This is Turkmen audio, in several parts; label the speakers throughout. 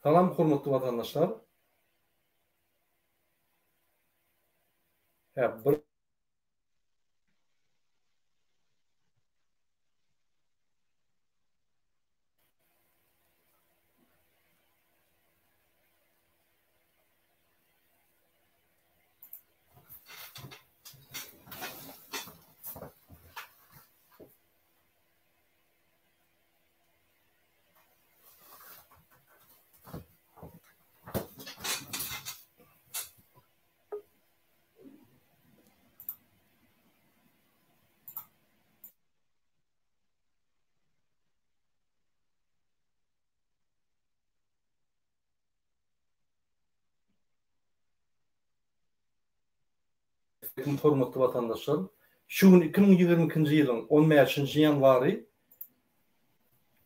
Speaker 1: Salam hormatly watandaşlar. Hä bir Aleýkum hormatly watandaşlar. Şu gün 2022-nji ýylyň 15-nji ýanwary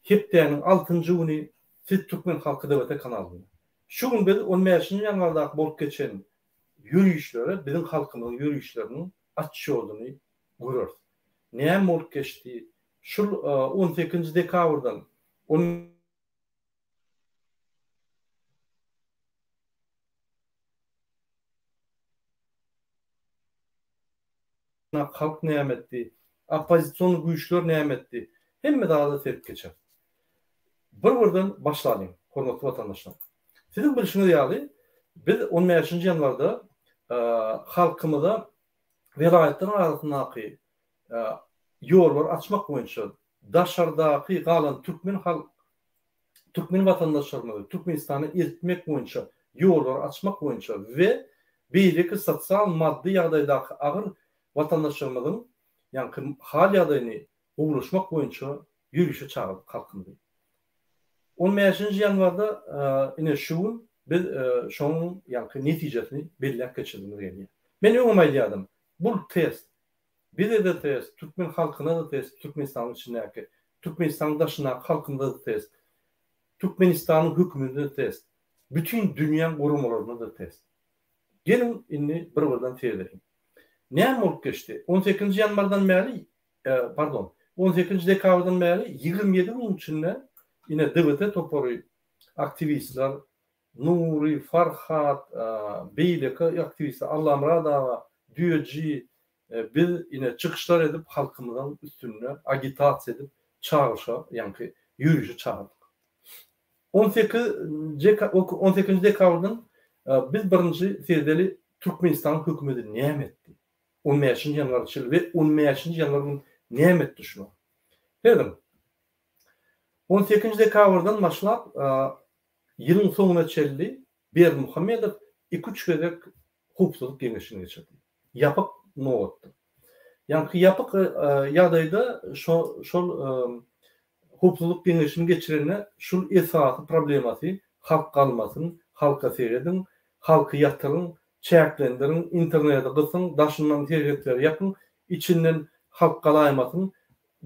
Speaker 1: hepdäniň altynjy güni siz Türkmen Halky DWT kanalynda. Şu gün biz 15-nji ýanwardaky bolup geçen ýörişlere biziň halkymyzyň ýörişleriniň atçýodyny göreris. Näme bolup geçdi? Şul 18-nji dekabrdan on Halk näme etdi? Oppozision güýçler näme etdi? Hemme zada serip geçeris. Bir-birden başlalyň, hormatly watandaşlar. Siziň bilşiňiz ýaly, biz on bäşinji ýanwarda halkymyza welaýatlaryň arasyndaky ýollary açmak boýunça daşardaky galan türkmen halk türkmen watandaşlarymyzy Türkmenistana eltmek boýunça ýollary açmak boýunça we beýleki sosial maddy ýagdaýdaky agyr watandaşlarymyzyň ýaňky hal ýagdaýyny gowulaşmak boýunça ýörişe çagyrdyk halkymyzy. On bäşinji ýanwarda ine şu gün biz şonuň ýaňky netijesini belläp geçirdigimiz gelýär. Men öňem aýdýardym, bul test Bize-de test, türkmen halkyna-da test, Türkmenistanyň içindäki, Türkmenistanyň daşyndaky halkymyza-da test, Türkmenistanyň hökümetine-de test, bütin dünýäň guramalaryna-da test. Geliň, indi bir-birden seredeliň. Näme bolup geçdi? On sekizinji ýanwardan bäri, pardon, on sekizinji dekabrdan bäri 27 günüň içinde ine DWT topary, aktiwistler, Nury, Farhat, beýleki aktiwistler, Allamyrat aga, Düýeji, biz ine çykyşlar edip halkymyzyň üstünde agitasiýa edip çagyryşa ýaňky ýörişe çagyrdyk. On sekiz on sekizinji dekabrdan biz birinji seredeli Türkmenistanyň hökümeti näme etdi? On bäşinji ýanwara çenli we on bäşinji ýanwar gün näme etdi şular? Serediň. On sekizinji dekabrdan başlap Ýylyň soňuna çenli Berdimuhamedow iki-üç gezek Howpsuzlyk geňeşini geçirdi. Ýapyk nobatda. Ýaňky ýapyk ýagdaýda şol Howpsuzlyk geňeşini geçirende şul esasy problemasy halk galmasyn, halka serediň, halky ýatyryň, çäklendiriň, interneti gysyň, daşyndan serhetleri ýapyň, içinden halk galaýmasyn,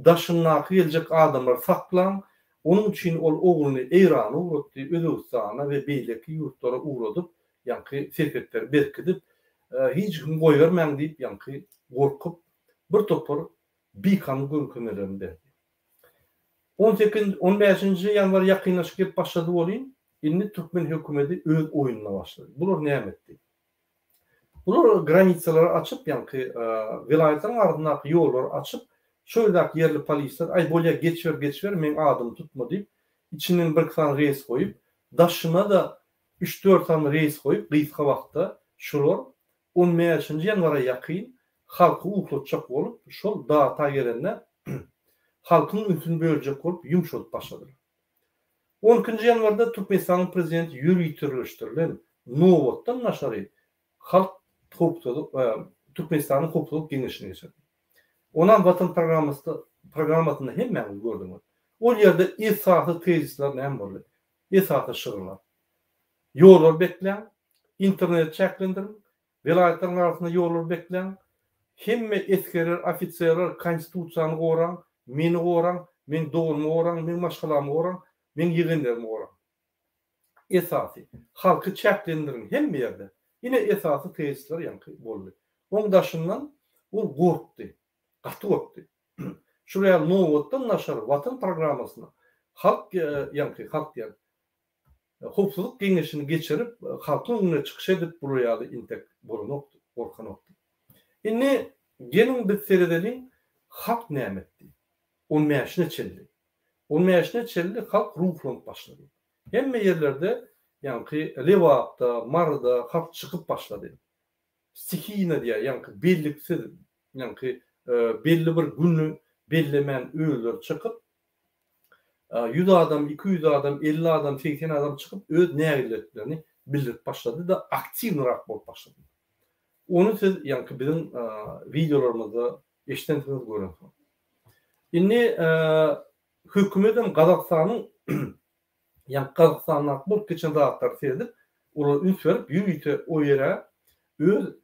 Speaker 1: Daşyndaky geljek adamlary saklaň, onuň üçin ol ogluny Eýrana ugratdy, Özbegistana we beýleki ýurtlara ugradyp, ýaňky serhetleri berkidip, hiç kimi goýbermäň diýip, ýaňky gorkup, bir topar bikanun görkezmelerini berdi. On sekiz, on bäşinji ýanwar ýakynlaşyp gelip başlady welin, indi türkmen hökümeti öz oýnuna başlady. Bular näme etdi? Bular granitsalary açyp, ýaňky welaýatlaryň arasyndaky ýollary açyp, şo ýerdäki ýerli polisler, aý bolýa geçiber, geçiber, meň adymy tutma diýip, içinden birki sany reýs goýup, daşyna-da üç-dört sany reýs goýup, gysga wagtda şolar on bäşinji ýanwara ýakyn halky uklatjak bolup, şol data gelende halkyň ünsüni böljek bolup ýumşadyp başladylar. On ikinji ýanwarda Türkmenistanyň Prezidenti ýöriteleşdirilen nobatdan daşary Halk howpsuzlyk Türkmenistanyň Howpsuzlyk geňeşini geçirdi. Onam Watan programmasy programmasynda hemmäňiz gördüňiz. Ol ýerde esasy tezisler näme boldy? Esasy şygyrlar. Ýollary bekläň, interneti çäklendiriň, Welaýatlaryň arasynda ýollary bekläň. Hemme esgerler, ofiserler Konstitusiýany goraň, meni goraň, meň doganymy goraň, meň maşgalamy goraň, meň ýegenlerimi goraň. Esasy, halky çäklendiriň hemme ýerde. Ine esasy tezisler ýaňky boldy. Oň daşyndan ol gorkdy. Gaty gorkdy. Şular ýaly nobatdan daşary Watan programmasyna halk ýaňky halk diýen. Howpsuzlyk geňeşini geçirip, halkyň öňünde çykyş edip bular ýaly intek bolanokdy, gorkanokdy. Indi geliň biz seredeliň halk näme etdi? On bäşine çenli. On bäşine çenli halk ruhlanyp başlady. Hemme ýerlerde ýaňky Lebapda, Maryda halk çykyp başlady. Stihiyna diýýär, ýaňky belliksiz, ýaňky belli bir güni bellemän özleri çykyp, 100 adam, 200 adam, 50 adam, 80 adam çykyp öz nägileliklerini bildirip başlady-da, aktiwnyrak bolup başlady. Ony siz ýaňky biziň wideolarymyzda eşidensiňiz, görensiňiz. Indi hökümetem Gazagystanyň ýaňky Gazagystandaky bolup geçen zatlary seredip, olara üns berip, ýörite o ýere öz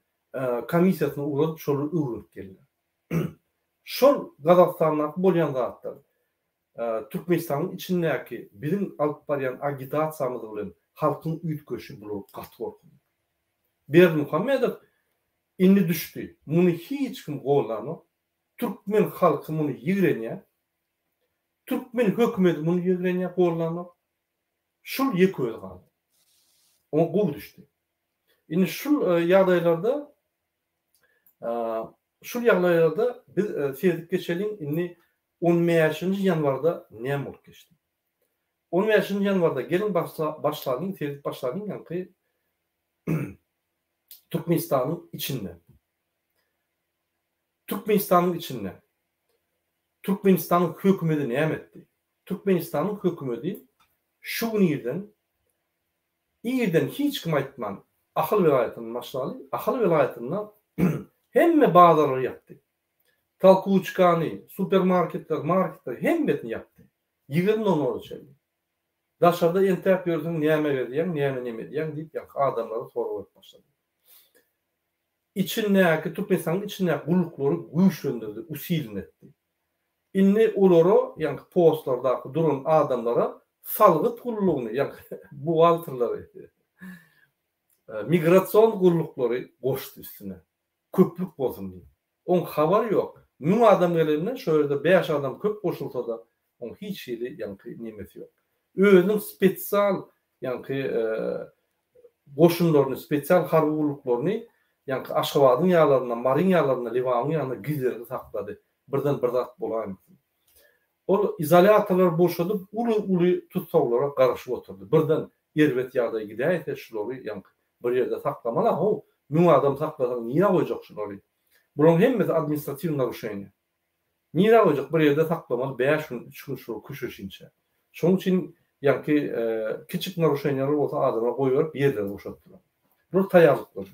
Speaker 1: komissiýasyny ugradyp, şolary öwrenip geldiler. Şol Gazagystandaky bolýan zatlar, Türkmenistanyň içindäki biziň alyp barýan agitasiýamyz bilen halkyň üýtgeşi bular gaty gorkunly. Berdimuhamedow indi düşdi. Muny hiç kim gollanok. Türkmen halky muny ýigrenýär. Türkmen hökümeti muny ýigrenýär, gollanok. Şul ýeke özi galdy. Oňa gowy düşdi. Indi şul ýagdaýlarda şul ýagdaýlarda biz seredip geçeliň indi on bäşinji ýanwarda näme bolup geçdi. On bäşinji ýanwarda geliň başlalyň seredip başlalyň ýaňky Türkmenistanyň içinde. Türkmenistanyň içinde Türkmenistanyň hökümeti näme etdi? Türkmenistanyň hökümeti şu gün irden irden hiç kim aýtman Ahal welaýatyndan başlaly, Ahal welaýatynda hemme bazarlary ýapdy. Tolkuçkany, supermarketler, marketler hemmesini ýapdy. 20 nol nola çenli. Daşarda entäp ýörsüň näme gezýäň, näme neme edýäň diýip ýaňky adamlara sorag berip başlady. Içindäki Türkmenistanyň içindäki gulluklary güýçlendirdi, usilin etdi. Indi olara ýaňky postlardaky duran adamlara salgyt gullugyny ýaňky buhgalterleri, migrasion gulluklary goşdy üstüne. Köplük bolsun diýip. Oň habary ýok. Müň adam gelende şo ýerde bäş adam köp goşulsa-da oň hiç hili ýaňky nemesi ýok. Özüniň spesial ýaňky goşunlaryny, spesial harby gulluklaryny ýaňky Aşgabadyň ýalarynda, Maryň ýalarynda, Lebabyň ýanynda gizlengi saklady. Birden bir zat bolaýmasyn. Ol izolýatorlary boşadyp uly-uly tussaglara garaşyp oturdy. Birden erbet ýagdaý gidäýse şulary ýaňky bir ýerde saklamaly-a how, müň adam saklasaň nirä goýjak şulary? Bularyň hemmesi administratiw naruşeniýe. Nirä goýjak bir ýerde saklamaly bäş gün, üç gün şular köşeşinçä. Şonuň üçin ýaňky kiçik naruşeniýalar bolsa adamlar goýberip ýerleri boşatdylar. Bular taýýarlyklar.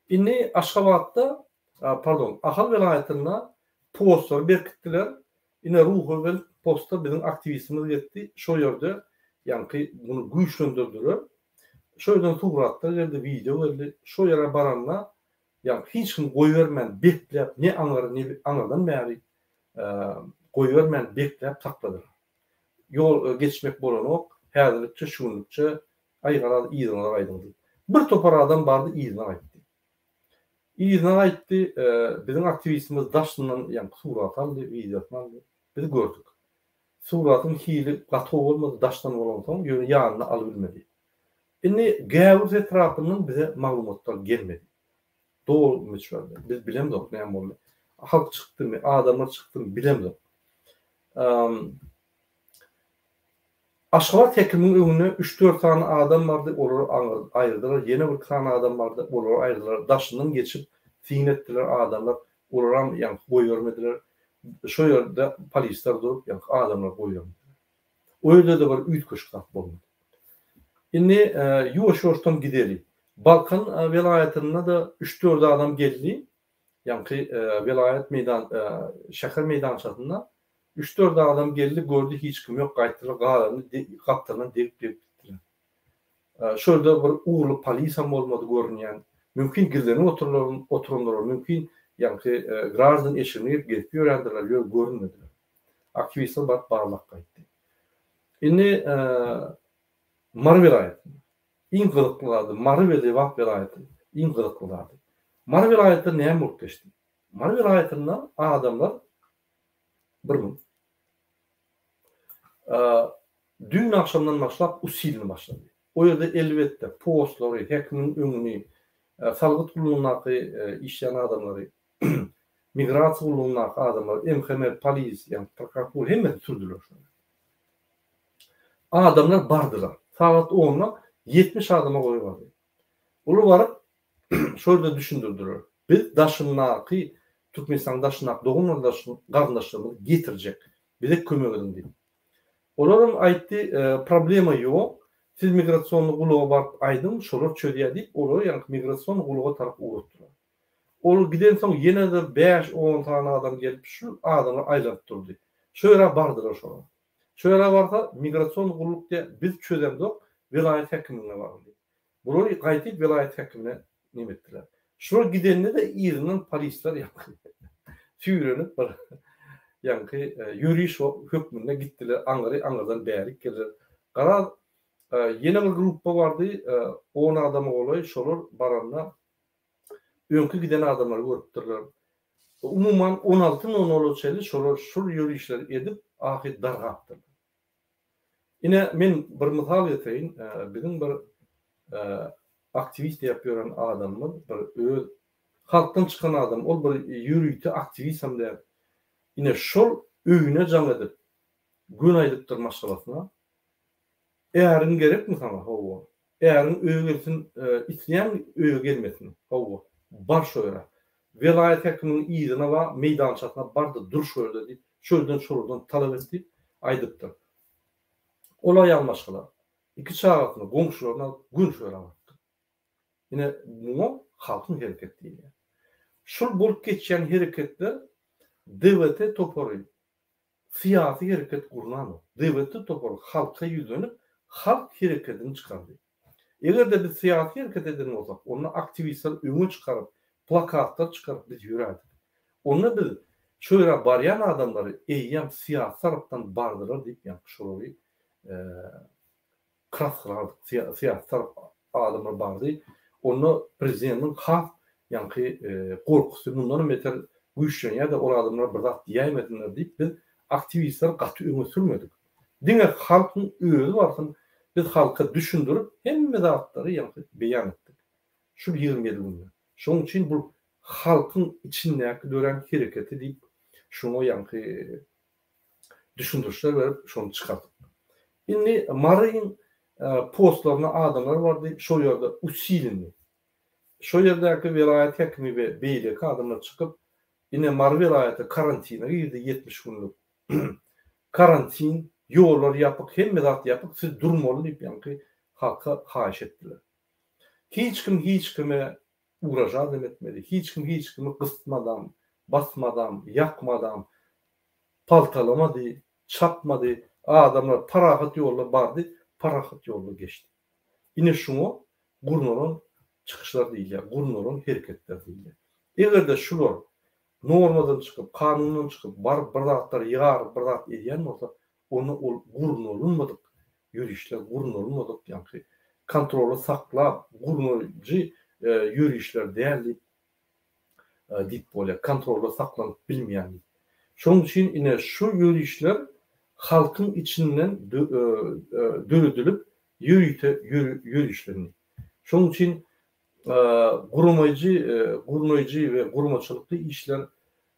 Speaker 1: Indi Aşgabatda, pardon, Ahal welaýatynda postlary berkitdiler. Ine Ruhubelent posta biziň aktiwistimiz getdi. Şo ýerde ýaňky muny güýçlendirdiler. Şo ýerden suratlar geldi, wideo geldi. Şo ýere baranda ýaňky hiç kim goýbermän bekläp ne aňyry ne aňyrdan bäri goýbermän bekläp sakladylar. Ýol geçmek bolanok, häzirlikçe şu günlükçe aý garaz yzyňyza gaýdyň diýip. Bir topar adam bardy yzyna gaýtdy. Yzyna gaýtdy, biziň aktiwistimiz daşyndan ýaňky suraty aldy, wideosyny aldy. Biz gördük. Suratyň hili gaty gowy bolmady, daşdan bolansoň, ýöne ýanyna alybilmedi. Indi Gäwürz etrapyndan bize maglumatlar gelmedi. Doly möçberde. Biz bilemzok näme boldy. Halk çykdymy, adamlar çykdymy bilemzok. Aşgabat hekimiň öňüne üç-dört sany adam bardy, olary aýyrdylar, ýene birki sany adam bardy, olary aýyrdylar, daşyndan geçip syn etdiler adamlar, olaram ýaňky goýbermediler. Şo ýerde polisler durup ýaňky adamlary goýbermediler. O ýerde-de bir üýtgeşik zat bolmady. Indi ýuwaş-ýuwaşdan gideli. Balkan welaýatynda-da üç-dört adam geldi, ýaňky welaýat meýdan şäher meýdançasynda Üç-dört adam geldi, gördi hiç kim ýok, gaýtdylar, galany gapdalyndan degip-degip gitdiler. Şo ýerde bir ugurly polisam bolmady görünýän. Mümkin gizlenip oturylar, oturandyrlar, mümkin ýaňky graždan eşigini geýip gezip ýörändirler, ýöne görünmediler. Aktiwistler baryp barlap gaýtdy. Indi Mary welaýatynda iň gyzykly zady, Mary we Lebap welaýaty iň gyzykly zady. Mary welaýatynda näme bolup geçdi? Mary welaýatynda adamlar Bir gün. Düýn agşamdan başlap usilny başlady. O ýerde elbetde postlary, häkimiň öňüni, salgyt gullugyndaky işleýän adamlary, migrasiýa gullugyndaky adamlary, MHM, polis, ýagny prokuratura hemmesini sürdüler şo ýere. Adamlar bardylar. Sagat onda 70 adama golaý bardy. Olar baryp şo ýerde düşündirdiler. Biz daşyndaky Türkmenistanyň daşyndaky dogan garyndaşlarymyzy getirjek. Bize kömek ediň diýip. Olaram aýtdy, problema ýok, siz migrasionnyý gulluga baryp aýdyň, şolar çözýär diýip, olary ýaňky migrasionnyý gulluga tarap ugratdylar. Ol gidensoň ýene-de bäş-on sany adam gelip, şu adamlar aýlanyp durdy. Şo ýere bardylar şolar. Şo ýere barsa, migrasionnyý gulluk diýýär, biz çözemzok, welaýat häkimligine baryň diýip. Bulary gaýdyp welaýat häkimine neme etdiler. Şular gidende-de yzyndan polisler ýaňky süýrenip bir ýaňky ýöriş hökmünde gitdiler aňyry aňyrdan bärik geldiler. Garaz ýene bir gruppa bardy on adama golaý şolar baranda öňki giden adamlary görüpdirler. Umuman on alty nol nola çenli şolar şul ýörişleri edip ahyry dargapdyrlar. Ine, men bir mysal getireýin, biziň bir aktiwist diýip ýören adamymyz, bir öz halkdan çykan adam, ol bir ýörite aktiwistam däl. Ine, şol öýüne jaň edip, göni aýdypdyr maşgalasyna, Äriň gerekmi saňa? Hawa. Äriň öýe gelsin, isleýäňmi öýe gelmesini? Hawa. Bar şo ýere. Welaýat häkiminiň yzyna bar, meýdançasyna bar-da dur şo ýerde diýip, şo ýerden şolardan talap et diýip aýdypdyr. Ol aýal maşgala iki çagasyny, goňşularyny alyp göni şo ýere barypdyr. Ine, muňa halkyň hereketi diýilýär. Şul bolup geçýän hereketler DWT topary syýasy hereket gurnanok. DWT topary halka ýüzlenip, halk herekedini çykardy. Eger-de biz syýasy hereket eden bolsak, onda aktiwistleri öňe çykaryp, plakatlar çykaryp biz ýörärdik. Onda biz şo ýere barýan adamlary eýýäm syýasy tarapdan bardylar diýip ýaňky şolary kraslardyk, syýasy tarap adamlar bardy. Onda prezidentiň has ýaňky gorkusy mundanam beter güýçlenýär-de, ol adamlar bir zat diýäýmesinler diýip biz aktiwistleri gaty öňe sürmedik. Diňe halkyň özi barsyn, biz halka düşündirip hemme zatlary ýaňky beýan etdik. Şul 27 günde. Şonuň üçin bu halkyň içindäki dörän hereketi diýip şoňa ýaňky düşündirişler berip şony çykardyk. Indi Maryň postlaryna adamlar bardy, şol ýerde usilenni. Şo ýerdäki welaýat häkimi we beýleki adamlar çykyp, ine Mary welaýaty karantina girdi 70 günlük. Karantin, ýollar ýapyk, hemme zat ýapyk, siz durmaly diýip ýaňky halka haýyş etdiler. Hiç kim hiç kime ugražadam etmedi, hiç kim hiç kimi gysmadam, basmadam, ýakmadam, paltalamady, çapmady, adamlar parahat ýolda bardy, parahat ýolda geçdi. Ine şuňa gurnalan çykyşlar diýilýär, gurnalan hereketler diýilýär. Eger-de şular normadan çykyp, kanundan çykyp, baryp bir zatlar ýaryp bir zat edýän bolsa, onda ol gurnalynmadyk ýörişler, gurnalynmadyk ýaňky kontroly saklap gurnaýjy ýörişler däl diýip diýip bolýar, kontrolda saklanyp bilmeýän diýip. Şonuň üçin ine şu ýörişler halkyň içinden döredilip ýörite ýörişlendi. Şonuň üçin guramaýjy, gurnaýjy we guramaçylykly işler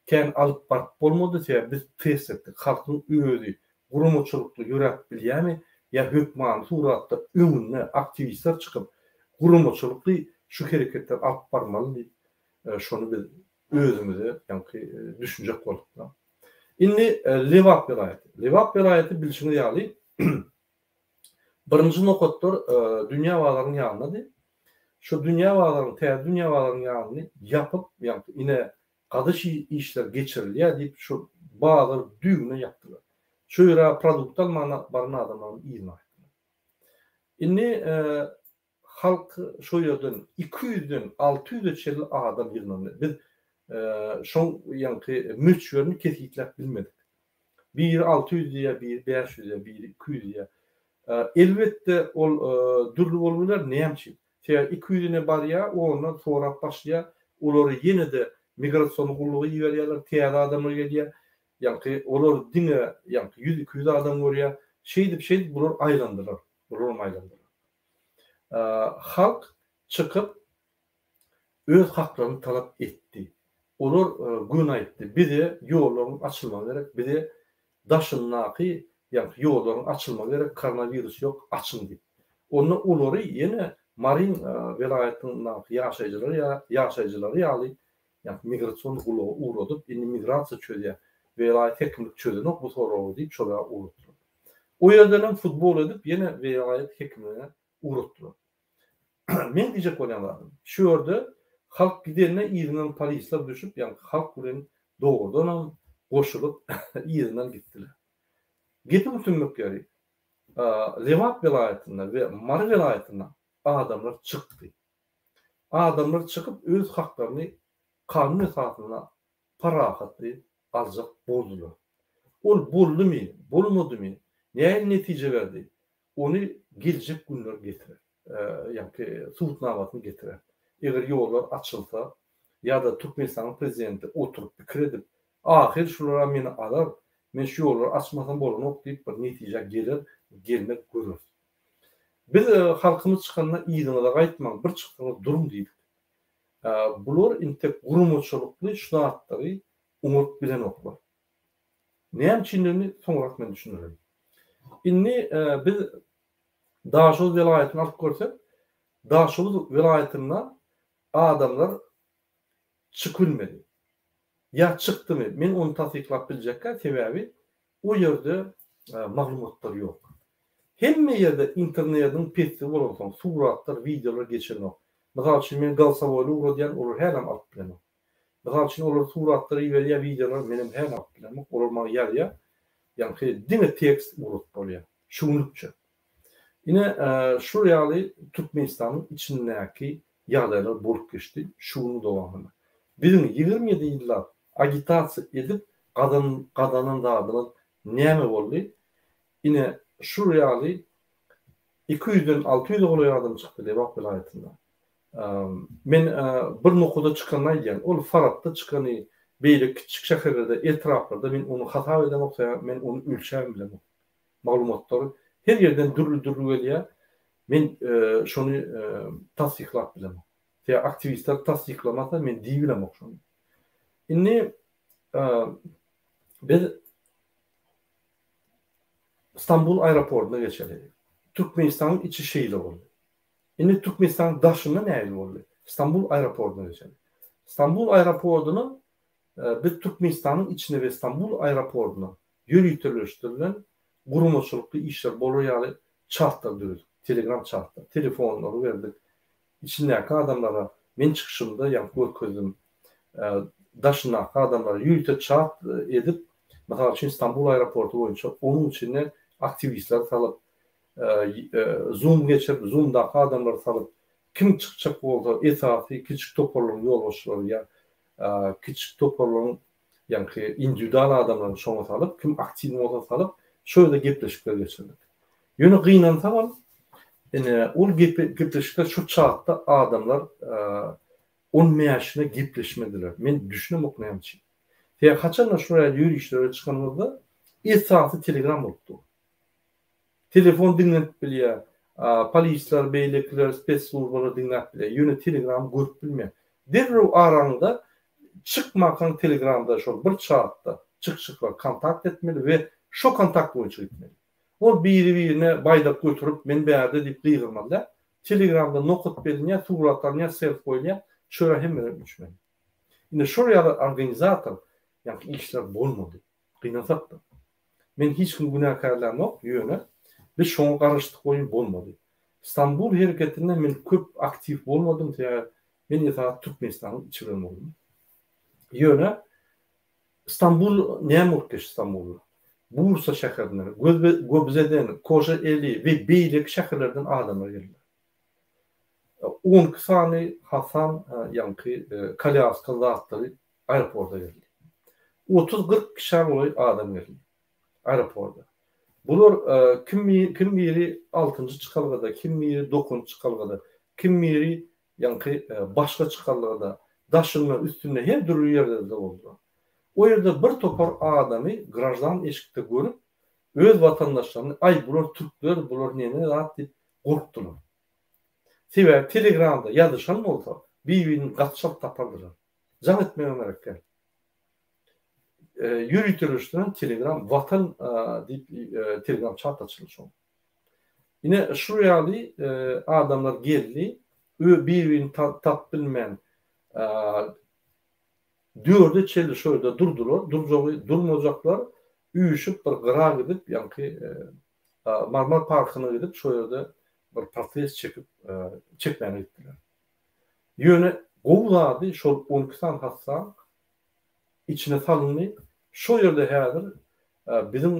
Speaker 1: kän alyp baryp bolmady, sebäbi biz test etdik, halkyň özi guramaçylykly ýöräp bilýärmi ýa hökmany suratda öňünde aktiwistler çykyp guramaçylykly şu hereketleri alyp barmaly diýip şony biz özümize ýaňky düşünjek bolduk-da. Indi Lebap welaýaty. Lebap welaýaty bilşiňiz ýaly Birinji nokatlar Dünýä bazarynyň ýanyndady. Şu Dünýä bazaryň, täze Dünýä bazaryň ýanyny ýapyp, ýagny ine gazyş işleri geçirilýär diýip, şu bazary düýbünden ýapdylar. Şu ýere produkt almana baran adamlaryň yzyna gaýtdylar. Indi Halk şo ýerden iki ýüzden alty ýüze çenli adam ýygnandy. Biz şoň ýaňky möçberini kesgitläp bilmedik. Biri 600 diýýär, biri 500 diýýär, biri 200 diýýär. Elbetde ol dürli bolup biler. Näme üçin? Sebäbi 200-üne barýar, ondan sorap başlaýar. Olary ýene-de migrasion gulluga iberýärler, täze adamlar gelýär. Ýaňky olar diňe ýaňky ýüz-iki ýüz adam görýär. Şeýdip, şeýdip bular aýlandylar. Bularam aýlandylar. Halk çykyp öz haklaryny talap etdi. Olar göni aýtdy, bize ýollaryň açylmagy gerek, bize daşyndaky ýagny ýollaryň açylmagy gerek, koronawirus ýok, açyň diýip. Onda olary ýene Maryň welaýatyndaky ýaşaýjylary ýaşaýjylary ýaly ýagny migrasion gulluga ugradyp, indi migrasiýa çözýär, welaýat hekimlik çözenok bu soragy diýip şolara ugratdylar. O ýerdenem futbol edip ýene welaýat hekimligine ugratdylar. Meň diýjek bolýan zadym, şu ýerde halk gidende yzyndan polisler düşüp, ýagny halk bilen dogrudanam goşulyp yzyndan gitdiler. Gepiň tümmek ýeri, Lebap welaýatynda we Mary welaýatynda adamlar çykdy. Adamlar çykyp öz haklaryny kanun esasynda parahatly aljak boldular. Ol boldumy, bolmadymy, nähili netije berdi, ony geljek günler getirer, ýaňky subutnamasyny getirer. Eger ýollar açylsa ýa-da Türkmenistanyň prezidenti oturyp pikir edip, ahyr şular-a meni alar, men şu ýollary açmasam bolanok diýip bir netijä geler, gelmez göreris. Biz halkymyz çykanda yzyňyza gaýtmaň, bir çyksaňyz duruň diýdik. Bular intek guramaçylykly şu zatlary oňaryp bilenoklar. Näme üçindigini soňrak men düşündirerin. Indi biz Daşoguz welaýatyny alyp görsek, Daşoguz welaýatynda adamlar çykybilmedi. Ýa çykdymy, men ony tassyklap biljekkä, sebäbi o ýerde maglumatlar ýok. Hemme ýerde internediň pesligi bolansoň, suratlar, wideolar geçenok. Mysal üçin, men golsowoýly ugradýan, olar hälem alyp bilenok. Mysal üçin, olar suratlar iberýär, wideolar, menem hälem alyp bilemok. Olar maňa ýazýar. Ýaňky diňe tekst ugradyp bolýar. Şu günlükçe. Ine, şul ýaly Türkmenistanyň içindäki ýagdaýlar bolup geçdi şu günüň dowamynda. Biziň 27 ýyllap agitasiýa edip gazan gazanan zadymyz näme boldy? Ine, şul ýaly 200-den 600-e golaý adam çykdy Lebap welaýatynda. Men bir nokada çykanyny aýdýan. Ol Farapda çykany, beýleki kiçjik şäherlerde, etraplarda men ony hasap edemok, sebäbi men ony ölçäbem bilemok. Maglumatlar her ýerden dürli-dürli gelýär. Men şony tassyklap bilemok. Sebäbi aktiwistler tassyklamasa men diýibilemok şony. Indi biz Stambul aeroportuna geçeli. Türkmenistanyň içi şeýle boldy. Indi Türkmenistanyň daşynda nähili boldy? Stambul aeroportuna geçeli. Stambul aeroportuna biz Türkmenistanyň içine we Stambul aeroportuna ýöriteleşdirilen guramaçylykly işler bolar ýaly çatlar döredik. Telegram çatlar. Telefonlary berdik. Içindäki adamlara men çykyşymda ýaňky görkezdim. Daşyndaky adamlara ýörite çat edip, mysal üçin Stambul aeroporty boýunça onuň içine aktiwistleri salyp, Zoom geçirip, Zoom-daky adamlary salyp, kim çykjak bolsa esasy kiçik toparlaryň ýolbaşçylary ýa kiçik toparlaryň ýaňky indiwidual adamlaryny şoňa salyp, kim aktiwny bolsa salyp, şo ýerde gepleşikler geçirdik. Ýöne gynansagam, ine, ol gepleşikler şo çatda adamlar on bäşine gepleşmediler. Men düşünemok näme üçin. Sebäbi haçanda şol ýaly ýörişlere çykanymyzda esasy telegram bolup dur. Telefon diňlenip bilýär. Polisler, beýlekiler, spesslujbalar diňläp bilýär. Ýöne telegramy görüp bilmeýär. Derrew araňda çykmakaň telegramda şol bir çatda çykşyklar kontakt etmeli we şo kontakt boýunça gitmeli. Ol biri-birine baýdak göterip men bärde diýip gygyrmaly däl. Telegramda nokat belinýär, surat alynýar, self goýulýar. Şo ýere hemmeler üýşmeli. Indi şol ýaly organizator ýaňky işler bolmady. Gynansak-da. Men hiç kimi günäkärlämok, ýöne biz şoňa garaşdyk welin bolmady. Stambul hereketinde men köp aktiw bolmadym, sebäbi men esasy Türkmenistanyň içi bilen boldum. Ýöne Stambul näme bolup geçdi Stambulda? Bursa şäherinden, Göbzeden, Kojaeli we beýleki şäherlerden adamlar geldiler. 12 sany Hasan ýaňky kolýaska zatlary aeroporta geldi. Otuz-kyrk kişä golaý adam geldi aeroporta. Bular kim kim biri altynjy çykalgada, kim biri dokuzynjy çykalgada, kim biri ýaňky başga çykalgada, daşynda, üstünde her dürli ýerlerde boldular. O ýerde bir topar adamy graždan eşikde görüp, Öz watandaşlaryny aý bular türkler, bular neme zat diýip gorkdular. Sebäbi telegramda ýazyşan bolsa bir-birini gaty çalt tapardylar. Jaň etmegem gerek däl. Ýöriteleşdiren telegram Watan diýip telegram çat açyldy şoň. Ine şu ýaly adamlar geldi, bir-birini tapyp bilmän dörde çenli şo ýerde durdular, durjagy durmajaklar üýşüp bir gyra gidip ýaňky Marmar parkyna gidip şo ýerde bir protest çekip çekmäne gitdiler. Ýöne gowy zady şol 12 sany hassaň içine salyndy. Şo ýerde häzir biziň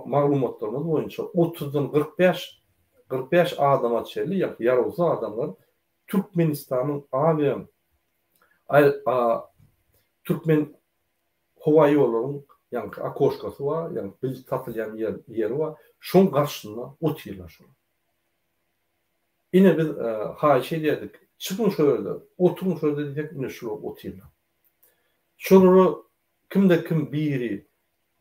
Speaker 1: maglumatlarymyz boýunça otuzdan 45 45 adama çenli ýarawsyz adamlar Türkmenistanyň awia Türkmen howa ýollaryň ýaňky okoşkasy bar, ýaňky bilet satylýan ýer ýeri bar. Şoň garşysynda otyrlar şolar. Ine biz haýyş edýärdik, çykyň şo ýerde, oturyň şo ýerde diýsek, ine şular otyrlar. Şolara kimde kim biri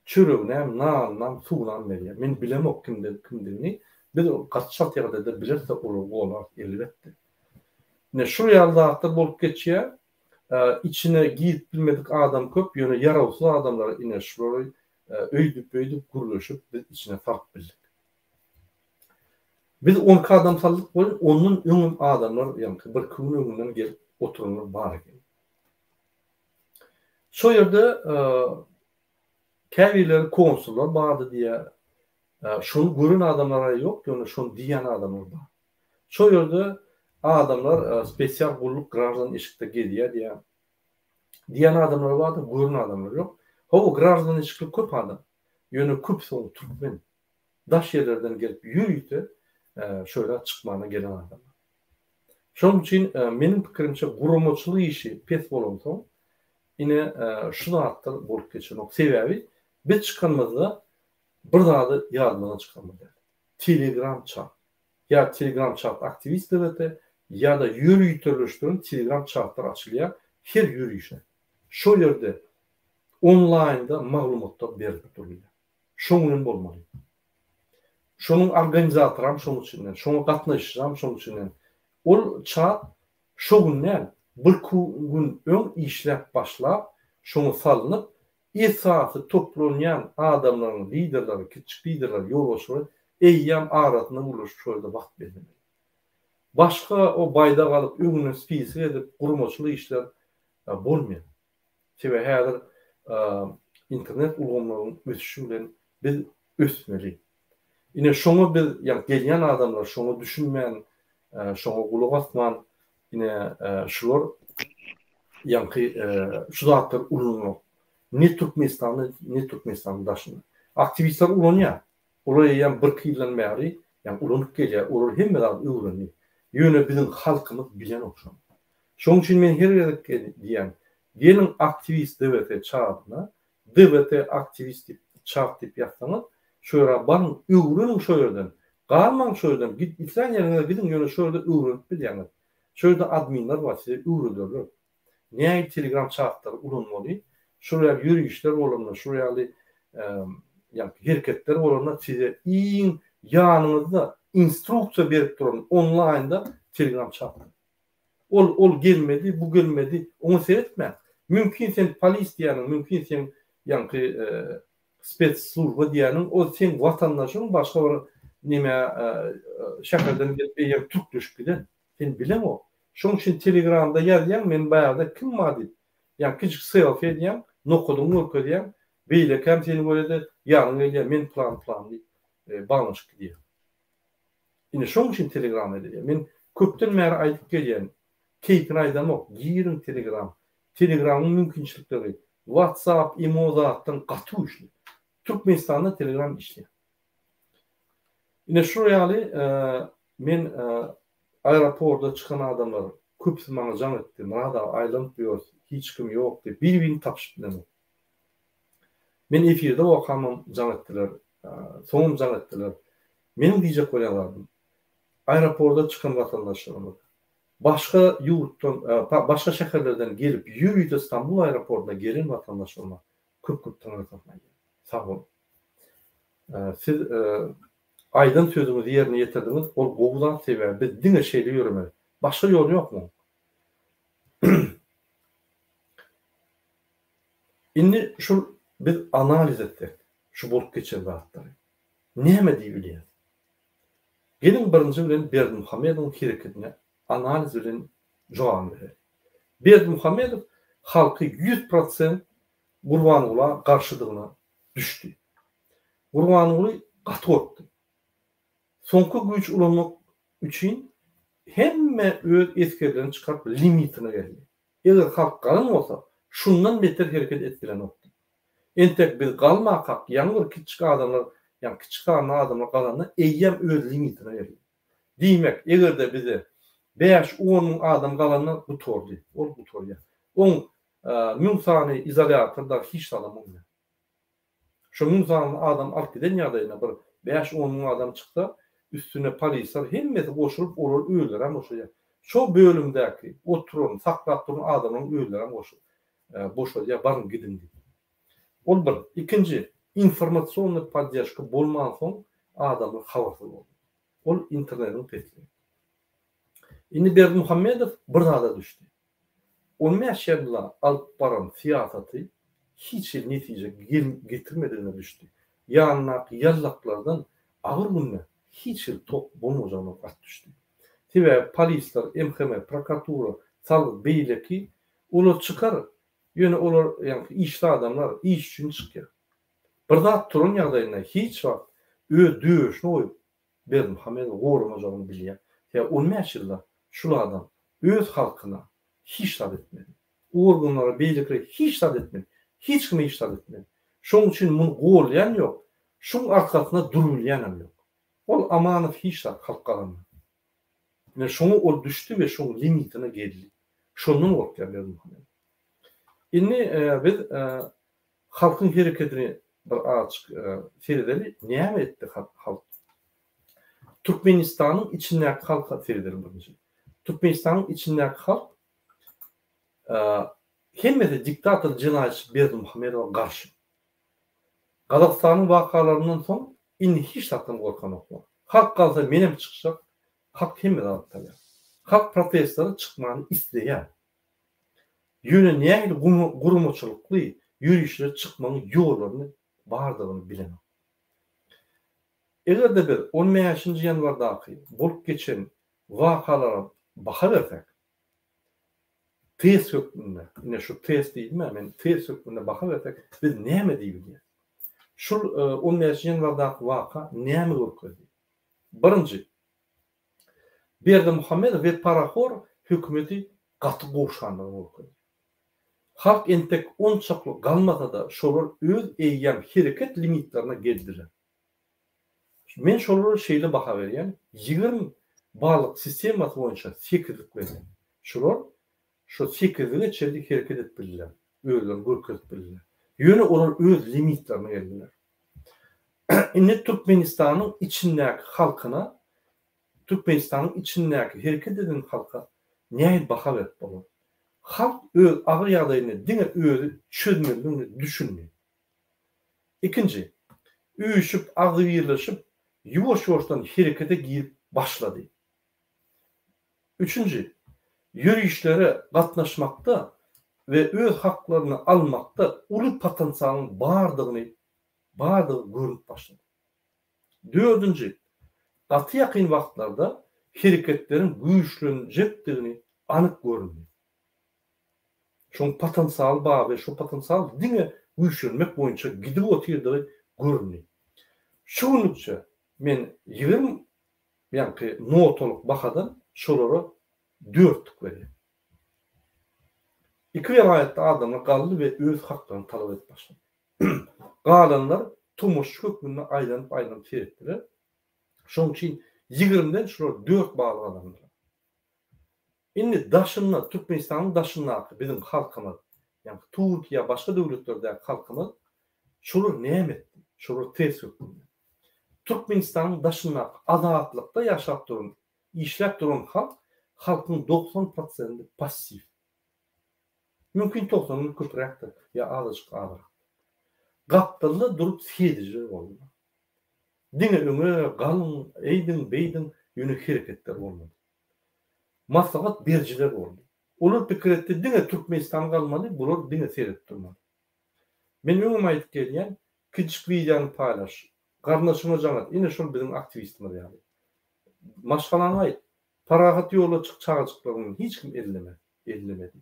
Speaker 1: çöreginem, nanynam, suwunam berýär. Men bilemok kimde kimdigini. Biz gaty çalt ýagdaýda bileris-de olary golarys elbetde. Ine şul ýaly zatlar bolup geçýär. Içine girip bilmedik adam köp, ýöne ýarawsyz adamlar ine şulary öýdüp-beýdip gürleşip biz içine salyp bildik. Biz 12 adam saldyk welin ondan öňem adamlar ýaňky birki gün öňünden gelip oturanlar bar eken. Şo ýerde käbirleri konsullar bardy diýýär. Şony gören adamlar-a ýok, ýöne şony diýýän adamlar bar. Şo ýerde adamlar spesial gulluk graždan eşikde gezýär diýýär. Diýen adamlar bardy, gören adamlar ýok. Hawa, graždan eşikli köp adam. Ýöne köpüsi oň türkmen. Daş ýerlerden gelip ýörite şo ýere çykmana gelen adamlar. Şonuň üçin meniň pikirimçe guramaçylyk işi pes bolansoň ine şu zatlar bolup geçenok. Sebäbi biz çykanymyzda bir zady ýadymyzdan çykarmaly däl. Telegram çat ýa telegram çat aktiwist DWT ýa-da ýöriteleşdirilen telegram çatlar açylýar her ýörişe. Şo ýerde onlaýnda maglumatlar berlip durulýar. Şoň bilen bolmaly. Şonuň organizatoram şoň içinden, şoňa gatnaşyjam şoň içinden. Ol çat şo gün däl, birki gün öň işläp başlap, şoňa salnyp, esasy toplanýan adamlaryň liderleri, kiçjik liderleri, ýolbaşçylary eýýäm arasynda gürleşip şo ýerde wagt bellemeli. Başga o baýdak alyp, öňünden spisok edip, guramaçylyk işler bolmaýar. Sebäbi häzir internet ulgamlaryň ösüşi bilen biz ösmeli. Ine şoňa biz ýa gelýän adamlar şoňa düşünmän, şoňa gulak asman ine şular ýaňky şu zatlar ulanylok. Ne Türkmenistanda, ne Türkmenistanyň daşynda. Aktiwistler ulanýar. Olar eýýäm birki ýyldan bäri ýa ulanyp gelýär. Olar hemme zady öwrendi. Ýöne biziň halkymyz bilenok şony. Şonuň üçin men her gezek diýýän, geliň aktiwist DWT çadyna, DWT aktiwist diýip çat diýip ýazsaňyz, şo ýere baryň, öwreniň şo ýerden. Galmaň şo ýerden, git islän ýeriňize gidiň, ýöne şo ýerde öwrenip bilýäňiz. Şo ýerde adminler bar, size öwrederler. Nähili telegram çatlary ulanmaly, şol ýaly ýörişler bolanda, şol ýaly ýa hereketler bolanda size iň ýanyňyzda instruksiýa berip duran onlaýnda telegram çatlar. Ol ol gelmedi, bu gelmedi, oňa seretmäň. Mümkin sen polis diýýäniň, mümkin sen ýaňky spec služba diýýäniň, ol seň watandaşyň başga bir neme şäherden gelip eýýäm türkleşip giden. Sen bileňok. Şoň üçin telegramda ýazýaň men bärde kim bar diýip. Ýaňky kiçijik selfi edýäň, nokadyňy görkezýäň, beýlekäm seni görede ýanyňa gelýär men plan plan diýip baglanyşyp gidýär. Ine şoň üçin telegram edilýär. Men köpden bäri aýdyp gelýän, keýpine aýdamok, giriň telegram. Telegramyň mümkinçilikleri WhatsApp, imo zatdan gaty güýçli. Türkmenistanda telegram işleýär. Ine şular ýaly men aeroporda çykan adamlar köpüsi maňa jaň etdi, Myrat aga aýlanyp ýörüs, hiç kim ýok diýip, bir-birini tapyşyp bilenok. Men efirde bolkamam jaň etdiler, soňam jaň etdiler. Meniň diýjek bolýan zadym, aeroporda çykan watandaşlarymyz, başga ýurtdan, başga şäherlerden gelip ýörite Stambul aeroportuna gelen watandaşlaryma köp-köp taňryýalkasyn aýdýan. Sag boluň. Siz aýdan sözüňizi ýerine ýetirdiňiz, ol gowy zat, sebäbi biz diňe şeýle ýöremeli. Başga ýol ýok muň. Indi şul biz analiz etsek şu bolup geçen zatlary. Näme diýip bilýäs? Geliň birinji bilen Berdimuhamedowyň hereketine analiz bilen jogabyny bereli. Berdimuhamedow halky 100% Gurbangula garşydygyna düşdi. Gurbanguly gaty gorkdy. Soňky güýç ulanmak üçin hemme öz esgerlerini çykaryp limitine geldi. Eger halk galan bolsa, şundan beter hereket edip bilenokdy. Entek biz galmakak ýaňy bir kiçjik adamlar, ýagny kiçi sanly adamlar galanda eýýäm öz limitine geldi. Diýmek, eger-de bize bäş-on müň adam galanda gutardy. Ol gutarýar. Oň müň sany izolýator dagy hiç zadam bolmaýar. Şo müň sany adam alyp giden ýagdaýynda bir bäş-on müň adam çyksa, üstüne polisler hemmesi goşulyp olar özlerem boşaýar. Şo bölümdäki oturan, saklap duran adamlaryň özlerem goşulyp boşadýar, baryň gidiň diýip. Ol bir. Ikinji, informasionnyý podderşka bolmansoň adamlar habarsyz boldy. Ol internetiň pesligi. Indi Berdimuhamedow bir zada düşdi. On bäş ýylla alyp baran syýasaty hiç hili netije getirmedigine düşdi. Ýanyndaky ýallaklardan agyr günde hiç hili tok bolmajagyna gaty düşdi. Sebäbi polisler, MHM, prokuratura, salgyt beýleki olar çykar, ýöne olar ýaňky işli adamlar, iş üçin çykýar. Bir zat turan ýagdaýynda hiç wagt öz döşüni goýup Berdimuhamedowy goramajagyny bilýär. Sebäbi on bäş ýylda şul adam öz halkyna hiç zat etmedi. Organlara beýlekilere hiç zat etmedi. Hiç kime hiç zat etmedi. Şoň üçin muny golýan ýok. Şuň arkasynda durubilýänem ýok. Ol Amanow hiç zat halk gazanmady. Ine şoňa ol düşdi we şoň limitine geldi. Şondan gorkýar Berdimuhamedow. Indi biz Halkyň hereketini bir azajyk seredeli, näme etdi halk? Türkmenistanyň içindäki halka seredeli birinji. Türkmenistanyň içindäki halk hemmesi diktator jenaýatçy Berdimuhamedowa garşy. Gazagystanyň wakalaryndan soň indi hiç zatdan gorkanoklar. Halk galsa menem çykjak, halk hemme zada taýýar. Halk protestlere çykmany isleýär. Ýöne nähili guramaçylykly ýörişlere çykmagyň ýollaryny bardygyny bilenok. Eger-de biz on bäşinji ýanwardaky bolup geçen wakalara baha bersek, test hökmünde, ine şu test diýdim-ä men, test hökmünde baha bersek, biz näme diýip bilýäris? Şul on bäşinji ýanwardaky waka näme görkezdi? Birinji, Berdimuhamedow we parahor hökümeti gaty gowşandygyny görkezdi. Halk entek onçakly galmasa-da, şolar öz eýýäm hereket limitlerine geldiler. Men şolara şeýle baha berýän, 20 ballyk sistemasy boýunça sekizlik berýän. Şolar şo sekizlige çenli hereket edip bildiler, özlerini görkezip bildiler. Ýöne olar öz limitlerine geldiler. Indi Türkmenistanyň içindäki halkyna, Türkmenistanyň içindäki hereket eden halka nähili baha berip bolar? Halk öz agyr ýagdaýyny diňe özi çözmelidigine düşündi. Ikinji, üýşüp, agzybirleşip, ýuwaş-ýuwaşdan herekete girip başlady. Üçünji, ýörişlere gatnaşmakda we öz haklaryny almakda uly potensialyň bardygyny bardygy görnüp başlady. Dördünji, gaty ýakyn wagtlarda hereketleriň güýçlenjekdigini anyk göründi. Şoň potensialy bar we şo potensial diňe güýçlenmek boýunça gidip otyrdygy göründi. Şu günlükçe men 20 ýaňky notalyk bahadan şolara dörtlük berýän. Iki welaýatda adamlar galdy we öz haklaryny talap edip başlady. Galanlar tomaşaçy hökmünde aýlanyp-aýlanyp seretdiler. Şonuň üçin ýigrimiden şular dört bal gazandylar. Indi daşynda, Türkmenistanyň daşyndaky biziň halkymyz, ýagny Türkiýe, başga döwletlerdäki halkymyz şolar näme etdi? Şolar test hökmünde. Türkmenistanyň daşyndaky azatlykda ýaşap duran, işläp duran halk, halkyň 90 prosendi passiw. Mümkin togsandan köpräkdir ýa azajyk azrakdyr. Gapdalda durup sedijiler boldular. Diňe öňe galyň, eýdiň, beýdiň, ýöne hereketler bolmady. Maslahat berijiler boldy. Olar pikir etdi, diňe Türkmenistan galmaly, bular diňe seredip durmaly. Men öňem aýdyp gelýän, kiçijik wideony paýlaş, garyndaşyňa jaň et, ine şol biziň aktiwistimiz ýaly. Maşgalaňa aýt, parahat ýola çyk çagajyklaryň bilen, hiç kim elleme. Ellemedi.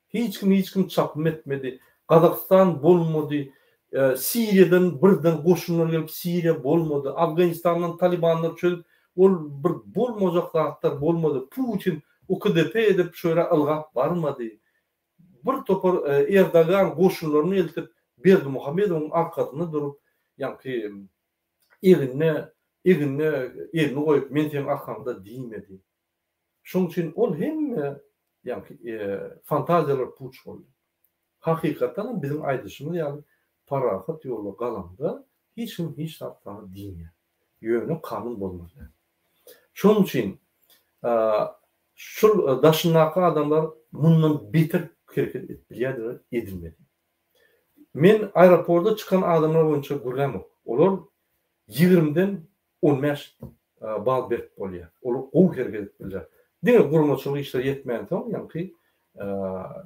Speaker 1: Hiç kim hiç kim çapym etmedi. Gazagystan bolmady. Siriýadan birden goşunlar gelip Siriýa bolmady. Afganistandan talibanlar çözüp ol bir bolmajak zatlar bolmady. Putin UKDP edip şu ýere ylgap barmady. Bir topar Erdogan goşunlaryny eltip Berdimuhamedowyň arkasynda durup ýaňky egnine egnine elini goýup men seň arkaňda diýmedi. Şoň üçin ol hemme ýaňky fantaziýalar puç boldy. Hakykatdan hem biziň aýdyşymyz ýaly parahat ýola galanda hiç kim hiç zat saňa diýmeýär. Ýöne kanun bolmaly däl. Şonuň üçin şul daşyndaky adamlar mundan beter hereket edip bilýärdiler, edilmedi. Men aeroporda çykan adamlar boýunça gürlämok. Olar ýigrimiden 15 bal berip bolýar. Olar gowy hereket edip bilýär. Diňe guramaçylyk işleri ýetmänsoň, ýaňky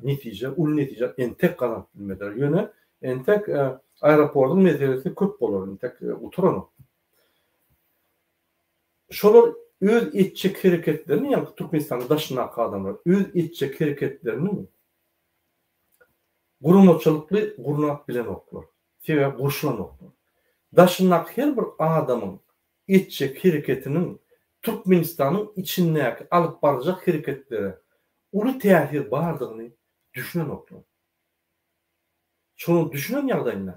Speaker 1: netije, uly netije entek gazanyp bilmediler. Ýöne entek aeroportyň meselesi köp bolar, entek gutaranok. Şolar öz etjek hereketlerini, ýaňky Türkmenistanyň daşyndaky adamlar öz etjek hereketleriniň guramaçylykly gurnap bilenoklar. Sebäbi goşulanoklar. Daşyndaky her bir adamyň etjek hereketiniň Türkmenistanyň içindäki alyp barjak hereketlere uly täsir bardygyny düşünenoklar. Şonuň düşünen ýagdaýynda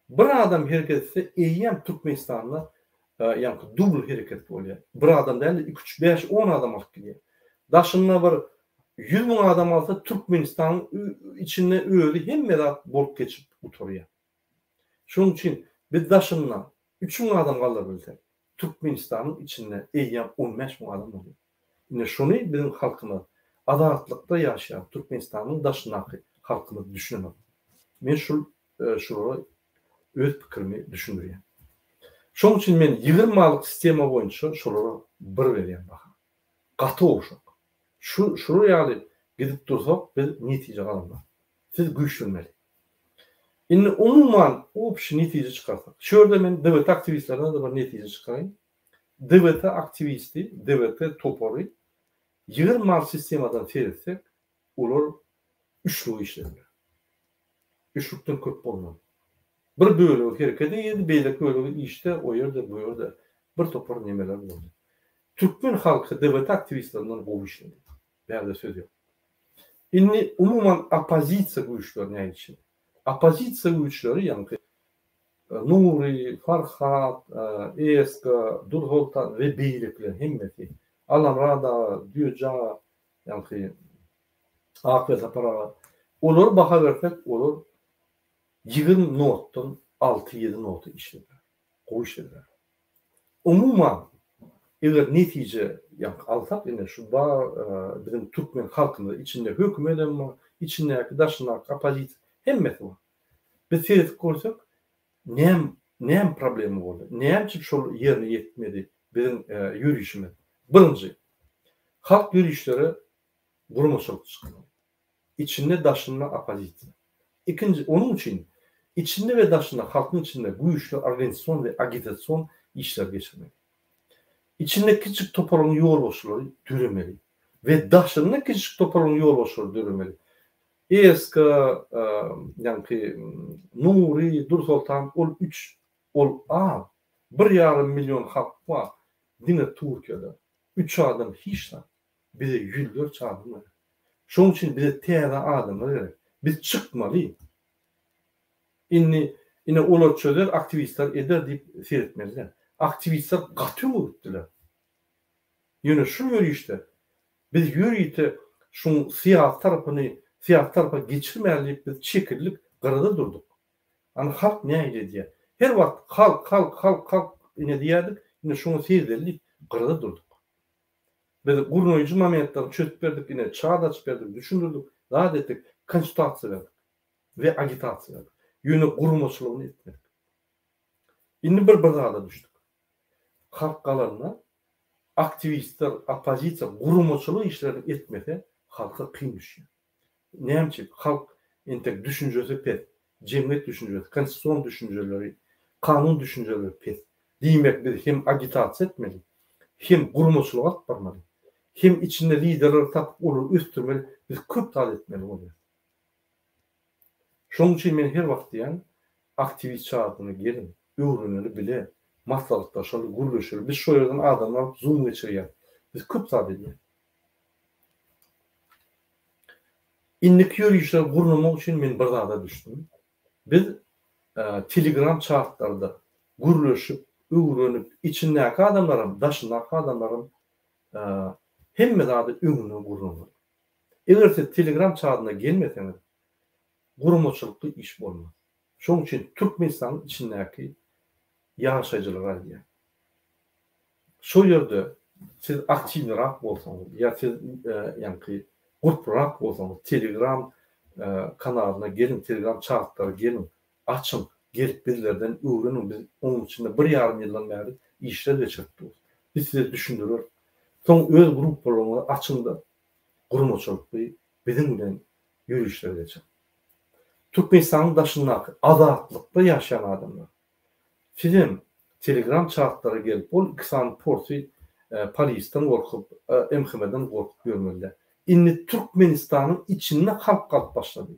Speaker 1: bir adam hereket etse eýýäm Türkmenistanda ýaňky dubl hereket bolýar. Bir adam däl-de iki, üç, bäş, on adam alyp gidýär. Daşynda bir 100 müň adam alsa Türkmenistanyň içinde özi hemme zat bolup geçip gutarýar. Şonuň üçin biz daşynda 3 müň adam galdyryp bilsek, Türkmenistanyň içinde eýýäm 15 müň adam bolýar. Ine şony biziň halkymyz, azatlykda ýaşaýan Türkmenistanyň daşyndaky halkymyz düşünenok. Men şul şulara öz pikirimi düşündirýän. Şonuň üçin men 20 ballyk sistema boýunça şolara bir berýän baha. Gaty gowşak. Şu şular ýaly gidip dursak biz netije gazanmarys. Siz güýçlenmeli. Indi umuman obşi netije çykarsak. Şu ýerde men DWT aktiwistlerine-de bir netije çykaraýyn. DWT aktiwisti, DWT topary 20 bal sistemadan seretsek, olar üçlük işlediler. Üçlükden köp bolmady. Bir bölegi herekete girdi, beýleki bölegi işde, o ýerde, bu ýerde bir topar nemeler boldy. Türkmen halky DWT aktiwistlerinden gowy işledi. Bärde söz ýok. Indi umuman oppozisiýa güýçleri nähili işledi? Oppozisiýa güýçleri ýaňky Nury, Farhat, Eska, Dursoltan we beýlekiler hemmesi, Alamyrat aga, Düýeji aga, ýaňky Ak Welsapar aga, olara baha bersek, olar 20 notdan 6-7 noty işlediler. Gowy işlediler. Umuman, eger netije ýaňky alsak, ine şu bar biziň türkmen halkymyz içinde hökümet hem bar, içindäki, daşyndaky oppozisiýa hemmesi bar. Biz seredip görsek, näme näme problema boldy? Näme üçin şol ýerine ýetmedi biziň ýörişimiz? Birinji, halk ýörişlere guramaçylyk çykmaly. Içinde daşynda oppozisiýa. Ikinji, onuň üçin içinde we daşynda halkyň içinde güýçli organizasion we agitasion işleri geçirmeli. Içinde kiçijik toparlaryň ýolbaşçylary döremeli we daşynda kiçijik toparlaryň ýolbaşçylary döremeli. ESK, ýaňky Nury, Dursoltan ol üç, ol az. Bir ýarym million halk bar diňe Türkiýede. Üç adam hiç zat. Bize ýüzlerçe adam gerek. Şonuň üçin bize täze adamlar gerek. Biz çykmaly. Indi ine olar çözer, aktiwistler eder diýip seretmeli däl. Aktiwistler gaty öňe gitdiler. Ýöne şu ýörişde biz ýörite şuň syýasy tarapyny syýasy tarapa geçirmäli diýip biz çekildik, gyrada durduk. Hany halk nähili edýär? Her wagt halk, halk, halk, halk ine diýerdik, indi şuňa seredeli diýip gyrada durduk. Biz gurnaýjy momentlerini çözüp berdik, ine çat açyp berdik, düşündirdik, zat etdik, konsultasiýa berdik we agitasiýa berdik. Ýöne guramaçylygyny etmedik. Indi bir bir zada düşdük. Halk galanda aktiwistler, oppozisiýa guramaçylyk işlerini etmese halka kyn düşýär. Näme üçin? Halk entek düşünjesi pes. Jemgyýet düşünjesi, konstitusion düşünjeleri, kanun düşünjeleri pes. Diýmek biz hem agitasiýa etmeli, hem guramaçylyk alyp barmaly, hem içinde liderleri tapyp olary ösdürmeli. Biz köp zat etmeli bolýar. Şonuň üçin men her wagt diýýän, aktiwist çadyryna geliň, öwreneli bile, maslahatlaşaly, gürleşeli. Biz şo ýerden adamlar alyp zoom geçirýäs. Biz köp zat edýäs. Indiki ýörişleri gurnamak üçin men bir zada düşdüm. Biz telegram çatlarda gürleşip, öwrenip, içindäki adamlaram, daşyndaky adamlaram hemme zady öňünden gurnamaly. Eger siz telegram çadyna gelmeseňiz, guramaçylykly iş bolmaz. Şonuň üçin Türkmenistanyň içindäki ýaşaýjylara aýdýan. Şo ýerde siz aktiwnyrak bolsaňyz ýa siz ýaňky gurplyrak bolsaňyz telegram kanalyna geliň, telegram çatlara geliň, açyň, gelip bizlerden öwreniň, biz onuň içinde bir ýarym ýyldan bäri işler geçirip durus. Biz size düşündireris. Soň öz gruppalaryňyzy açyň-da, guramaçylykly biziň bilen ýörişler geçiriň. Türkmenistanyň daşyndaky azatlykda ýaşaýan adamlar, Sizem telegram çatlara gelip ol iki sany porsy polisden gorkup MHM-den gorkup ýörmeli däl. Indi Türkmenistanyň içinde halk galyp başlady.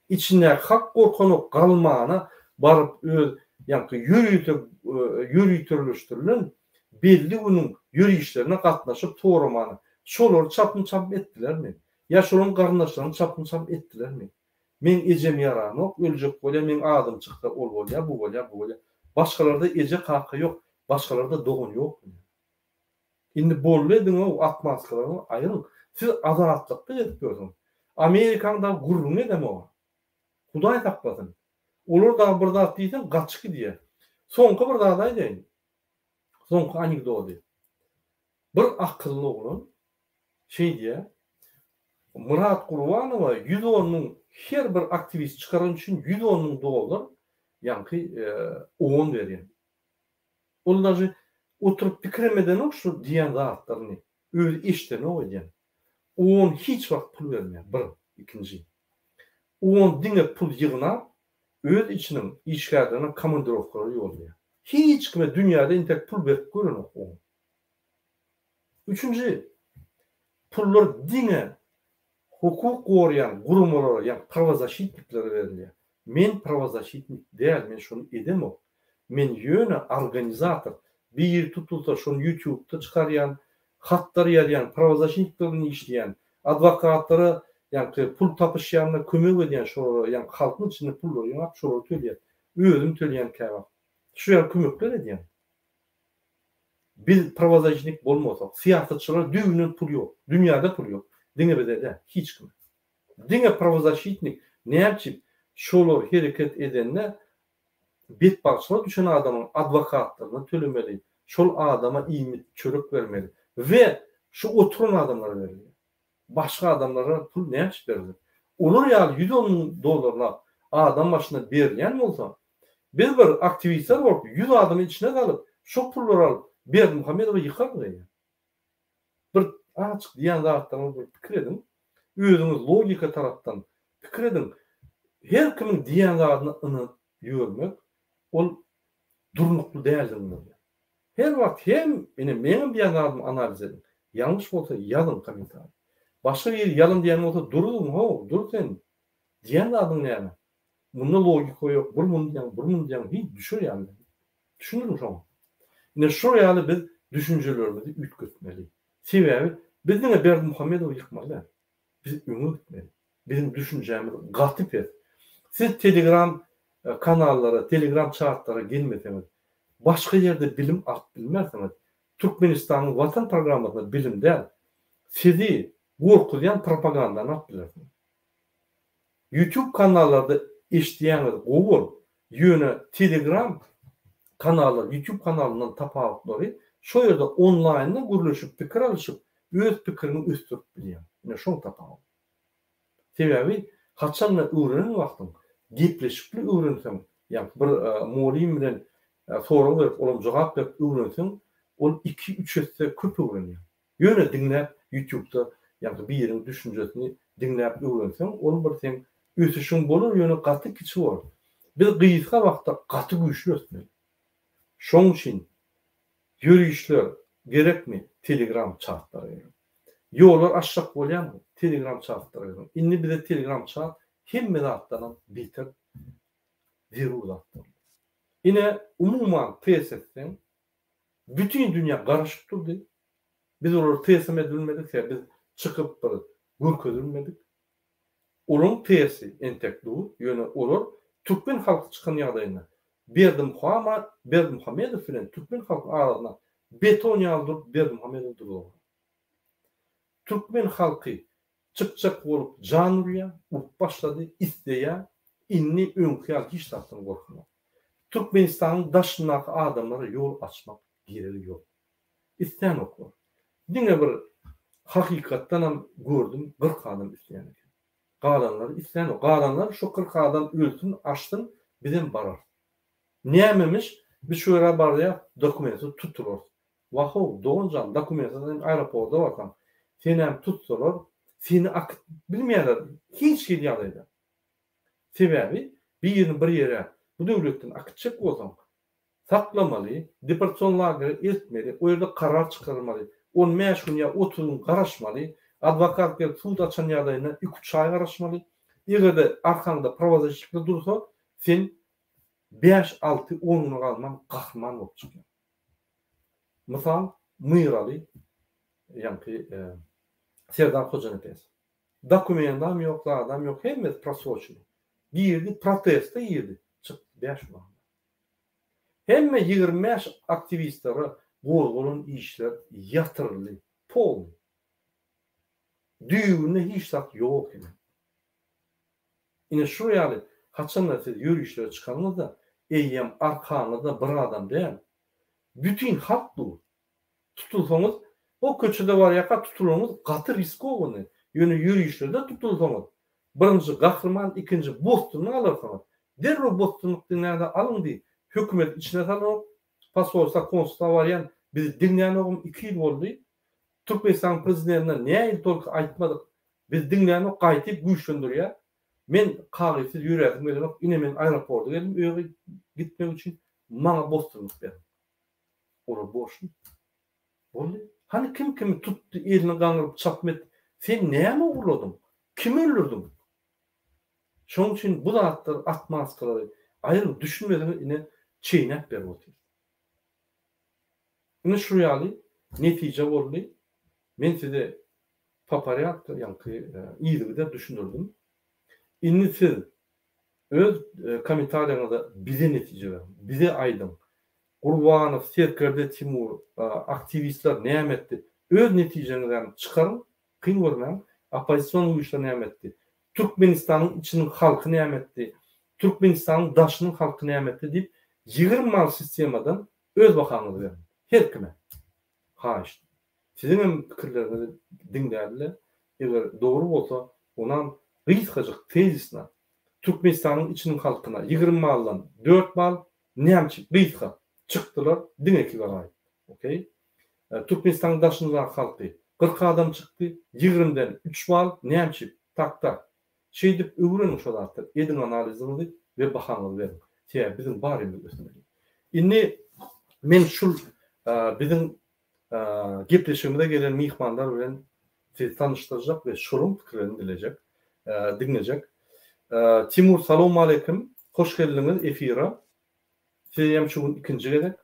Speaker 1: Içindäki halk gorkanok galmana baryp öz ýaňky ýörite ýöriteleşdirilen belli günüň ýörişlerine gatnaşyp soramana şolary çapym çapym etdilermi? Ýa şolaryň garyndaşlaryny çapym çapym etdilermi? Meň ejem ýaranok, öljek bolýa, meň adym çyksa ol bolýa, bu bolýa, bu bolýa. Başgalarda eje kaka ýok, başgalarda dogan ýokmy näme? Indi boldy ediň-ow, atmaskalaryňyzy aýyryň. Siz azatlykda gezip ýörsüňiz. Amerikaň dagy gürrüňini edemog-a. Hudaý saklasyn. Olar dagy bir zat diýseň gaçyp gidýär. Soňky bir zady aýdaýyn. Soňky anekdody. Bir akylly oglan şeý diýýär, Myrat Gurbanowa 110 müň her bir aktiwist çykaran üçin 110 müň dollar ýaňky on berýän. Ol daže oturyp pikirem edenok şu diýen zatlaryny. Özi eşidenok edýän. On hiç wagt pul bermeýär bir, ikinji. On diňe pul ýygnap öz içiniň işgärlerine komandirowkalara ýollaýar. Hiç kime dünýäde intek pul berip görenok on. Üçünji, pullar diňe hukuk goraýan guramalara, ýagny prawozaşitniklere berilýär. Men prawozaşitnik däl, men şony edemok. Men ýöne organizator, biri tutulsa şony ýutubda çykarýan, hatlar ýazýan, prawozaşitnikler bilen işleýän, adwokatlara ýaňky pul tapyşýanyna kömek edýän şolara, ýaňky halkyň içinde pullary ýygnap şolara töleýän. Özüm töleýän käwagt. Şu ýaly kömekler edýän. Biz prawozaşitnik bolmasak, syýasatçylara düýbünden pul ýok. Dünýäde pul ýok. Diňe bize däl, hiç kime. Diňe prawozaşitnik näme üçin şolar hereket edende betbagtçylyga düşen adamyň adwokatlaryna tölemeli, şol adama iýmit, çörek bermeli we şu oturan adamlara berilýär. Başga adamlara pul näme üçin beriler? Olar ýaly 110 müň dollarlap adam başyna berilýän bolsa, biz bir aktiwistler bolup 100 adamy içine salyp, şo pullary alyp Berdimuhamedowy ýykardyk eýýäm. Bir azajyk diýýän zatlaryňyzy bir pikir ediň. Özüňiz logika tarapdan pikir ediň. Her kimiň diýýän zadyna ynanyp ýörmek ol durnukly däldigini görýär. Her wagt hem ine meňem diýýän zadymy analiz ediň. Ýalňyş bolsa ýazyň kommentariý. Başga biri ýalan diýýän bolsa duruň how dur sen diýýän zadyň näme? Munda logika ýok bir muny diýýäň bir muny diýýäň hiç düşer ýaly däl. Düşündiňmi şoňa? Ine şol ýaly biz düşünjelerimizi üýtgetmeli. Sebäbi biz diňe Berdimuhamedowy ýykmaly däl. Biz öňe gitmeli. Biziň düşünjämiz gaty pes. Siz telegram kanallara, telegram çatlara gelmeseňiz, başga ýerde bilim alyp bilmersiňiz. Türkmenistanyň Watan programmasynda bilim däl, sizi gorkuzýan propagandany alyp bilersiňiz. Youtube kanallarda eşidýäňiz gowy bol, ýöne telegram kanallar youtube kanalyndan tapawutlary şo ýerde onlaýnda gürleşip pikir alyşyp öz pikiriňi ösdürip bilýäň. Ine şoň tapawudy. Sebäbi haçanda öwrenen wagtyň gepleşikli öwrenseň ýa bir mugallym bilen sorag berip olam jogap berip öwrenseň. Ol iki-üç esse köp öwrenýär. Ýöne diňläp ýutubda ýa-da biriniň düşünjesini diňläp öwrenseň ol bir seň ösüşiň bolar ýöne gaty kiçi bolar. Biz gysga wagtda gaty güýçli ösmeli. Şoň üçin ýörişler gerekmi telegram çatlara gerek. Ýollar açjak bolýaňmy telegram çatlara gerek. Indi bize telegram çat hemme zatdanam beter zerur zat boldy. Ine umuman test etseň Bütin dünýä garaşyp durdy. Biz olary teslim edilmedik, sebäbi biz çykyp bir görkezilmedik. Olaryň testi entek dur, ýöne olar türkmen halky çykan ýagdaýynda Berdimuhama Berdimuhamedow bilen türkmen halkynyň arasynda beton ýaly durup Berdimuhamedow durdular. Türkmen halky çykjak bolup jan urýar, urup başlady, isleýär, indi öňki ýaly hiç zatdan gorkanok. Türkmenistanyň daşyndaky adamlara ýol açmak geregi ýok. Islänoklar. Diňe bir hakykatdanam gördüm 40 adam isleýän eken. Galanlary islänok. Galanlar şu 40 adam ölsün, açsyn, bizem bararys. Nämemiş, biz şu ýere barýas, dokumentsiz tutularys. Wah-ow, dogan jan, dokumentsiz sen aeroporta barsaň, senem tutsalar, seni akyt bilmeýärler hiç hili ýagdaýda. Sebäbi birini bir ýere bu döwletden akitjek bolsaň, saklamaly, deportasion lagere eltmeli, o ýerde karar çykarmaly, on bäş gün ýa 30 gün garaşmaly, adwokat gelip sud açan ýagdaýynda iki-üç aý garaşmaly. Eger-de arkaňda prawozaşitnikler dursa, sen bäş, alty, on güne galman gahryman bolup çykýaň. Mysal, Myraly, ýaňky Serdar Hojanepesow. Dokumentam ýok, zadam ýok, hemmesi prosroçnyý. Girdi, proteste girdi, çykdy bäş gün galdy. Hemme 25 aktiwistlere gozgalan işler ýatyryldy, polnyý. Düýbünde hiç zat ýok eken. Ine şu ýaly haçanda siz ýörişlere çykanyňyzda eýýäm arkaňyzda bir adam däl, bütin halk dur. Tutulsaňyz, o köçede barýarka tutulanyňyz gaty riskowanyý. Ýöne ýörişlerde tutulsaňyz, birinji gahryman, ikinji bosgunlyk alarsyňyz. Derrew bosgunlyk diňläňde alyň diý, hökümet içine salanok, posolstwa, konsulstwa barýan bizi diňlänogam iki ýyl boldy. Türkmenistanyň prezidentine nähili tolko aýtmadyk, bizi diňlänok, gaýtyp güýçlendirýär. Men kagyzsyz ýöräsim gelenok, ine men aeroporta geldim öýe gitmek üçin, maňa bosgunlyk beriň. Olar borçly. Boldy. Hany kim kimi tutdy, elini gaňryp çapym etdi. Sen näme ogurladyň? Kimi öldürdiň? Şonuň üçin bu zatlar otmazkalary aýryň, düşünmeseňiz ine çeýnäp berip otyr. Ine şu ýaly netije boldy. Men size po porýadku ýaňky yzygider düşündirdim. Indi siz Öz kommentariýaňyzda bize netije beriň. Bize aýdyň. Gurbanow, serkerde Timur, aktiwistler näme etdi? Öz netijeňizem çykaryň, kyn görmäň. Oppozision güýçler näme etdi? Türkmenistanyň içiniň halky näme etdi? Türkmenistanyň daşynyň halky näme etdi diýip, 20 bal sistemadan öz bahaňyzy beriň. Her kime. Haýyşt. Siziňem pikirleriňizi diňläli-le, eger dogry bolsa, onam gysgajyk tezisna Türkmenistanyň içiniň halkyna 20 baldan 4 bal nämçe gysga çykdylar diňe 2 welaýat. Okey. Türkmenistanyň daşyndaky halky 40 adam çykdy 20-den 3 bal nämçe tak tak. Şeýdip öwreniň şo zatlary ediň analiziňizi we bahaňyzy beriň. Sebäbi biziň barymyz ösmeli. Indi men şul biziň gepleşigimize gelen myhmanlar bilen sizi tanyşdyrjak we şolaryň pikirlerini dilejek, diňlejek. Timur salowmaleýkim, hoş geldiňiz efire. Sizi hem şu gün ikinji gezek.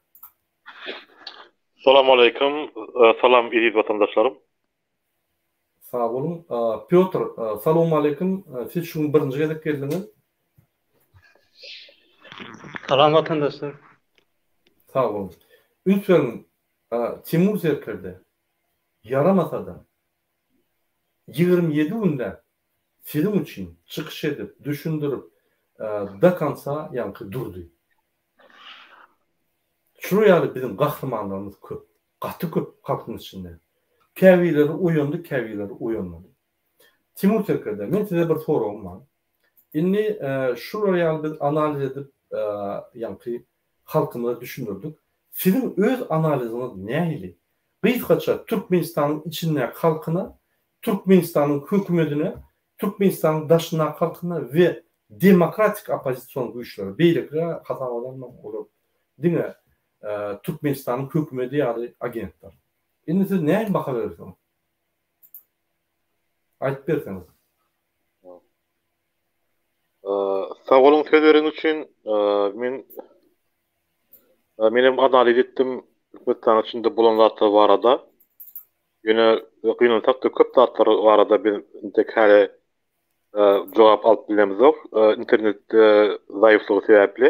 Speaker 2: Salowmaleýkim, salam eziz watandaşlarym.
Speaker 1: Sag boluň. Pýotr, salowmaleýkim, siz şu gün birinji gezek geldiňiz.
Speaker 3: Salam watandaşlar.
Speaker 1: Sag boluň. Üns beriň, Timur serkerde ýaramasa-da, 27 günläp siziň üçin çykyş edip, düşündirip, do konca ýaňky durdy. Şular ýaly biziň gahrymanlarymyz köp, gaty köp halkyň içinde. Käbirleri oýandy, käbirleri oýanmady. Timur serkerde, men size bir soragym bar. Indi şular ýaly biz analiz edip, ýaňky halkymyza düşündirdik. Siziň öz analiziňiz nähili? Gysgaça Türkmenistanyň içindäki halkyna, Türkmenistanyň hökümedine, Türkmenistanyň daşyndaky halkyna we demokratik oppozision güýçlere, beýlekiler hasaba almaň olar diňe Türkmenistanyň hökümedi ýaly agentler. Indi siz nähili baha berersiňiz? Aýdyp berseňiz.
Speaker 2: Sag boluň söz bereniňiz üçin. Men menem analiz etdim Türkmenistanyň içinde bolan zatlar barada. Ýöne gynansak-da köp zatlar barada biz entek häli jogap alyp bilemizok. Internet zaýyflygy sebäpli.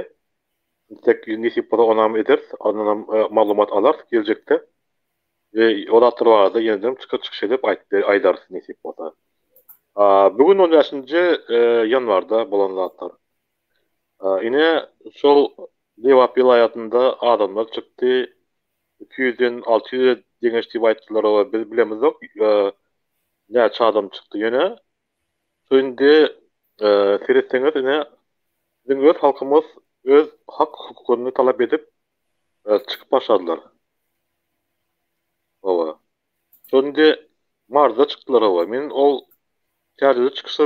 Speaker 2: Entek nesip bolsa onam ederis, ondanam maglumat alarys geljekde. We o zatlar barada ýenedem çykyp çykyş edip aýdyp aýdarys nesip bolsa. Bu gün on bäşinji ýanwarda bolan zatlar. Ine şol Lebap welaýatynda adamlar çykdy. 200-den 600-e deňeç diýip aýtdylar we biz bilemizok näçe adam çykdy. Ýöne şu indi seretseňiz ine biziň öz halkymyz öz hak hukukyny talap edip çykyp başladylar. Hawa. Şol indi Marsda çykdylar hawa. Men ol Çärjewde çykyşda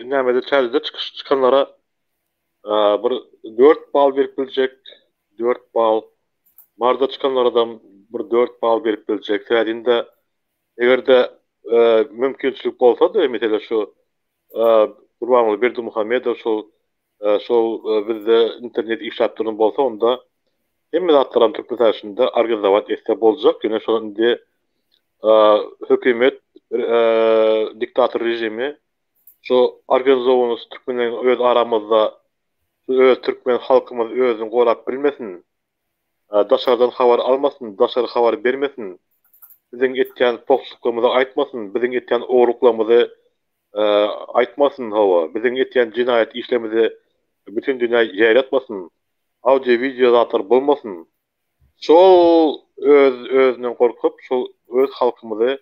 Speaker 2: nämede Çärjewde çykyş çykanlara bir 4 bal berip biljek, 4 bal. Marsda çykanlaradam bir 4 bal berip biljek. Sebäbi indi eger-de mümkinçilik bolsady, mesele şu Gurbanguly Berdimuhamedow şol şol bizde internet işläp duran bolsa onda hemme zatlaram Türkmenistan içinde organizowat etse boljak ýöne şol indi hökümet diktator režimi şu organizowanys türkmenleriň öz aramyzda şu öz türkmen halkymyz özüni gorap bilmesin daşardan habar almasyn daşary habar bermesin biziň etýän pohçulyklarymyzy aýtmasyn biziň etýän ogurlyklarymyzy aýtmasyn hawa biziň etýän jenaýat işlerimizi bütin dünýä ýaýratmasyn audio wideo zatlar bolmasyn şol öz özünden gorkup şol öz halkymyzy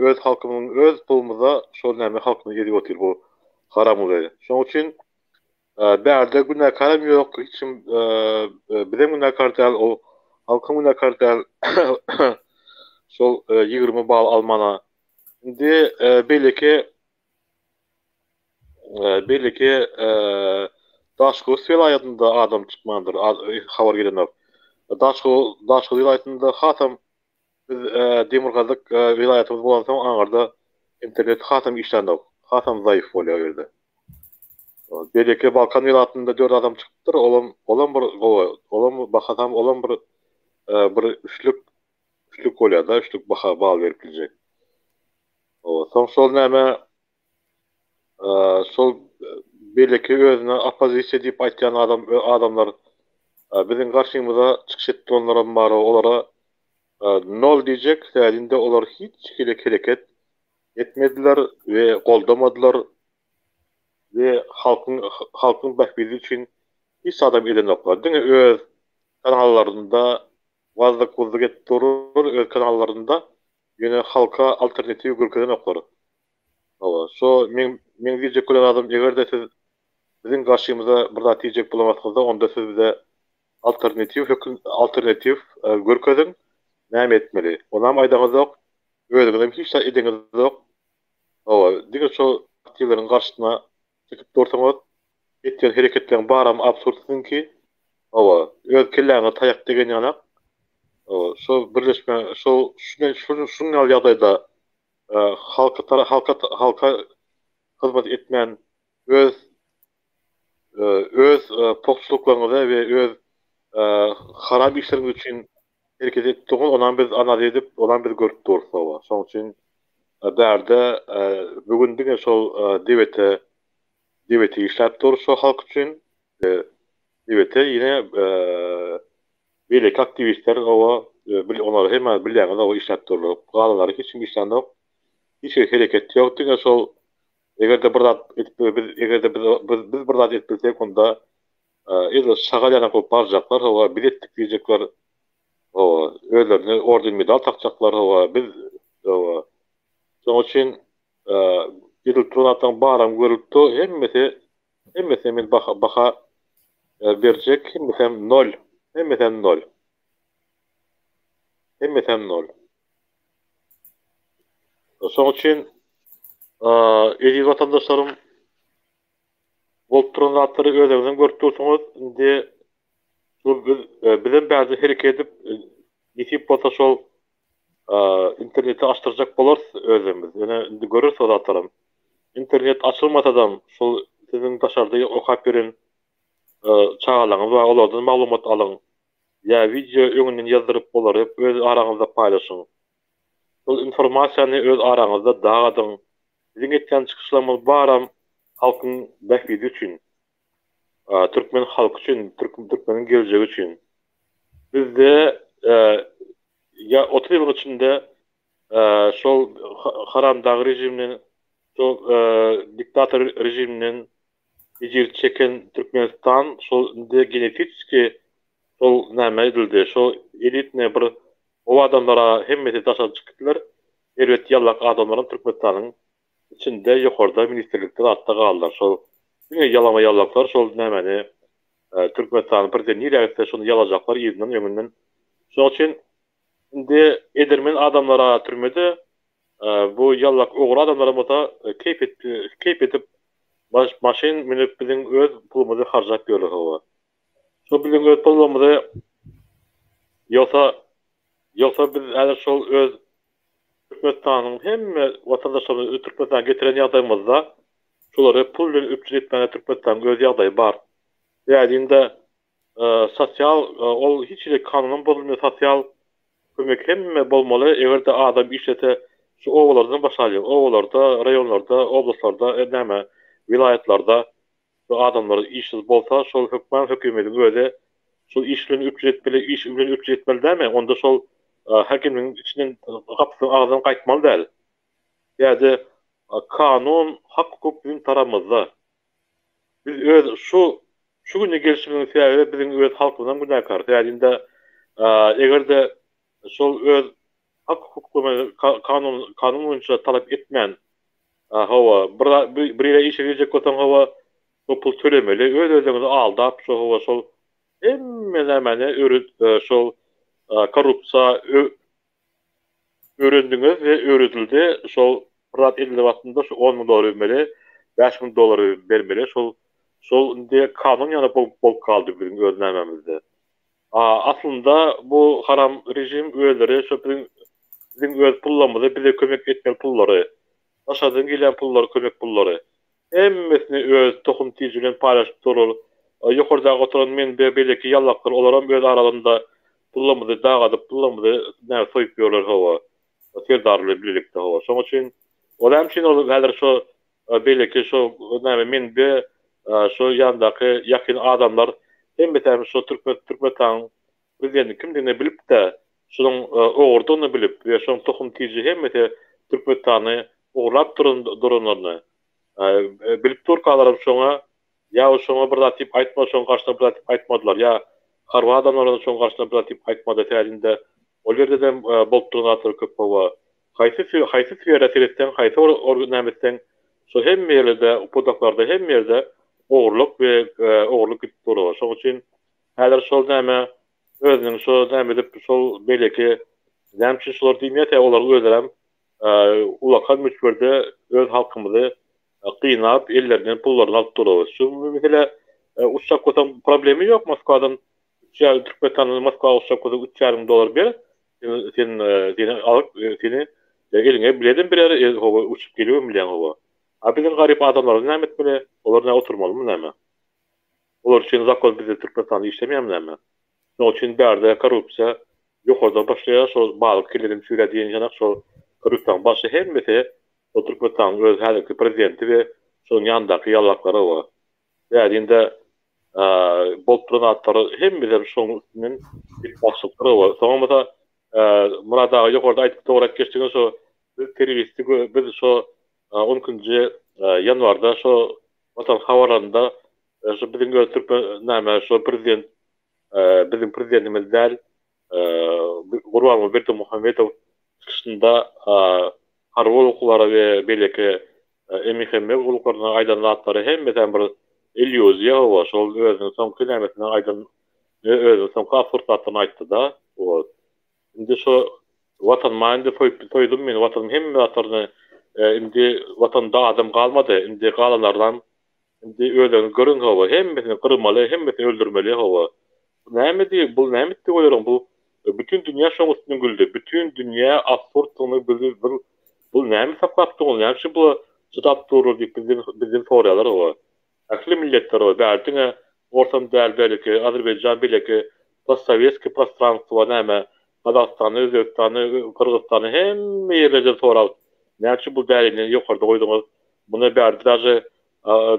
Speaker 2: öz halkymyzyň öz pulumyza şol näme halkymyzy ezip otyr bu haramguly şoň üçin Bärde günäkarem ýok, hiç kim bizem günäkar däl, ol halkam günäkar däl. Şol 20 bal almana. Indi beýleki beýleki Daşoguz welaýatynda adam çykmandyr, habar gelenok. Daşoguz Daşoguz welaýatynda hasam Biz demirgazyk welaýatymyz bolansoň aňyrda internet hasam işlänok. Hasam zaýyf bolýar o ýerde. Beýleki Balkan welaýatynda 4 adam çykypdyr. Olam olam bir gowy. Olam bahasam olam bir bir üçlük üçlük bolýar-da, üçlük baha bal berip biljek. Soň şol näme Şol beýleki özüne oppozisiýa diýip aýtýan adam adamlar biziň garşymyza çykyş edip duranlaram bar olara nol diýjek sebäbi olar hiç hili hereket etmediler we goldamadylar we halkyň halkyň bähbidi üçin hiç zadam edenoklar diňe öz kanallarynda wazzyk-wuzzyk edip durur öz kanallarynda ýöne halka alternatiw görkezenoklar. Hawa, şo meň meň diýjek bolan zadym eger-de siz biziň garşymyza bir zat diýjek bolan onda siz bize alternatiw höküm alternatiw görkeziň näme etmeli. Onam aýdaňyzok, özüňizem hiç zat edeňizok. Hawa, diňe şo aktiwleriň garşysyna çykyp dursaňyz etýän hereketleriň baram absurd siziňki. Hawa, öz kelläňe taýak degen ýanak. Hawa, şo birleşme şo şu şuň ýaly ýagdaýda halka halka halka hyzmat etmän öz öz pohçulyklaryňyza we öz haram işleriňiz üçin hereket edip durňyz onam biz analiz edip onam biz görüp durus hawa şoň üçin bärde bu gün diňe şol DWT DWT işläp dur şo halk üçin DWT ýene Beýleki aktiwistler oba bil olary hemme bilýäňiz oba işläp durlar. Galanlary hiç kim işlänok. Hiç hili hereket ýok. Diňe şol eger-de bir zat edip biz eger-de biz biz bir zat edip bilsek onda edil şagal ýanak bolup barjaklar hawa biz etdik diýjekler. Hawa özlerine orden medal takjaklar hawa biz hawa. Şonuň üçin edilip duran zatlaryň baram görülip dur hemmesi hemmesine men baha baha berjek hemmesem nol. Hemmesem nol. Hemmesem nol. Şoň üçin eziz watandaşlarym bolup duran zatlary özüňizem görüp dursuňyz. Indi şu biz bizem bärde hereket edip nesip bolsa şol interneti açdyrjak bolarys özümiz. Ýöne indi göreris o zatlaram. Internet açylmasadam şol siziň daşarda okap ýören çagalaryňyz bar olardan maglumat alyň. Ýa wideo öňünden ýazdyryp olary öz araňyzda paýlaşyň. Şol informasiýany öz araňyzda dagadyň. Biziň etýän çykyşlarymyz baram halkyň bähbidi üçin. Türkmen halky üçin, türkmeniň geljegi üçin. Bizde ýa 30 ýylyň içinde şol haramdag režimden, şol diktator režiminden ejir çeken Türkmenistan şol indi genetiski şol näme edildi şol elitne bir gowy adamlara hemmesi daşary çykyp gitdiler erbet ýallak adamlaram Türkmenistanyň içinde ýokarda ministrlikde zatda galdylar şol diňe ýalama ýallaklar şol nämeni Türkmenistanyň prezidenti nirä gitse şony ýalajaklar yzyndan öňünden şoň üçin indi edermen adamlara türmede Bu ýallak ogry adamlaram bolsa keýp keýp edip maşyn münüp biziň öz pulumyzy harjap ýörler hawa. Şol biziň öz pulumyzy ýogsa ýogsa biz häzir şol öz Türkmenistanyň hemme watandaşlarymyzy Türkmenistana getiren ýagdaýymyzda şolary pul bilen üpjün etmäge Türkmenistanyň öz ýagdaýy bar. Bärinde Sosial ol hiç hili kanunam bozulmaýar sosial kömek hemme bolmaly egerde adam işlese şu obalardan başlaýalyň obalarda raýonlarda oblastlarda näme welaýatlarda şu adamlar işsiz bolsa şol hökman hökümediň özi şol iş bilen üpjün etmeli iş bilen üpjün etmeli dälmi onda şol häkimiň içinden gapysynyň agzyndan gaýtmaly däl ýa-da kanun hak hukuk biziň tarabymyzda Biz öz şu şu güne gelşimiziň sebäbi biziň öz halkymyzam günäkär. Sebäbi indi eger-de şol öz hak hukuklarymyzy kanun kanun boýunça talap etmän hawa bir bir ýere işe girjek bolsaň hawa şol pul tölemeli öz özüňizi aldap şo hawa şol hemme nämäni öwret şol korrupsiýa Öwrendiňiz we öwredildi şol bir zat edildi wagtynda şu on müň dollar bermeli, 5000 dollar bermeli şol şol indi kanun ýaly bolup galdy biziň öz nämämizde. A aslynda bu haram režim özleri şo biziň biziň öz pullarymyzy bize kömek etmeli pullary daşardan gelýän pullary kömek pullary Hemmesini öz tohum tiji bilen paýlaşyp durur. Ýokardaky oturan men be beýleki ýallaklar olaram öz aralarynda pullarymyzy dagadyp pullarymyzy näme soýup ýörler hawa Serdar bilen bilelikde hawa şoň üçin o näme üçin ol häzir şo beýleki şo näme men be şo ýandaky ýakyn adamlar hemmesi şo türkmen türkmenistanyň prezidentiniň kimdigini bilipde şunuň ogurdygyny bilip we şonuň tohum tiji hemmesi Türkmenistany ogurlap duran duranlaryny bilip durkalaram şoňa ýa şoňa bir zat diýip aýtma şoň garşysyna bir zat diýip aýtmadylar ýa harby adamlara şoň garşysyna bir zat diýip aýtmady sebäbi ol ýerdedem bolup duran zatlar köp hawa haýsy haýsy sfera seretseň haýsy or näme etseň şo hemme ýerlerde pudaklarda hemme ýerde ogurlyk we ogurlyk gidip dur şoň üçin häzir şol näme özüniň şo näme edip şol beýleki näme üçin şular diýmeýär olaryň özlerem ulakan möçberde öz halkymyzy gynap ellerinden pullaryny alyp durarys. Şu mesele uçjak bolsaň problemi ýok Moskwadan üç ýarym Türkmenistandan Moskwa uçjak bolsaň üç ýarym dollar ber sen sen seni alyp seni eliňe biledem berer hawa uçup gelibem bilýäň hawa. A biziň garyp adamlarymyz näme etmeli? Olar näme oturmalymy näme? Olar üçin zakon bizde Türkmenistanda işlemeýärmi näme? Şonuň üçin bärde korrupsiýa ýokardan başlaýar, şol balyk kelleden çüýrär diýen ýanak şol korrupsiýanyň başy hemmesi şol Türkmenistanyň öz häzirki prezidenti we şonuň ýanyndaky ýallaklary bar. Bärinde bolup duran zatlar hemmesi şonuň üstünden gidip başlapdyr we soňam bolsa Myrat aga ýokarda aýdyp dogry aýdyp geçdiňiz şo biz terroristi biz şo on ikinji ýanwarda şo Watan habarlarynda şu biziň öz türkmen näme şo prezident biziň prezidentimiz däl Gurbanguly Berdimuhamedow çykyşynda harby gulluklara we beýleki MHM gulluklaryna aýdan zatlary hemmesem bir illýuziýa hawa şol özüniň soňky nämesinde aýdan. Özüniň soňky absurd zatlaryny aýtdy-da. Wot. Indi şo Watanyma indi soýup soýdum men Watanyň hemme zatlaryny indi Watanda adam galmady indi galanlarynam indi özleriňiz görüň hawa hemmesini gyrmaly hemmesini öldürmeli hawa bu näme diý bul näme etdi olaryň bu bütin dünýä şoň üstünden güldi bütin dünýä absurddygyny bizi bir bul näme saklap dur näme üçin bula çydap durlar diýip bizden bizden soraýarlar hawa Ähli milletler we bäri diňe orsam däl belki Azerbaýjan beýleki postsowetskiý prostranstwo näme Gazagystany Özbegistany Gyrgyzystany hemme ýerlerden sorap näme üçin bu dälini ýokarda goýduňyz muny bärde daže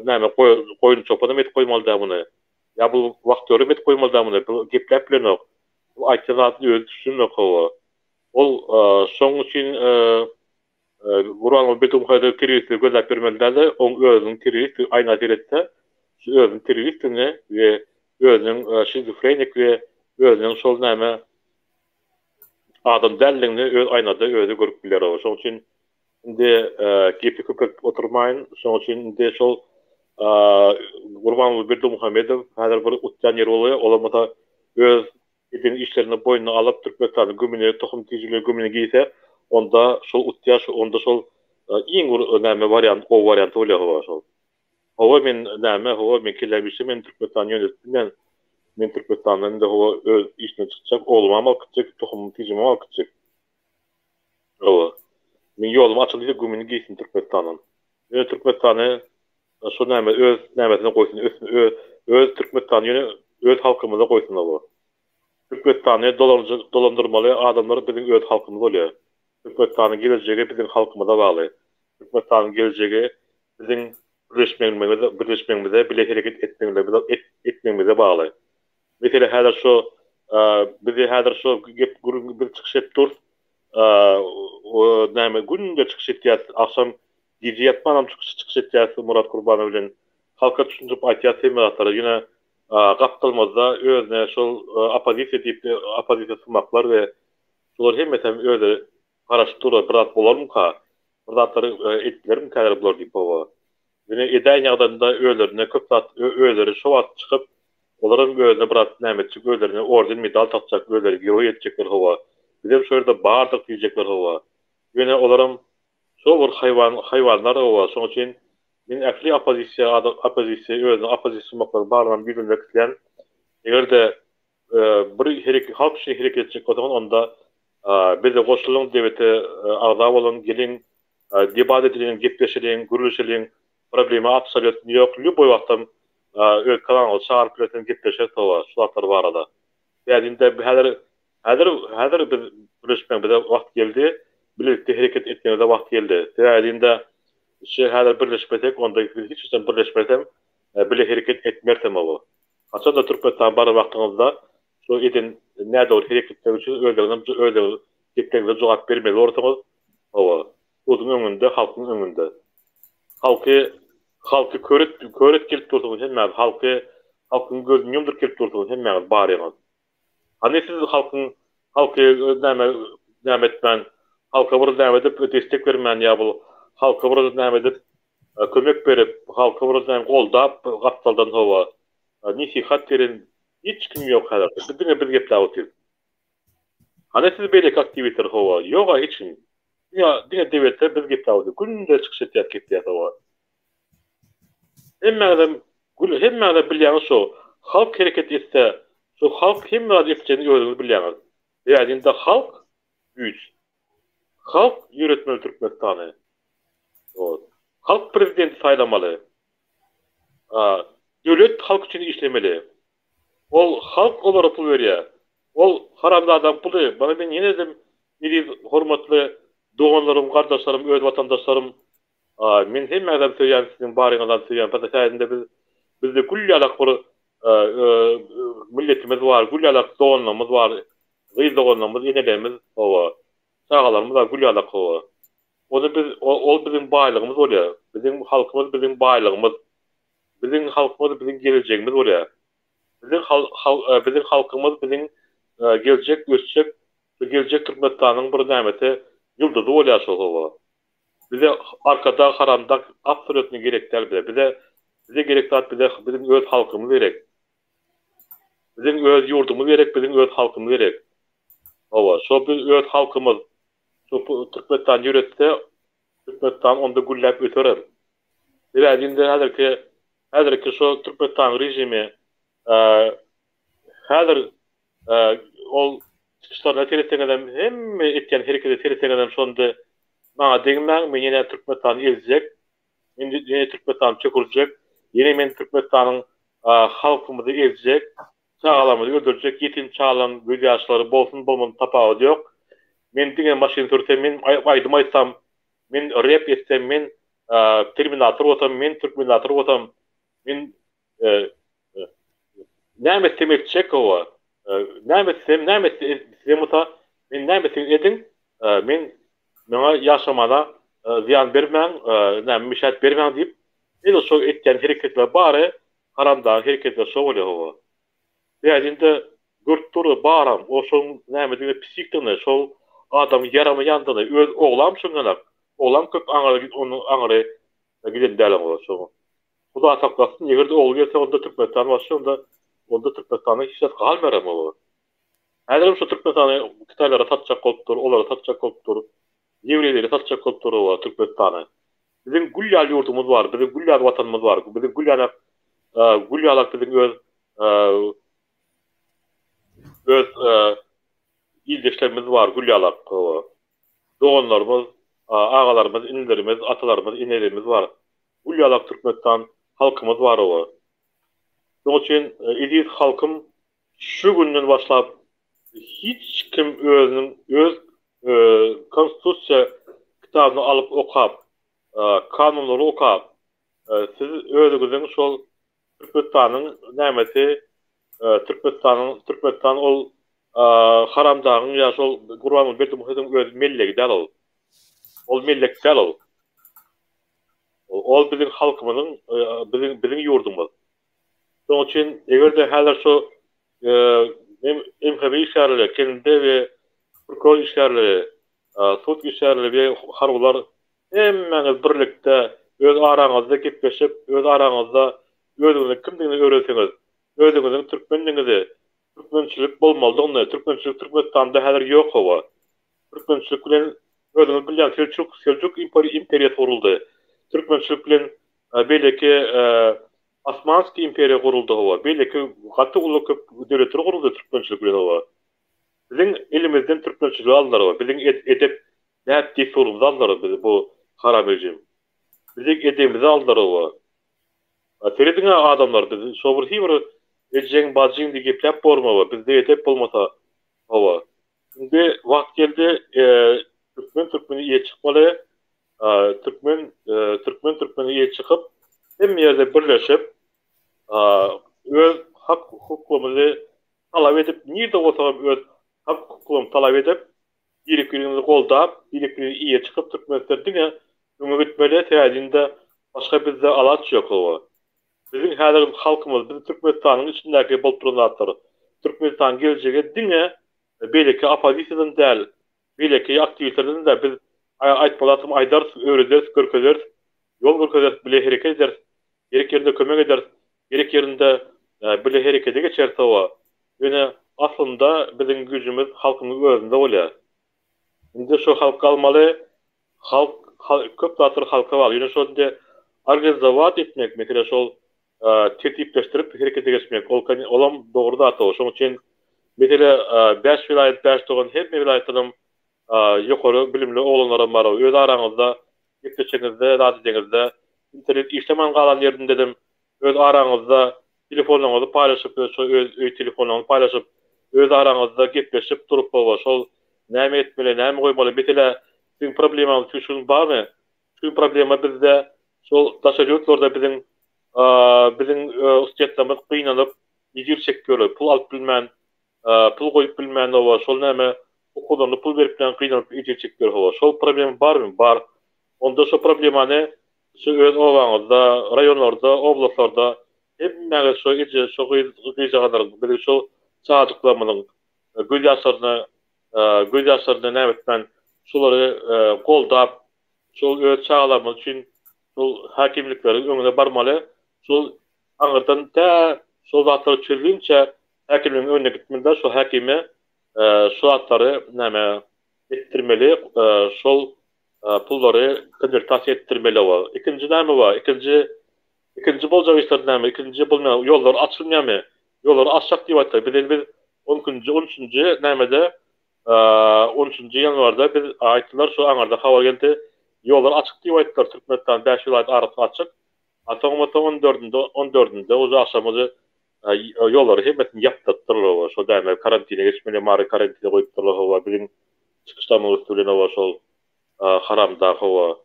Speaker 2: näme goýun çopanam edip goýmaly däl muny ýa bu wahtýoram edip goýmaly däl muny bu gepläp bilenok bu aýtýan zadyny özi düşünenok hawa ol şoň üçin Gurbanguly Berdimuhamedow terroristleri gözläp ýörmeli däldi, oň özüniň terroristdigi aýna seretse, şu özüniň terroristdigini we özüniň şizofrenik we özüniň şol näme adam däldigini öz aýnada özi görüp biler o. Şoň üçin indi gepi köpeltip oturmaýyn. Şoň üçin indi şol Gurbanguly Berdimuhamedow häzir bir utýan ýeri bolýar, olam bolsa öz eden işlerini boýnuna alyp Türkmenistanyň gümüne tohum tijile gümüne giyse onda şol utýa onda şol iň bir näme wariant gowy warianty bolýa hawa şol hawa men näme hawa men kelläm işle men Türkmenistany ýöneltip bilmen men Türkmenistandan indi hawa öz işime çykjak oglumam alyp gitjek tohumym tijimem alyp gitjek hawa men ýolum açyldy diýse gümüni giysin Türkmenistandan ýöne Türkmenistany Şol näme öz nämesine goýsun ösme öz öz Türkmenistany ýöne öz halkymyza goýsun oba. Türkmenistany dolandyrmaly adamlar biziň öz halkymyz bolýar. Türkmenistanyň gelejegi biziň halkymyza bagly. Türkmenistanyň gelejegi biziň birleşmegimize birleşmegimize bile hereket etmegimize etmegimize bagly. Mesele häzir şu bizi häzir şu gep gürrüň biz çykyş edip durus. Näme günde çykyş etýäs agşam Gije ýatmanam çykyş çykyş etýäs Myrat Gurbanow bilen. Halka düşündirip aýtýas hemme zatlary. Ýöne gapdalymyzda özüne şol oppozisiýa diýip oppozisiýa sumaklar we şolar hemmesem özi garaşyp durlar bir zat bolarmyka? Bir zatlary edip bilermikäler bular diýip hawa. Ýöne edäýen ýagdaýynda özlerine köp zat özleri şo wagt çykyp olaram özüne bir zat näme etjek özlerine orden medal takjak özleri geroý etjekler hawa. Bizem şo ýerde bardyk diýjekler hawa. Ýöne olaram Şo bir haýwan haýwanlar oba şoň üçin men ähli oppozisiýa oppozisiýa özüni oppozisiýa sumaklaryň barynam ýüzlenmek isleýän egerde bir hereket halk üçin hereket etjek bolsaňyz onda bize goşulyň debete agza boluň geliň debat edeliň gepleşeliň gürleşeliň problema absolýutny ýok lýuboý wagtam öz kanalyňyza çagyryp bilersiňiz gepleşeris oba şu zatlar barada bädinde häzir Häzir, häzir biz birleşmegimize wagt geldi, bilelikde hereket etmegimize wagt geldi. Sebäbi indi şu häzir birleşmesek, onda biz hiç haçan birleşmesem, bile hereket etmerisem oba. Haçanda Türkmenistana baran wagtyňyzda şu eden nädogry hereketler üçin özleriňizem özleriňiz gepleriňize jogap bermeli borsuňyz, oba, suduň öňünde, halkyň öňünde. Halky, halky kör et, kör et gelip dursuňyz hemmäňiz, halky, halkyň gözüni ýumduryp gelip dursuňyz hemmäňiz baryňyz. Hany siz halkyň halky näme näme etmän halka bir näme edip destek bermän ýa bul halka bir näme edip kömek berip halka bir näme goldap gapdaldan hawa nesihat beren hiç kim ýok häzir biz diňe biz gepläp otyrys. Hany siz beýleki aktiwistler hawa ýoga hiç kim diňe diňe debetde biz gepläp otyrys günde çykyş etýäs gepleýäs hawa. Hemmäňizem gül hemmäňizem bilýäňiz şo halk hereket etse şo halk hemme zady etjegini özüňiz bilýäňiz. Sebäbi indi halk güýç. Halk ýöretmeli Türkmenistany. Wot. Halk prezidenti saýlamaly. A döwlet halk üçin işlemeli. Ol halk olara pul berýär. Ol haramzadaň puly. Mana men ýene-de eziz hormatly doganlarym gardaşlarym öz watandaşlarym Men hemmäňizem söýýän siziň baryňyzam söýýän PDK-inde biz bizde gül ýalak bir milletimiz bar gül ýalak doganlarymyz bar gyz doganlarymyz enelerimiz hawa çagalarymyz bar gül ýalak hawa ony biz ol biziň baýlygymyz bolýar biziň halkymyz biziň baýlygymyz biziň halkymyz biziň gelejegimiz bolýar biziň biziň halkymyz biziň geljek ösjek geljek Türkmenistanyň bir nämesi ýyldyzy bolýar şol hawa Bize arkadag haramdag absolýutny gerek däl bize. Bize bize gerek zat bize biziň öz halkymyz gerek. Biziň öz ýurdumyz gerek, biziň öz halkymyz gerek. Hawa, şo biz öz halkymyz şo Türkmenistany ýöretse, Türkmenistan onda gülläp öserem. Sebäbi indi häzirki häzirki şo Türkmenistanyň režimi häzir ol çykyşlaryna seretseňizem hemme etýän herekete seretseňizem şonda maňa degmäň men ýene Türkmenistany ezjek, men ýene Türkmenistany çökerjek, ýene men Türkmenistanyň halkymyzy ezjek, çagalarymyzy öldürjek, ýetim çagalaryň göz ýaşlary bolsun bolmasyn tapawudy ýok. Men diňe maşyn sürsem, men aýdym aýtsam, men rep etsem, men terminator bolsam, men türkmenator bolsam, men näme etsem etjek hawa. Näme etsem, näme etsem bolsa, men näme etseňiz ediň, men maňa ýaşamana zyýan bermäň, näme mişat bermäň diýip, edil şo etýän hereketleri bary haramdagyň hereketleri şo bolýar hawa. Sebäbi indi görüp dur baram o şoň nämedigini psikdigini, şol adamyň ýaramaýandygyny, öz oglam şoňňalak, oglam köp aňry onuň aňry giden däl oňa şoň. Huda saklasyn eger-de ogly gelse onda Türkmenistan başy onda onda Türkmenistanda hiç zat galmaram olar. Häzirem şu Türkmenistany hytaýlara satjak bolup dur, olara satjak bolup dur. Ýewreýlere satjak bolup dur oba Türkmenistany. Biziň gül ýaly ýurdumyz bar, biziň gül ýaly watanymyz bar, biziň gül ýalak gül ýalak biziň öz öz ildeşlerimiz bar gül ýalak oba. Doganlarymyz, agalarymyz, inilerimiz, atalarymyz, enelerimiz bar. Gül ýalak Türkmenistan halkymyz bar oba. Şonuň üçin eziz halkym şu günden başlap hiç kim özüniň öz konstitusiýa kitabyny alyp okap, kanunlary okap, siz özüňiziň şol Türkmenistanyň nämesi Türkmenistanyň Türkmenistan ol haramdagyň ýa şol Gurbanguly Berdimuhamedowyň öz mellegi däl ol. Ol mellek däl ol. Ol biziň halkymyzyň biziň biziň ýurdumyz. Şonuň üçin eger-de häzir şu MHB işgärleri, KNB we prokuror işgärleri, sud işgärleri we harbylar hemmäňiz birlikde öz araňyzda gepleşip, öz araňyzda özüňiziň kimdigini öwrenseňiz, özüňiziň türkmendigiňizi, türkmençilik bolmalydygyny, türkmençilik Türkmenistanda häzir ýok hawa. Türkmençilik bilen özüňiz bilýän Seljuk Seljuk imperiýasy guruldy. Türkmençilik bilen beýleki Osmanskiý imperiýa guruldy hawa. Beýleki gaty uly köp döwletler guruldy türkmençilik bilen hawa. Biziň elimizden türkmençiligi aldylar hawa. Biziň edep däp dessurymyzy aldylar bizi bu haram rejim. Biziň edebimizi aldylar hawa. Serediňä adamlar biz şo bir hiý bir ejeň bajyň diýip gepläp bormy hawa bizde edep bolmasa hawa. Indi wagt geldi türkmen türkmene eýe çykmaly türkmen türkmen türkmene eýe çykyp hemme ýerde birleşip öz hak hukuklarymyzy talap edip nirde bolsak hem öz hak hukuklarymyzy talap edip birek birimizi goldap birek birine eýe çykyp türkmenistan diňe öňe gitmeli sebäbi indi başga bizde alaç ýok hawa Biziň häzir halkymyz, biz Türkmenistanyň içindäki bolup duran zatlar, Türkmenistanyň geljegi diňe beýleki oppozisiýadan däl, beýleki aktiwistlerden däl, biz aýtmaly zatymyzy aýdarys, öwrederis, görkezeris, ýol görkezeris, bile hereket ederis, gerek ýerinde kömek ederis, gerek ýerinde bile herekede geçeris hawa. Ýöne aslynda biziň güýjümiz halkyň özünde bolýar. Indi şu halk galmaly, Halk köp zatlar halka bagly. Ýöne şol indi organizowat etmek, mesele şol tertipleşdirip herekete geçmek, ol olam dogry zat o. Şonuň üçin mesele bäş welaýat bäş dogan hemme welaýatdanam ýokary bilimli oglanlaram bar. Öz araňyzda gepleşeňizde, zat edeňizde, internet işlemän galan ýerindedem öz araňyzda telefonlaryňyzy paýlaşyp, şo öz öý telefonlaryňyzy paýlaşyp, öz araňyzda gepleşip durup hawa şol näme etmeli, näme goýmaly, meselä siziň problemaňyz şu şuň barmy? Şu problema bizde şol daşary ýurtlarda biziň biziň studentlerimiz gynanyp ejir çekýärler, pul alyp bilmän, pul goýup bilmän hawa şol näme okuwlaryna pul berip bilmän gynanyp ejir çekýär hawa şol problema barmy? Bar. Onda şo problemany Şu öz obaňyzda, raýonlarda, oblastlarda hemmäňiz şu eje, şu gyz, gyzjagazlaryň, biziň şu çagajyklarymyzyň göz ýaşlaryna, göz ýaşlaryna näme etmän, şulary goldap, şol öz çagalarymyz üçin şol häkimlikleriň öňüne barmaly, şol aňyrdan tä şol zatlar çözülinçä. Häkimligiň önüne gitmeli-de, şol häkime şu zatlary näme etdirmeli, şol pullary konwertasiýa etdirmeli oba. Ikinji näme bar? Ikinji ikinji boljak işler näme? Ikinji bolmaýan ýollar açylmaýarmy? Ýollary açjak diýip aýtdylar. Biz biz on ikinji, on üçünji nämede on üçünji ýanwarda biz aýtdylar, şu aňyrda habar geldi. Ýollar açyk diýip aýtdylar, Türkmenistan bäş welaýat arasy açyk. A soň bolsa on dördünde, on dördünde uje agşam uje ýollary hemmesini ýapdyrypdyrlar oba. Şo däme karantine geçmeli, Mary karantine goýupdyrlar howa biziň çykyşlarymyzyň üsti bilen oba şol haramdag howa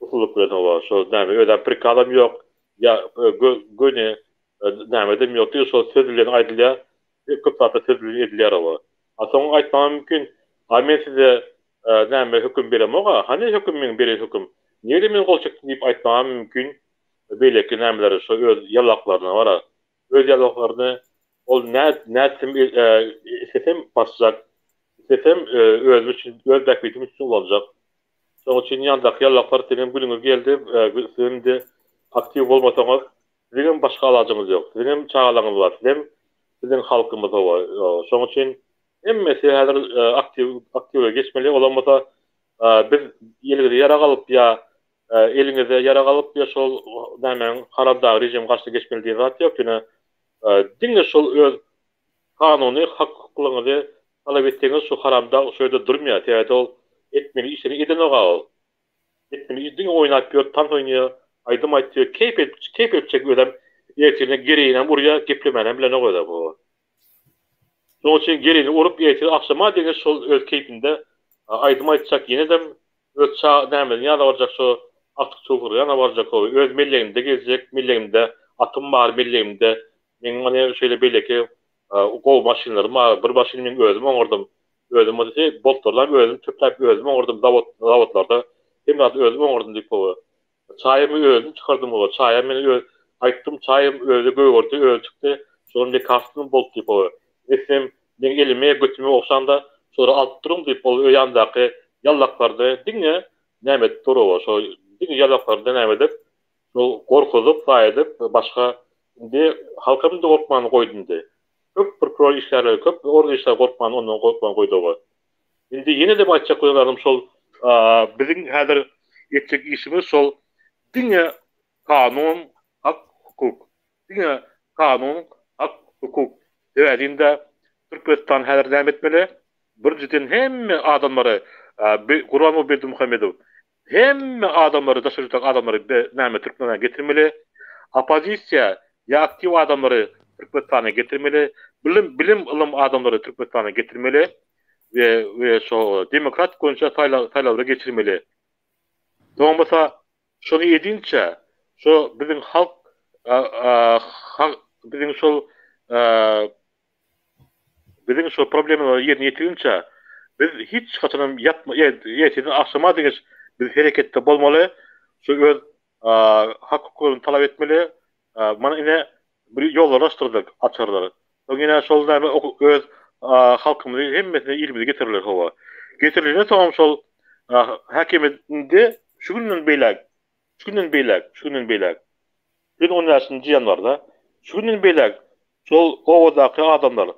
Speaker 2: usullyk bilen howa şo näme özem prikazam ýok ýa göni nämedem ýok diňe şol söz bilen aýdylýar köp zatlar söz bilen edilýär oba. A soň aýtmagam mümkin a men size näme höküm beremog-a hany höküm meň beren höküm nirede men gol çekdim diýip aýtmagam mümkin beýleki nämeleri şo öz ýallaklaryna bara öz ýallaklaryny ol nätsem islesem basjak islesem özüm üçin öz bähbidim üçin ulanjak şonuň üçin ýandaky ýallaklar siziňem günüňiz geldi siz indi aktiw bolmasaňyz siziňem başga alajyňyz ýok siziňem çagalaryňyz bar sizem biziň halkymyz hawa şonuň üçin hemmesi häzir aktiw aktiwe geçmeli olam bolsa biz eliňize ýarag alyp ýa Eliňize ýarag alyp ýa şol nämäň haramdag režime garşy geçmeli diýen zat ýok ýöne diňe şol öz kanuny hak hukuklaryňyzy talap etseňiz şu haramdag şu ýerde durmaýar sebäbi ol etmeli işini edenoga ol etmeli iş diňe oýnap ýör tans oýnaýar aýdym aýtýar keýp edip keýp etjek özem ertirine gereýinem urýar geplemänem bilenok özem Şonuň üçin gelini urup ertir agşama deňiç şol öz keýpinde aýdym aýtjak ýenedem öz ça nämesini ýana barjak şo agtyk çowlugyny ýana barjak o öz melleginde gezjek mellegimde atym bar mellegimde meň mane şeýle beýleki gowy maşynlarym bar bir maşyny men özüm oňardym özüm boltlarlam özüm çöpläp özüm oňardym zawod zawodlarda hemme zady özüm oňardym diýip Çaýymy özüm çykardym oba. Çaýam men öz aýtdym, çaýam özi gögerdi, özi çykdy. Şolam lekarstwom boldy diýip oba. Etsem, meň elime, götüme ogşanda şolary alyp duruň diýip, ol öý ýanyndaky ýallaklaryny diňe näme edip dur oba. Şo diňe ýallaklaryny näme edip, şol gorkuzyp, zaý edip, başga indi halkam indi gorkmany goýdy indi. Köp prokuror işgärleri, köp organ işgärleri gorkmany ondan gorkmany goýdy oba. Indi ýene-de bir aýtjak bolýan zadym şol, biziň häzir etjek işimiz şol diňe kanun, hak, hukuk. Diňe kanun, hak, hukuk. Sebäbi Türkmenistan häzir näme etmeli? Birinjiden hemme adamlary Gurbanguly Berdimuhamedow Hemme adamlary daşary ýurtdaky adamlary näme Türkmenistana getirmeli. Oppozisiýa ýa aktiw adamlary Türkmenistana getirmeli. Bilim bilim ylym adamlary Türkmenistana getirmeli we we şo demokratik boýunça saýlaw saýlawlary geçirmeli. Soň bolsa şony edinçä şo biziň halk halk biziň şol Biziň şol problemalary ýerine ýetirinçä, biz hiç haçanam ýatma, ertirden agşama deňiç biz hereketde bolmaly, şu öz hak-hukuklaryny talap etmeli. Mana ine bir ýollary açdyrdyk, açarlar. Soň ýene şol näme öz halkymyzy hemmesini ilimizi getirirler hawa. Getirilenden soňam şol häkimiýet indi şu günden beýläk, şu günden beýläk, şu günden beýläk Gün on bäşinji ýanwarda, şu günden beýläk şol obadaky adamlar,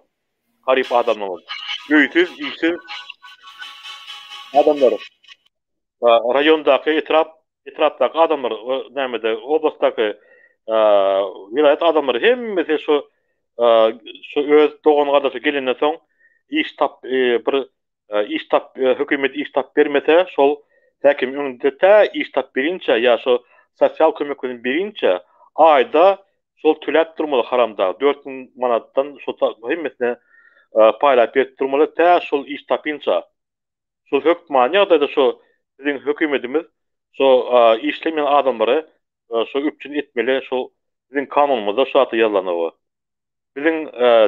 Speaker 2: garyp adamlar, öýsüz, işsiz adamlar, raýondaky, etrap, etrapdaky adamlar, nämede, oblastdaky, welaýat adamlary hemmesi şu şu öz dogan-gardaşy gelenden soň iş tap, bir Iş tap hökümet iş tap bermese şol häkim öňünde tä iş tap berinçä ýa şo sosial kömeklerini berinçä aýda şol töläp durmaly haramdag 4000 manatdan şo hemmesine paýlap berip durmaly tä şol iş tapynça şol hökmany ýagdaýda şo biziň hökümetimiz şo işlemeýän adamlary şo üpjün etmeli şo biziň kanunymyzda şo zatlar ýazylan oba. Biziň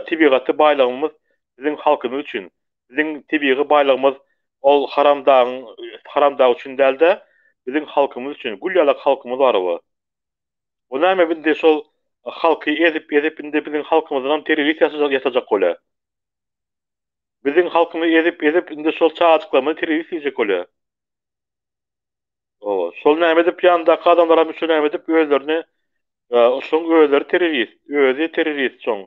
Speaker 2: tebigaty baýlygymyz biziň halkymyz üçin. Biziň tebigy baýlygymyz ol haramdagyň haramdag üçin dälde biziň halkymyz üçin. Gül ýalak halkymyz bar oba. O näme indi şol halky ezip ezip indi biziň halkymyzdanam terrorist ýasajak bolýa. Biziň halkymyzy ezip ezip indi şol çagajyklarymyzy terrorist diýjek bolýa. Oba, şol näme edip ýanyndaky adamlaram üçin näme edip özlerini şoň özleri terrorist, özi terrorist şoň.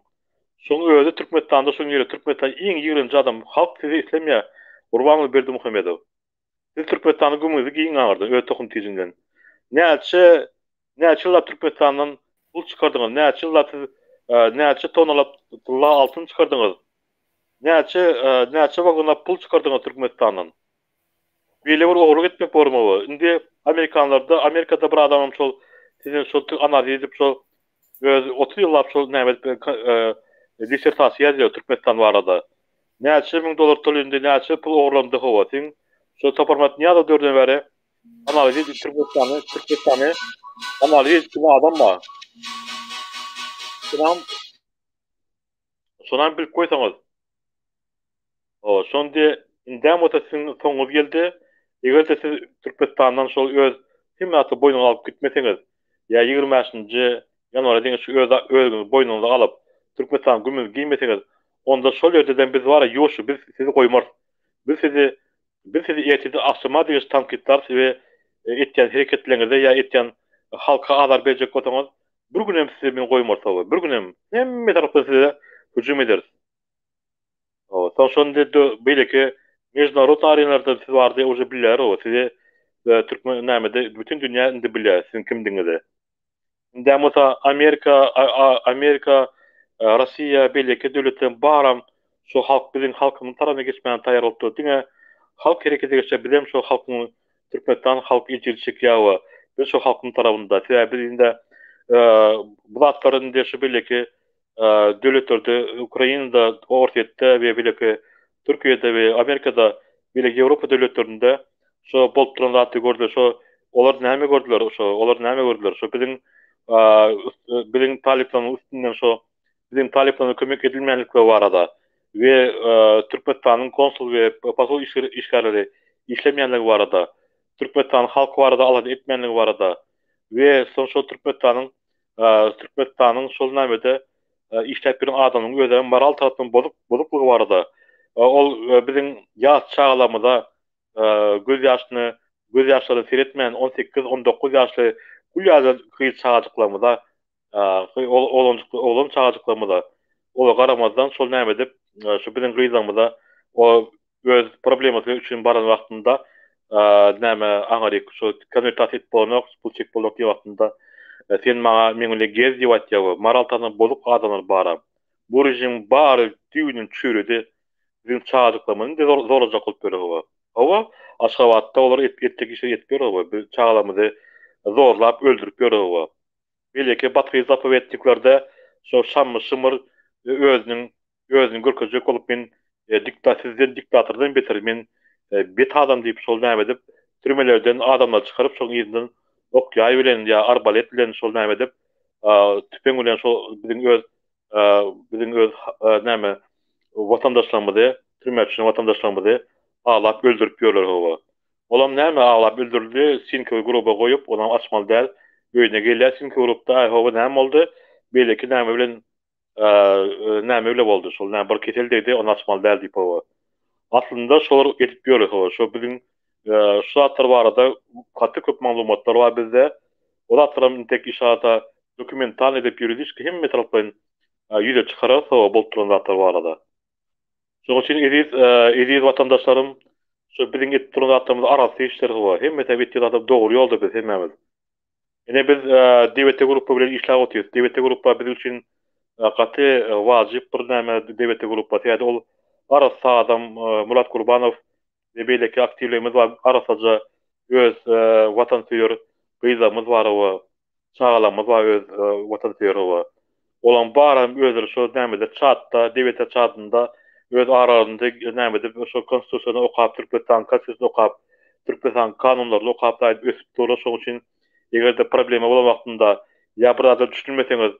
Speaker 2: Şoň özi Türkmenistanda şoň ýeri Türkmenistan iň ýigrenji adam halk sizi islemeýär Gurbanguly Berdimuhamedow. Siz Türkmenistanyň gümüňizi giýiň aňyrdan öz tohum tijiňden. Näçe näçe ýyllap Türkmenistandan pul çykardyňyz näçe ýyllap siz näçe tonalap tylla altyn çykardyňyz näçe näçe wagonlap pul çykardyňyz Türkmenistandan. Beýle bir ogurlyk etmek bormy? Indi amerikanlarda Amerikada bir adamam şol sizden şol analiz edip şol öz 30 ýyllap şol näme edip dissertasiýa ýazýar Türkmenistan barada. Näçe müň dollar tölündi, näçe pul ogurlandy hawa. Seň şol Saparmyrat Nyýazow döwründen bäri analiz edip Türkmenistany, Türkmenistany analiz edip adam bar. Şonam şonam bilip goýsaňyz. Hawa, şony diýe, indem bolsa siziň soňuňyz geldi. Eger-de siz Türkmenistandan şol öz hemme zady boýnuňyza alyp gitmeseňiz, ýa 25-nji ýanwara deňiç öz özüňizi boýnuňyza alyp, Türkmenistanyň gümüni giýmeseňiz, onda şol ýerdeden biz bar-a ýuwaş biz sizi goýmarys. Biz sizi biz sizi ertirden agşama deňiç tankytlarys we etýän hereketleriňize ýa etýän halka azar berjek bolsaňyz, bir günem sizi men goýmarys hawa, bir günem hemme tarapdan size hüjüm ederis. Soň şony diýdi, beýleki mejnarod arenalarda siz bardy uje bilýär o sizi türkmen nämede bütün dünýä indi bilýär siziň kimdigiňizi. Indem bolsa Amerika Amerika Rossiýa beýleki döwletleriň baram şu halk biziň halkymyzyň tarapyna geçmäne taýýar bolup dur. Diňe halk herekete geçse bizem şu halkyň Türkmenistan halk ejir çekýär we biz şu halkyň tarapynda. Sebäbi biz indi bu zatlary indi şu beýleki döwletlerde Ukrainada, Orsýetde we beýleki Türkiýede we Amerikada, beýleki Ýewropa döwletlerinde şo bolup duran zatdy gördüler. Şo olar näme gördüler? Şo olar näme gördüler? Şo biziň biziň talyplaryň üstünden şo biziň talyplara kömek edilmänlikleri barada we Türkmenistanyň konsul we posol işgärleri işlemeýänligi barada, Türkmenistanyň halky barada alada etmeýänligi barada we soň şo Türkmenistanyň Türkmenistanyň şol nämede işläp ýören adamyň özem moral tarapdan bozuk bozuklygy barada ol biziň ýaş çagalarymyza göz ýaşyny göz ýaşlaryna seretmän 18 19 ýaşly gül ýaly gyz çagajyklarymyza oglanjyk oglan çagajyklarymyza ola garamazdan şol näme edip şu biziň gyzlarymyza o öz problemasy üçin baran wagtynda näme aňaryk şu konwertasiýa etip bolanok, pul çekip bolanok diýen wagtynda sen maňa meň bilen gez diýip aýtýar we moral taýdan bozuk adamlar bara. Bu režim bary düýbünden çüýredi. Biziň çagajyklarymyzy indi zorlajak bolup ýör hawa. Hawa, Aşgabatda olar etjek işleri edip ýör hawa. Biz çagalarymyzy zorlap öldürip ýör hawa. Beýleki bathyz zapowedniklerde şo Şammy Şymyr özüniň özüni görkezjek bolup men dikta sizden diktatordan beter men bet adam diýip şol näme edip türmelerden adamlary çykaryp şoň yzyndan ok ýaý bilen ýa arbalet bilen şol näme edip tüpeň bilen şol biziň öz biziň öz näme watandaşlarymyzy türmä düşen watandaşlarymyzy aglap öldürip ýörler hawa. Olam näme aglap öldürildi sinkowy gruba goýup onam açmaly däl öýüne gelýär sinkowy grupda aý hawa näme boldy beýleki näme bilen näme bile boldy şol näme bir kesel degdi ony açmaly däl diýip hawa aslynda şolar edip ýör hawa şo biziň şu zatlar barada gaty köp maglumatlar bar bizde o zatlaram intek işata dokumentalnyý edip ýuridiski hemme taraplaýyn ýüze çykararys hawa bolup duran zatlar barada. Şonuň üçin eziz eziz watandaşlarym şu biziň edip duran zatlarymyz arassa işler hawa hemmesi hem etýän zatlar dogry ýolda biz hemmämiz. Ine biz DBT gruppa bilen işläp otyrys. DBT gruppa biz üçin gaty wajyp bir näme DBT gruppa. Sebäbi ol arassa adam Murat Gurbanow we beýleki aktiwlerimiz bar arassaja öz watansöýer gyzlarymyz bar we çagalarymyz bar öz watansöýer we olaň baram özleri şo nämede çatda DBT çatynda öz aralarynda nämede şo konstitusiýany okap Türkmenistanyň konstitusiýasyny okap Türkmenistanyň kanunlaryny okap daýyp ösüp durlar şoň üçin egerde problema bolan wagtynda ýa bir zada düşünmeseňiz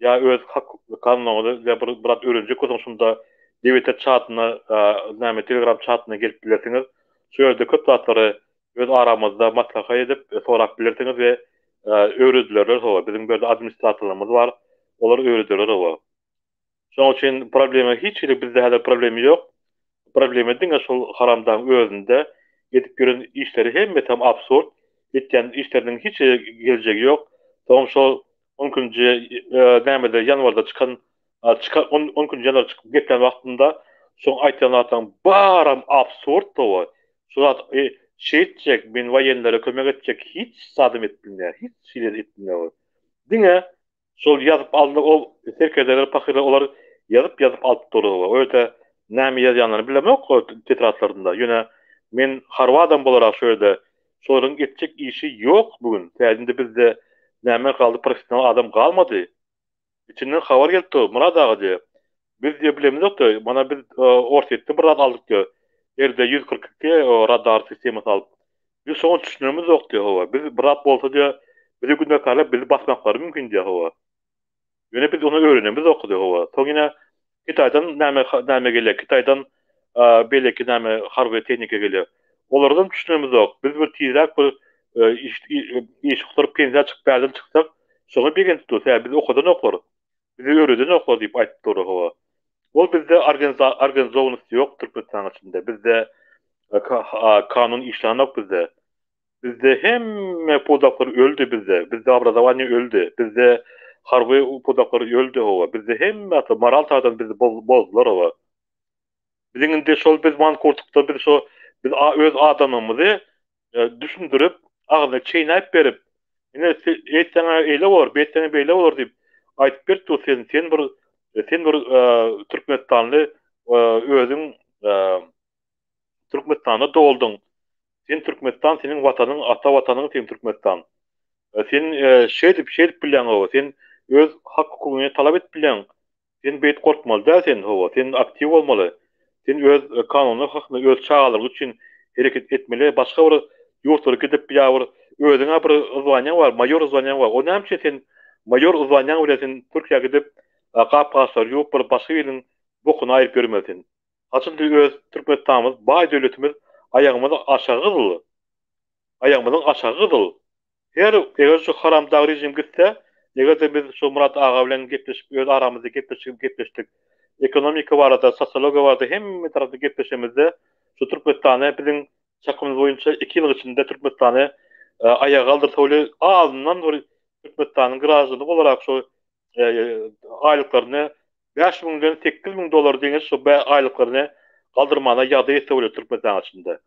Speaker 2: Ýa öz hak kanunlaryňyzy ýa bir zat öwrenjek bolsaň şunda DBT çatyna näme telegram çatyna gelip bilersiňiz. Şu ýerde köp zatlary öz aramyzda maslahat edip sorap bilersiňiz we öwredilerler hawa biziň bu ýerde administratorlarymyz bar olar öwrederler hawa. Şonuň üçin problema hiç hili bizde häzir problema ýok. Problema diňe şol haramdagyň özünde edip ýören işleri hemmesem absurd etýän işleriniň hiç geljegi ýok. Soňam şol on ikinji nämede ýanwarda çykan. Çykan on ikinji ýanwar çykyp geplän wagtynda şoň aýtýan zatlaryň baram absurd hawa. Şu zat şeýtjek men woýenlere kömek etjek hiç zadam edip bilmeýär hiç hili edip bilmeýär ol. Diňe şol ýazyp aldy ol serkerdeler pahyrlar olar ýazyp ýazyp alyp dur hawa. O ýerde näme ýazýanlaryny bilemok o tetradlarynda ýöne men harby adam bolarak şu ýerde şolaryň etjek işi ýok bu gün. Tä indi bizde näme galdy professional adam galmady. Içinden habar gelip dur, Myrat aga diýýär. Biz diýýär bilemizok diýýär. Mana biz Orsýetden bir zat aldyk diýýär. RD 142 radar sistemasy alyp. Biz şoňa düşünemizok diýýär hawa. Biz bir zat bolsa diýýär, bizi günäkärläp bizi basmaklary mümkin diýýär hawa. Ýöne biz ony öwrenemizok diýýär hawa. Soň ýene Hytaýdan näme näme gelýär? Hytaýdan beýleki näme harby tehnika gelýär. Olardan düşünemizok. Biz bir tizräk bir iş iş gutaryp pensiýa çykyp bärden çyksak, şoňa begenip dur. Sebäbi bizi okadanoklar. Bizi öwredenoklar diýip aýdyp dur hawa. Ol bizde organizowanyst ýok Türkmenistanyň içinde. Bizde kanun işlänok bizde. Bizde hemme pudaklar öldi bizde. Bizde obrazowaniýe öldi. Bizde harby pudaklar öldi hawa. Bizde hemme zatlar moral taýdan bizi bozdular hawa. Biziň indi şol biz mankurtlykda biz şo biz öz adamymyzy düşündirip agzyna çeýnäp berip ine eýtseňä eýle bolar beýtseňä beýle bolar diýip aýdyp berip dur sen sen bir sen bir türkmenistanly özüň Türkmenistanda doguldyň. Sen Türkmenistan seniň watanyň ata watanyň seň Türkmenistan. Sen şeýdip şeýdip bilýäň hawa sen öz hak hukugyňy talap edip bilýäň. Sen beýdip gorkmaly däl sen hawa sen aktiw bolmaly. Sen öz kanunlar hakynda öz çagalaryň üçin hereket etmeli başga bir ýurtlara gidip ýa bir özüňä bir zwaniýaň bar maýor zwaniýaň bar o näme üçin sen maýor zwaniýaň bilen sen Türkiýä gidip gap gaçlary ýuwup bir başga biriniň bokuny aýryp ýörmeli sen. Haçan biz öz Türkmenistanymyz baý döwletimiz aýagymyz aşagy gyzyl aýagymyzyň aşagy gyzyl her eger şu haramdag režim gitse egerde biz şu Myrat aga bilen gepleşip öz aramyzda gepleşip gepleşdik ekonomika barada sosiologiýa barada hemme tarapda gepleşemizde şu Türkmenistany biziň çakymyz boýunça iki ýylyň içinde Türkmenistany aýaga galdyrsa weli azyndan bir Türkmenistanyň graždany bolarak şu aýlyklaryny 5000-den 8000 dollar deňeç şu aýlyklaryny galdyrmana ýagdaý etse bolýar Türkmenistanyň içinde.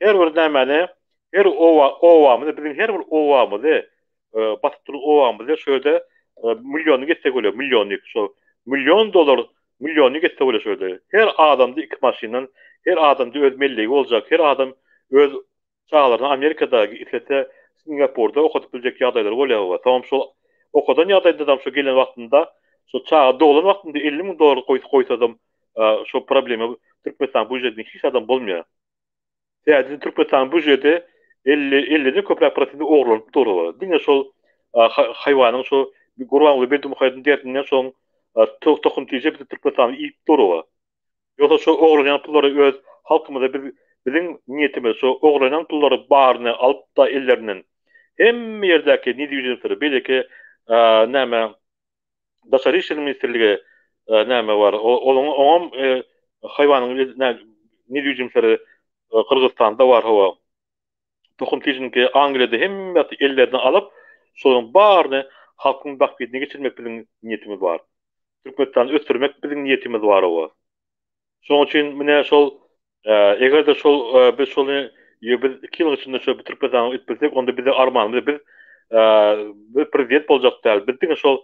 Speaker 2: Her bir nämäni, her oba, obamyzy, biziň her bir obamyzy, basyp duran obamyzy şu ýerde millionlyk etsek bolýar, millionlyk. Şu million dollar, millionlyk etse bolýar şu ýerde. Her adamda iki maşyndan, her adamda öz mellegi boljak, her adam öz Çagalaryny Amerikada, islese Singapurda okadyp biljek ýagdaýlary bolýar we soňam şol okadan ýagdaýdadam şo gelen wagtynda şo çaga doglan wagtynda 50 müň dollar goýsa goýsadam şo problema Türkmenistanyň býujetinde hiç zadam bolmaýar. Sebäbi Türkmenistanyň býujeti 50 50-den köpräk prosenti ogurlanyp dur. Diňe şol haýwanyň şo Gurbanguly Berdimuhamedowyň derdinden şoň tohum tije bizi Türkmenistany iýip dur. Ýogsa şo ogurlanýan pullary öz halkymyza biz biziň niýetimiz şo ogurlanýan pullary baryny alypda ellerinden hemme ýerdäki nedwižimostleri beýleki näme daşary işler ministrligi näme bar olaň oňam haýwanyň nedwižimostleri Gyrgyzystanda bar hawa tohum tijinki Angliýada hemme zat ellerine alyp şolaryň baryny halkyň bähbidine geçirmek biziň niýetimiz bar. Türkmenistany ösdürmek biziň niýetimiz bar oba. Şonuň üçin mine şol eger-de şol biz şony biz iki ýylyň içinde şo Türkmenistany edip bilsek onda bize armanymyz biz biz prezident boljak däl. Biz diňe şol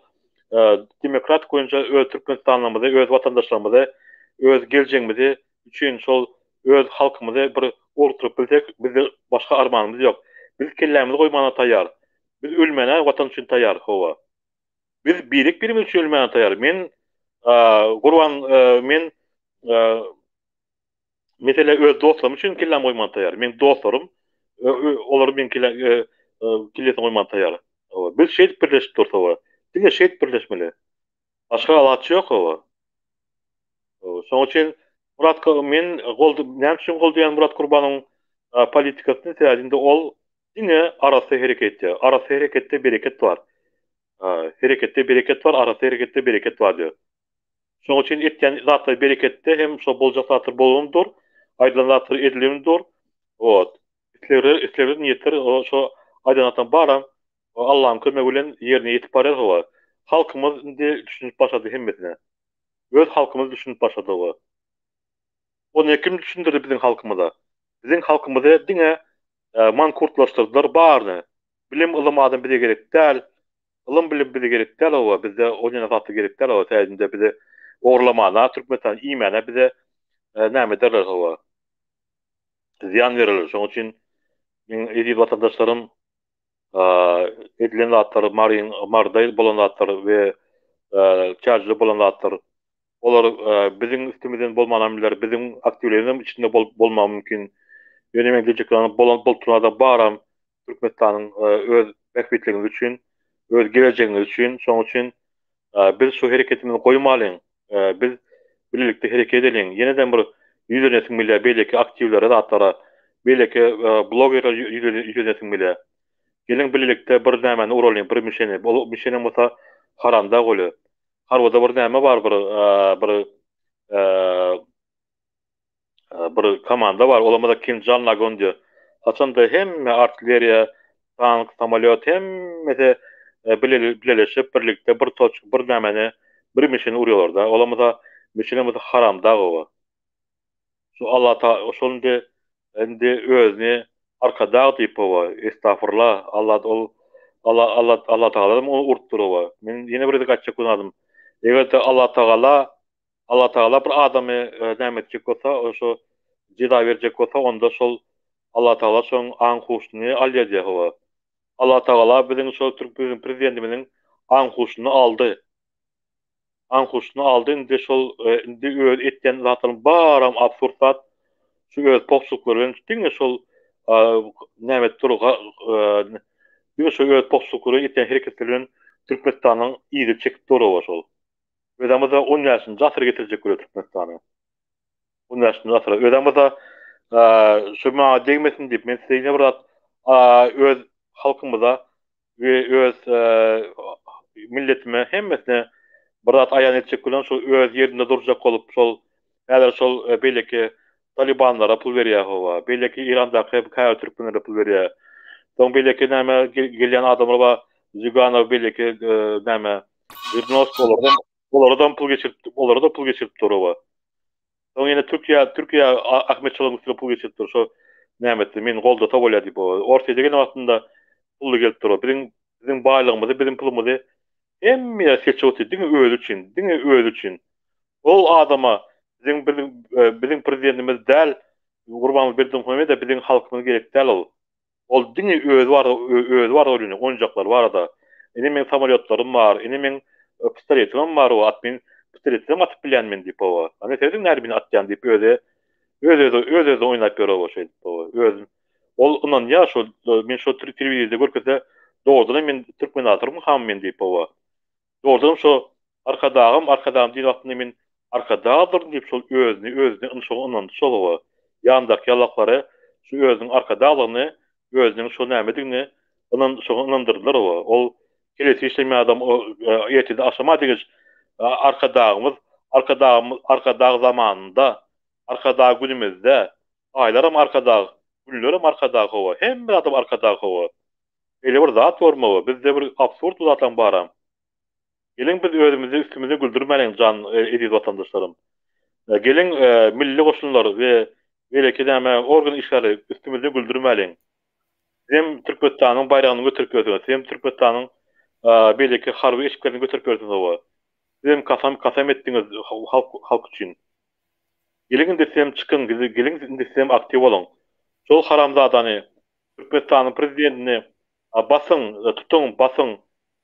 Speaker 2: demokratik boýunça öz Türkmenistanlymyzy, öz watandaşlarymyzy, öz geljegimizi üçin şol öz halkymyzy bir orturyp bilsek bizde başga armanymyz ýok. Biz kellämizi goýmana taýýar. Biz ölmäne watan üçin taýýar hawa. Biz birek birimiz üçin ölmäne taýýar. Men Gurban men mesele öz dostlarym üçin kellämi goýmana taýýar. Meň dostlarym olar meň kellesini goýmana taýýar. Biz şeýdip birleşip dursa hawa. Diňe şeýdip birleşmeli. Başga alaç ýok hawa. Şonuň üçin Murat men gold näme üçin goldaýan Murat Gurbanyň politikasyny sebäbi indi ol diňe arassa hereket edýär. Arassa hereketde bereket bar. Hereketde bereket bar, arassa hereketde bereket bar diýär. Şonuň üçin etýän zatlar bereketde hem şo boljak zatlar bolan dur, aýdylan zatlar edilen dur. Wot. Islegler, islegler, niýetler şo aýdylan zatlaryň baram Allahyň kömegi bilen ýerine ýetip barýar hawa. Halkymyz indi düşünip başlady hemmesine. Öz halkymyz düşünip başlady oba. Ony kim düşündirdi biziň halkymyza? Biziň halkymyzy diňe mankurtlaşdyrdylar baryny. Bilim ylym adam bize gerek däl. Ylym bilim bize gerek däl oba. Bizde o ýene zatlar gerek däl oba. Täzinde bizi ogurlamana, Türkmenistany iýmäne bize näme ederler oba. Zyýan bererler. Şonuň üçin meň eziz watandaşlarym edilen zatlar, Maryň Maryda bolan zatlar we Çärjewde bolan zatlar olar biziň üstümizden bolmanam biler, biziň aktiwlerimiziň içinde bolup bolmagy mümkin. Ýöne men diýjek bolan bolan bolup duran adam baram Türkmenistanyň öz bähbitlerimiz üçin, öz gelejegiňiz üçin, şonuň üçin biz şu hereketimizi goýmalyň. Biz bilelikde hereket edeliň. Ýene-de bir ýüzlenesiň bilýär beýleki aktiwlere zatlara, beýleki blogerlere ýüzlenesiň bilýär. Geliň bilelikde bir nämäni uralyň, bir mişeni. Ol mişenem bolsa Haramdag göli. Harbyda bir näme bar bir bir bir komanda bar, olamada Kinžal nagon diýýär. Haçanda hemme artilleriýa, tank, samolýot hemmesi bileleşip, birlikde bir toçka, bir nämeni, bir mişeni urýarlar-da. Olamada mişenem bolsa haramdag oba. Şu Alla şol indi indi özüni Arkadag diýip oba, estagfurla, Alla ol Alla Alla Allatagala ony urupdyr oba. Men ýene bir gezek aýtjak boladym. Eger-de Allatagala Allatagala bir adamy näme etjek bolsa, şo jeza berjek bolsa, onda şol Allatagala şoň aň-huşuny alýar diýýär hawa. Allatagala biziň şol türk biziň prezidentimiziň aň-huşuny aldy. Aň-huşuny aldy, indi şol indi öz etýän zatlaryň baram absurd zat. Şu öz pohçulyklary bilen diňe şol näme edip dur, diňe şol öz pohçulyklary etýän hereketleri bilen Türkmenistanyň yzy çekip dur hawa şol. Özem-de on bäşinji asyra getirjek bolýar Türkmenistany. On bäşinji asyra. Özem-de şu maňa degmesin diýip, men size ýene bir zat öz halkymyza we öz milletime hemmesine bir zat aýan etjek bilen şol öz ýerinde durjak bolup şol häzir şol beýleki talibanlara pul berýär howa beýleki Irandaky käbir türkmenlere pul berýär. Soň beýleki näme gelýän adamlar bar Zýuganow beýleki näme Žirinovskiý olardan olardan pul geçirip olara-da pul geçirip dur oba. Soň ýene Türkiýä Türkiýä Ahmet Çolagyň üstüne pul geçirip dur. Şo näme etdi? Meni goldasa bolýar diýip oba. Orsýete gelen wagtynda pully gelip dur. Biziň biziň baýlygymyzy, biziň pulumyzy hemme ýere seçip otyr. Diňe özi üçin, diňe özi üçin. Ol adama biziň biziň biziň prezidentimiz däl Gurbanguly Berdimuhamedow biziň halkymyz gerek däl ol. Ol diňe özi barada özi barada oýlanýar, oýunjaklary barada. Ine meň samolýotlarym bar, ine meň pistoletimem bar, o at men pistoletinem atyp bilýän men diýip oba. Ana serediň nädip meni atýan diýip özi öz özi öz özüne oýnap ýör oba şeýdip oba. Öz ol ynanýar şo men şo telewizorda görkezse dogrudanam men türkmenatyrmykam men diýip oba. Dogrudanam şo Arkadagym, Arkadagym diýen wagtynda men Arkadagdyryn diýip şol özüni özüne şoňa ynandy şol oba. Ýanyndaky ýalaklary şu özüniň Arkadaglygyny, özüniň şo nämedigini ynan şoňa ynandyrdylar oba. Ol kellesi işlemeýän adam o ertirden agşama deňiç Arkadagymyz, Arkadagymyz, Arkadag zamanynda, Arkadag günümizde, aýlaram Arkadag, günlerem Arkadag hawa, hemme zadam Arkadag hawa. Beýle bir zat bormy bizde bir absurd bu zatlaň baram. Geliň biz özümizi üstümize güldürmäliň jan eziz watandaşlarym. Geliň milli goşunlar we beýleki näme organ işgärleri üstümizde güldürmäliň. Sizem Türkmenistanyň baýragyny göterip ýörsüňiz, sizem Türkmenistanyň beýleki harby eşiklerini göterip ýörsüňiz hawa. Sizem kasam kasam etdiňiz halk halk üçin. Geliň indi sizem çykyň geliň indi sizem aktiw boluň. Şol haramzadany Türkmenistanyň prezidentini basyň, tutuň, basyň,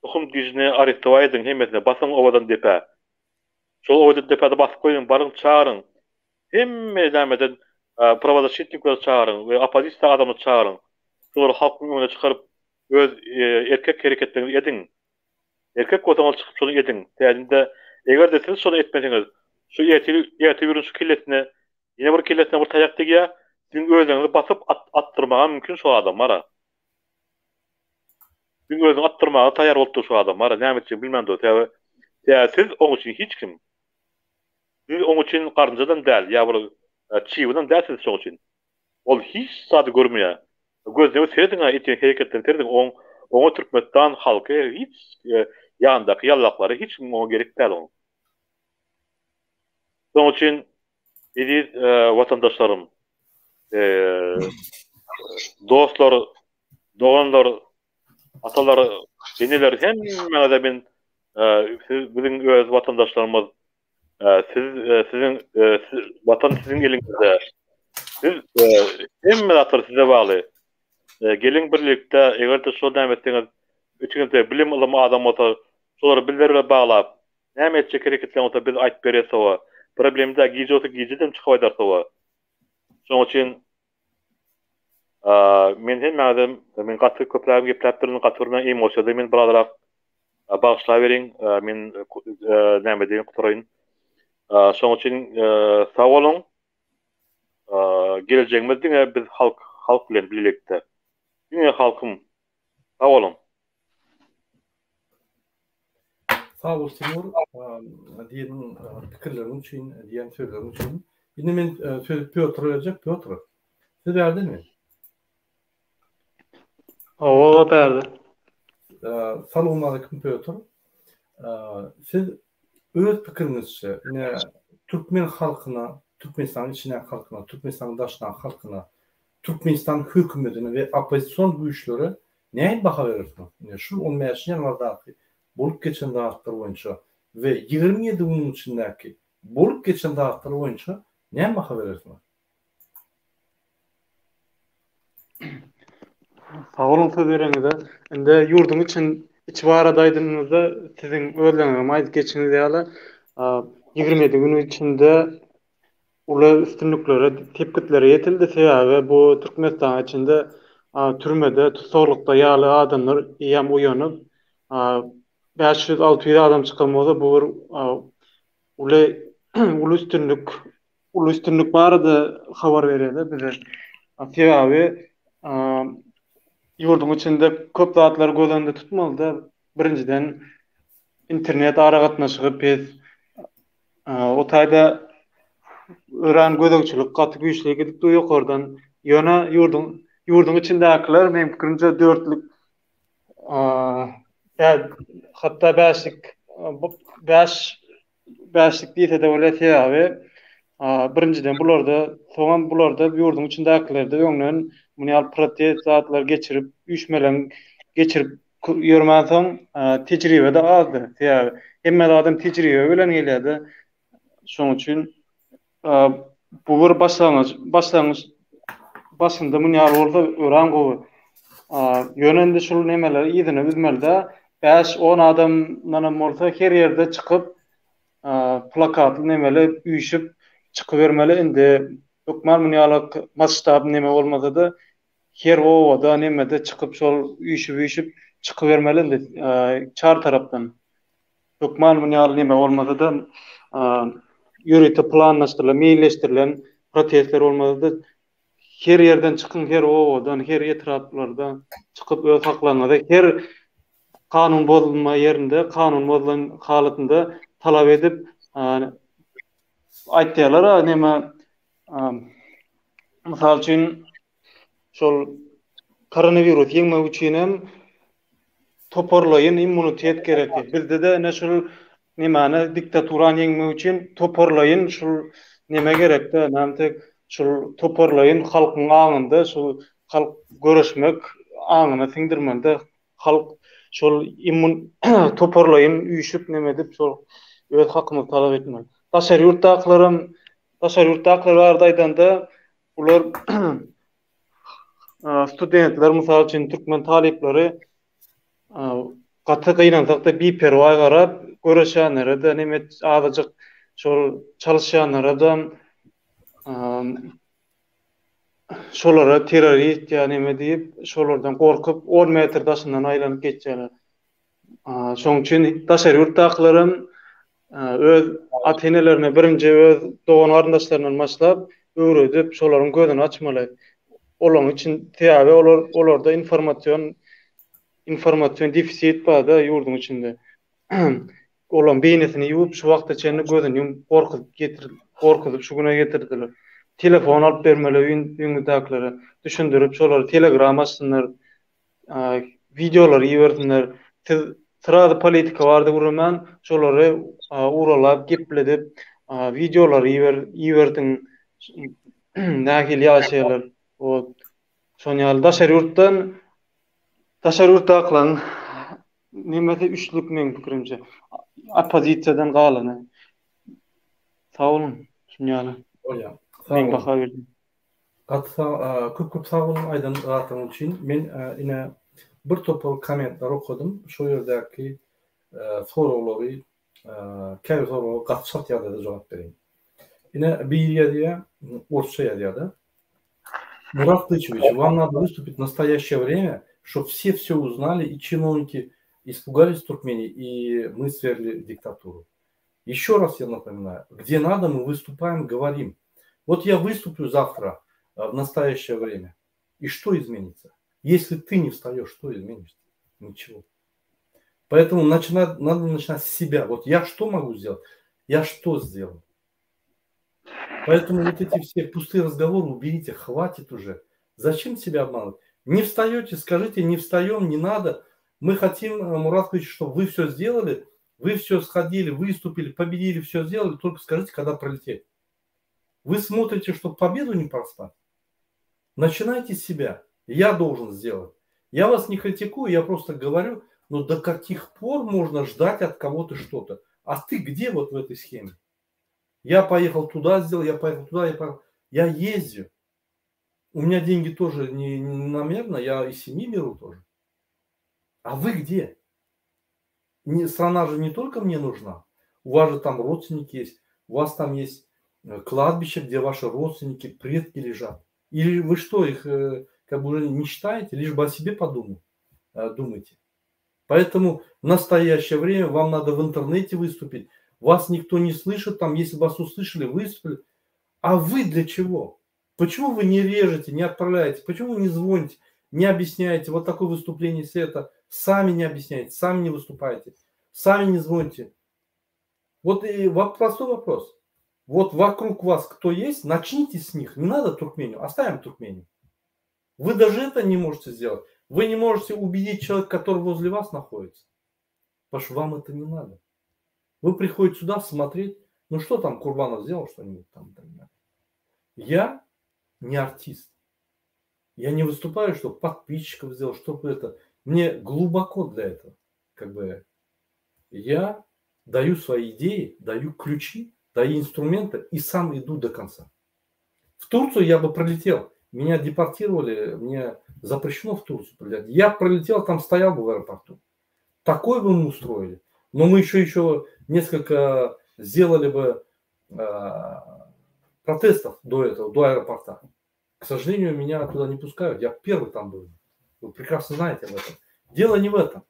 Speaker 2: tohum dijini arestowat ediň hemmesini, basyň owadan depä. Şol owadan depäde basyp goýuň, baryň çagyryň. Hemme nämeden prawozaşitnikleri çagyryň we oppozisiýa adamlary çagyryň. Şolary halkyň öňüne çykaryp öz erkek hereketleriňizi ediň. Erkek bolsaňyz çykyp şony ediň. Täzinde eger-de siz şony etmeseňiz, şu ertir ertir biriniň şu kellesine Ýene bir kellesine bir taýak degýär, siziň özüňizi basyp atdyrmaga mümkin şo adam bara. Siziň özüňizi atdyrmaga taýýar bolup dur şo adam bara, näme etjegini bilmän dur. Sebäbi sebäbi siz oň üçin hiç kim. Siz oň üçin garynjadam däl, ýa bir çybynam däl siz şoň üçin. Ol hiç zady görmeýär. Gözüne serediň-ä etýän hereketlerine serediň, oň oňa Türkmenistan halky hiç ýanyndaky ýallaklary hiç kim oňa gerek däl oň. Şonuň üçin eziz watandaşlarym, dostlar, doganlar, atalar, eneler hemmäňize men siz biziň öz watandaşlarymyz, siz siziň watan siziň eliňizde. Siz hemme zatlar size bagly. Geliň birlikde, eger-de şol näme etseňiz, içiňizde bilim ylym adam bolsa, şolary bizler bilen baglap, Näme etjek hereketleň bolsa biz aýyp berýäs hawa. Problem däl gije bolsa gijedem çykyp aýdarys hawa. Şoň üçin men hemmäňizem men gaty köprägem gepläpdirin gaty bir men emosiýada men birazrak bagyşlaweriň men näme diýin gutaraýyn. Şoň üçin sag boluň. Gelejegimiz diňe biz halk halk bilen bilelikde. Diňe halkym. Sag boluň.
Speaker 1: Sag bol Timur, diýen pikirleriň üçin, diýen sözleriň üçin. Indi men sözi Pýotra berjek. Pýotr, siz bärdemi?
Speaker 3: Hawa, bärde.
Speaker 1: Salowmaleýkim Pýotr. Siz öz pikiriňizçe, ine türkmen halkyna, Türkmenistanyň içindäki halkyna, Türkmenistanyň daşyndaky halkyna Türkmenistan hökümetine we oppozision güýçlere nähili baha berersiňiz? Ine, şu on bäşinji ýanwardaky bolup geçen zatlar boýunça we 27 günüň içindäki bolup geçen zatlar boýunça näme baha berersiňiz?
Speaker 3: Sag boluň söz bereňize. Indi ýurduň için içi barada aýdanyňyzda siziň özleriňizem aýdyp geçiňiz ýaly, 27 günüň içinde uly üstünliklere, sepgitlere ýetildi. Sebäbi bu Türkmenistanyň içinde türmede, tussaglykda ýaly adamlar eýýäm oýanyp, 500-600 adam çykan bolsa, bu bir uly uly üstünlik, uly üstünlik barada habar berýär bize. Sebäbi ýurduň içinde köp zatlary göz öňünde tutmalyda. Birinjiden internet aragatnaşygy pes. O taýda örän gözegçilik gaty güýçli gidip dur ýokardan. Ýöne ýurduň ýurduň içindäkiler meň pikirimçe dörtlük hatda bäşlik bäş bäşlik diýse-de bolýar sebäbi birinjiden bularda soňam bularda ýurduň içindäkilerde öňden muny ýaly protest zatlar geçirip üýşmeleň geçirip ýörmänsoň tejribe-de azdy. Sebäbi hemme zadam tejribe bilen gelýär-de. Şonuň üçin bu bir başlangyç, başlangyç başynda muny ýaly bolsa örän gowy. Ýöne indi şul nemeleri yzyna üzmeli-de. 5-10 adamdanam bolsa her ýerde çykyp plakatly nemeli üýşüp çykybermeli indi. Hökman muny ýaly masştab neme bolmasa-da Her obada nemede çykyp şol üýşüp-üýşüp çykybermeli indi çar tarapdan. Hökman muny ýaly neme bolmasa-da ýörite planlaşdyrylan, meýilleşdirilen protestler bolmasa-da her ýerden çykyň, her obadan, her etraplardan çykyp öz haklaryňyzy her kanun bozulma ýerinde, kanun bozulan halatynda talap edip aýtýarlar-a neme Mysal üçin, şol koronawirusy ýeňmek üçin hem toparlaýyn immunitet gerek. Bizde-de ine şul nemäni diktaturany ýeňmek üçin toparlaýyn şul neme gerekde, näme tek şul toparlaýyn halkyň aňynda şul halk göreşmek aňyna siňdirmelide. Halk şol immun toparlaýyn üýşüp neme edip şol öz hakymyzy talap etmeli. Daşary ýurtdakylaram Daşary ýurtdakylar barada aýdanda, bular studentler, mysal üçin, türkmen talyplary gaty gynansak-da biperwaý garap, göreşýänlere-de, neme azajyk şol çalyşýanlara-da şolara terrorist ýa neme diýip, şolardan gorkup, on metr daşyndan aýlanyp geçýärler. Şonuň üçin daşary ýurtdakylaram öz ata-enelerine birinji öz dogan-garyndaşlaryndan başlap öwredip, şolaryň gözüni açmaly. Olaryň üçin sebäbi olar olarda informasion informasion defisit barda ýurduň içinde. Olaryň beýnisini ýuwup şu wagta çenli gözüni ýumup gorkuzyp getir gorkuzyp şu güne getirdiler. Telefon alyp bermeli öýüňizdäkilere düşündirip şolary telegram açsynlar. Wideolary ibersinler. Siz srazy politika barada gürlemän, şolary uralap, gepledip, Wideolary iber iberdiň. Nähili ýaşaýarlar. O şon ýaly daşary ýurtdan daşary ýurtdakylaryň nemesi üçlük meň pikirimçe. Oppozisiýadan galany. Sag boluň. Şun ýaly.
Speaker 1: Bolýar. Sag
Speaker 3: Men
Speaker 1: boluň.
Speaker 3: baha berdim.
Speaker 1: Gaty sag, köp köp sag boluň aýdan zatlaryňyz üçin. Men ine bir topar kommentler okadym. Şo ýerdäki soraglary käbir soraglara gaty çalt ýagdaýda jogap bereýin. Ine biri ýazýar, orsça ýazýar-da. Murat Klyçewiç, вам надо выступить в настоящее время, чтоб все все узнали и чиновники испугались Туркмении и мы сверли диктатуру. Еще раз я напоминаю, где надо, мы выступаем, говорим. Вот я выступлю завтра в настоящее время. И что изменится? Если ты не встаешь, что изменится? Ничего. Поэтому начинать, надо начинать с себя. Вот я что могу сделать? Я что сделал? Поэтому вот эти все пустые разговоры уберите, хватит уже. Зачем себя обманывать? Не встаете, скажите, не встаем, не надо. Мы хотим, Мурат Кулич, чтобы вы все сделали, вы все сходили, выступили, победили, все сделали, только скажите, когда пролететь. Вы смотрите, чтобы победу не проспать. Начинайте с себя. Я должен сделать. Я вас не критикую, я просто говорю, но до каких пор можно ждать от кого-то что-то? А ты где вот в этой схеме? Я поехал туда, сделал, я поехал туда, я поехал. Я ездю. У меня деньги тоже не, не намеренно, я из семьи беру тоже. А вы где? Не, страна же не только мне нужна. У вас же там родственники есть. У вас там есть кладбище, где ваши родственники, предки лежат. Или вы что, их как бы уже не считаете, лишь бы о себе подумать, думайте. Поэтому в настоящее время вам надо в интернете выступить. Вас никто не слышит, там, если вас услышали, выступили. А вы для чего? Почему вы не режете, не отправляете? Почему вы не звоните, не объясняете? Вот такое выступление, если это, сами не объясняете, сами не выступаете, сами не звоните. Вот и простой вопрос. Вот вокруг вас кто есть, начните с них. Не надо Туркмению, оставим Туркмению. Вы даже это не можете сделать. Вы не можете убедить человека, который возле вас находится. Потому что вам это не надо. Вы приходите сюда смотреть, ну что там Курбанов сделал, что-нибудь там и так далее. Я не артист. Я не выступаю, чтобы подписчиков сделал, чтобы это. Мне глубоко для этого. Я даю свои идеи, даю ключи, даю инструменты и сам иду до конца. В Турцию я бы пролетел. Меня депортировали, мне запрещено в Турцию прилетать. Я пролетел, там стоял бы в аэропорту. Такое бы мы устроили. Но мы еще несколько сделали бы протестов до этого, до аэропорта. К сожалению, меня туда не пускают. Я первый там был. Вы прекрасно знаете об этом. Дело не в этом.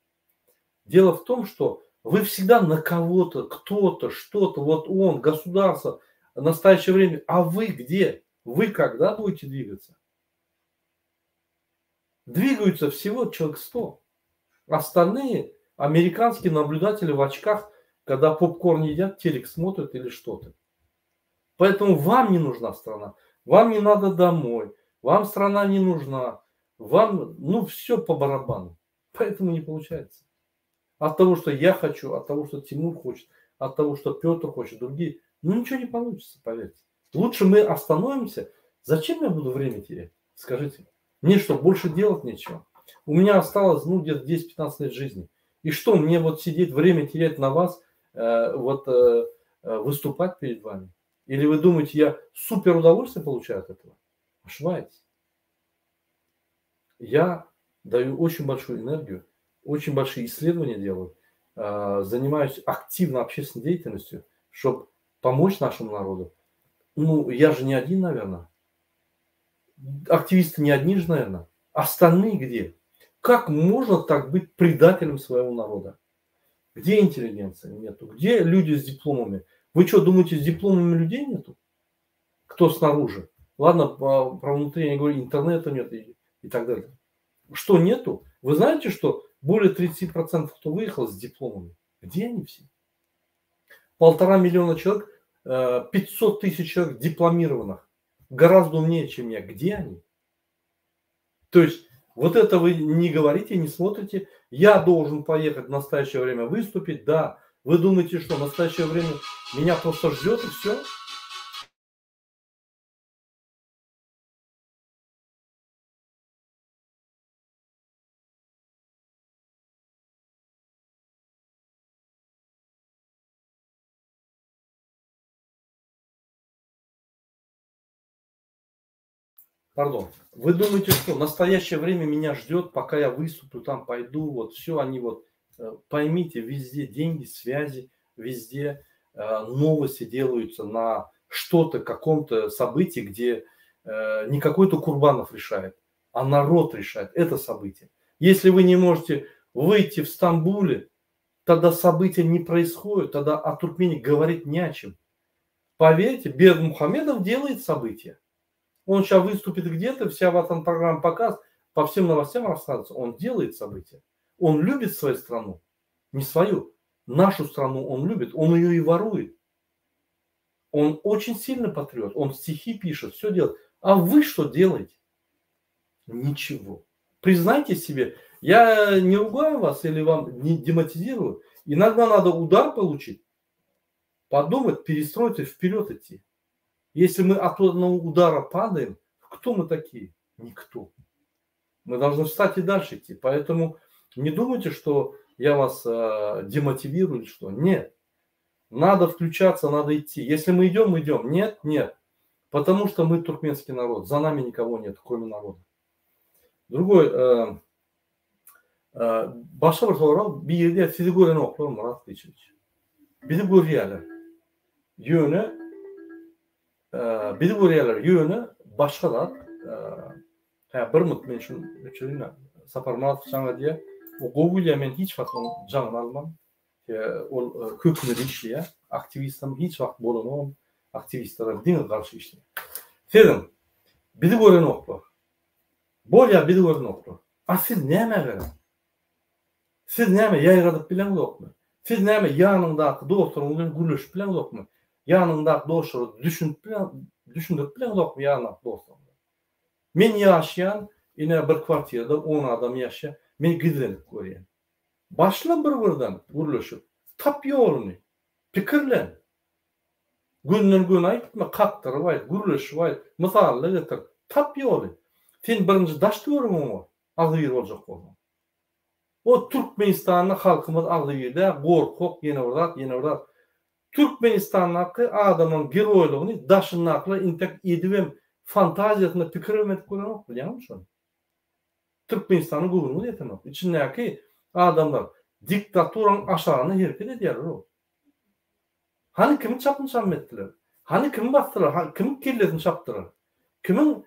Speaker 1: Дело в том, что вы всегда на кого-то, кто-то, что-то, вот он, государство, в настоящее время. А вы где? Вы когда будете двигаться? Двигаются всего человек 100. Остальные американские наблюдатели в очках, когда попкорн едят, телек смотрят или что-то. Поэтому вам не нужна страна, вам не надо домой, вам страна не нужна, вам все по барабану. Поэтому не получается. От того, что я хочу, от того, что Тимур хочет, от того, что Петр хочет, другие, ничего не получится, поверьте. Лучше мы остановимся. Зачем я буду время терять? Скажите. Мне что, больше делать нечего? У меня осталось, где-то десять-пятнадцать лет жизни. И что, мне сидеть, время терять на вас, выступать перед вами? Или вы думаете, я супер удовольствие получаю от этого? Ошибаетесь. Я даю очень большую энергию, очень большие исследования делаю, занимаюсь активно общественной деятельностью, чтобы помочь нашему народу. Я же не один, наверное. Активисты не одни же, наверное. Остальные где? Как можно так быть предателем своего народа? Где интеллигенция? Нету. Где люди с дипломами? Вы что, думаете, с дипломами людей нету? Кто снаружи? Ладно, про внутри я не говорю, интернета нет и так далее. Что нету? Вы знаете, что более 30% кто выехал с дипломами? Где они все? 1,5 миллиона человек, 500 тысяч человек дипломированных, гораздо умнее, чем я. Где они? То есть вот это вы не говорите, не смотрите. Я должен поехать в настоящее время выступить, да. Вы думаете, что настоящее время меня просто ждет и все? Пардон. Вы думаете, что настоящее время меня ждет, пока я выступлю, там пойду, вот все, они вот, э, поймите, везде деньги, связи, везде э, новости делаются на что-то, каком-то событии, где э, не какой-то Курбанов решает, а народ решает это событие. Если вы не можете выйти в Стамбуле, тогда события не происходят, тогда о Туркмении говорить не о чем. Поверьте, Бердымухамедов делает события. Он сейчас выступит где-то, вся Ватан программа показ, по всем новостям рассказывается. Он делает события. Он любит свою страну, не свою. Нашу страну он любит, он ее и ворует. Он очень сильно патриот, он стихи пишет, все делает. А вы что делаете? Ничего. Признайте себе, я не ругаю вас или вам не демотизирую. Иногда надо удар получить, подумать, перестроиться, вперед идти. Если мы от одного удара падаем, кто мы такие? Никто. Мы должны встать и дальше идти. Поэтому не думайте, что я вас э, демотивирую или что. Нет. Надо включаться, надо идти. Если мы идем, мы идем. Нет, нет. Потому что мы туркменский народ. За нами никого нет, кроме народа. Другой, э, e, başga bir sorag, biri diýýär, sizi görenoklar Myrat Gylyçewiç. Bizi görýärler. Ýöne e, bizi görýärler, ýöne başga zat, e, hä bir minut men şuny öçüreýin. Saparmyrat jaňa diýýär. O gowy bilýär, men hiç wagt onuň jaňyny alman. E, ol e, hökümete işleýär. Aktiwistem hiç wagt bolanok. Aktiwistlere diňe garşy işleýär. Siziň bizi görenoklar. Bolýar bizi görenoklar. A siz nämä gerek? Siz näme ýaýradyp bileňzokmy? Siz näme ýanyňdaky dostlaryňyz bilen gürleşip bileňzokmy? Ýanyňdaky dostlara düşünip bilen düşündirip bileňzokmy ýanyňdaky dostlaryňyza? Men ýaşaýan ine bir kwartirada on adam ýaşaýar. Men gizlenip görýän. Başla bir-birden gürleşip. Tap ýoluny. Pikirlen. Gönden-göni aýtma, kakdyryp aýt, gürleşip aýt, mysally getir. Tap ýoly. Sen birinji daş-töweregiňi oňar, agzybir boljak bolsaň. O Türkmenistanda halkymyz agzybir däl, gorkak, ýene bir zat, ýene bir zat. Türkmenistandaky adamlaryň geroýlygyny daşyndakylar intek edibem, fantaziýasynda pikirem edip görenok, bilýäňmi şony? Türkmenistana göwnüňiz ýetenok. Içindäki adamlar diktaturanyň aşagynda hereket edýärler-ow. Hany kimi çapyn-çam etdiler? Hany kimi basdylar? Hany kimiň kellesini çapdylar? Kimiň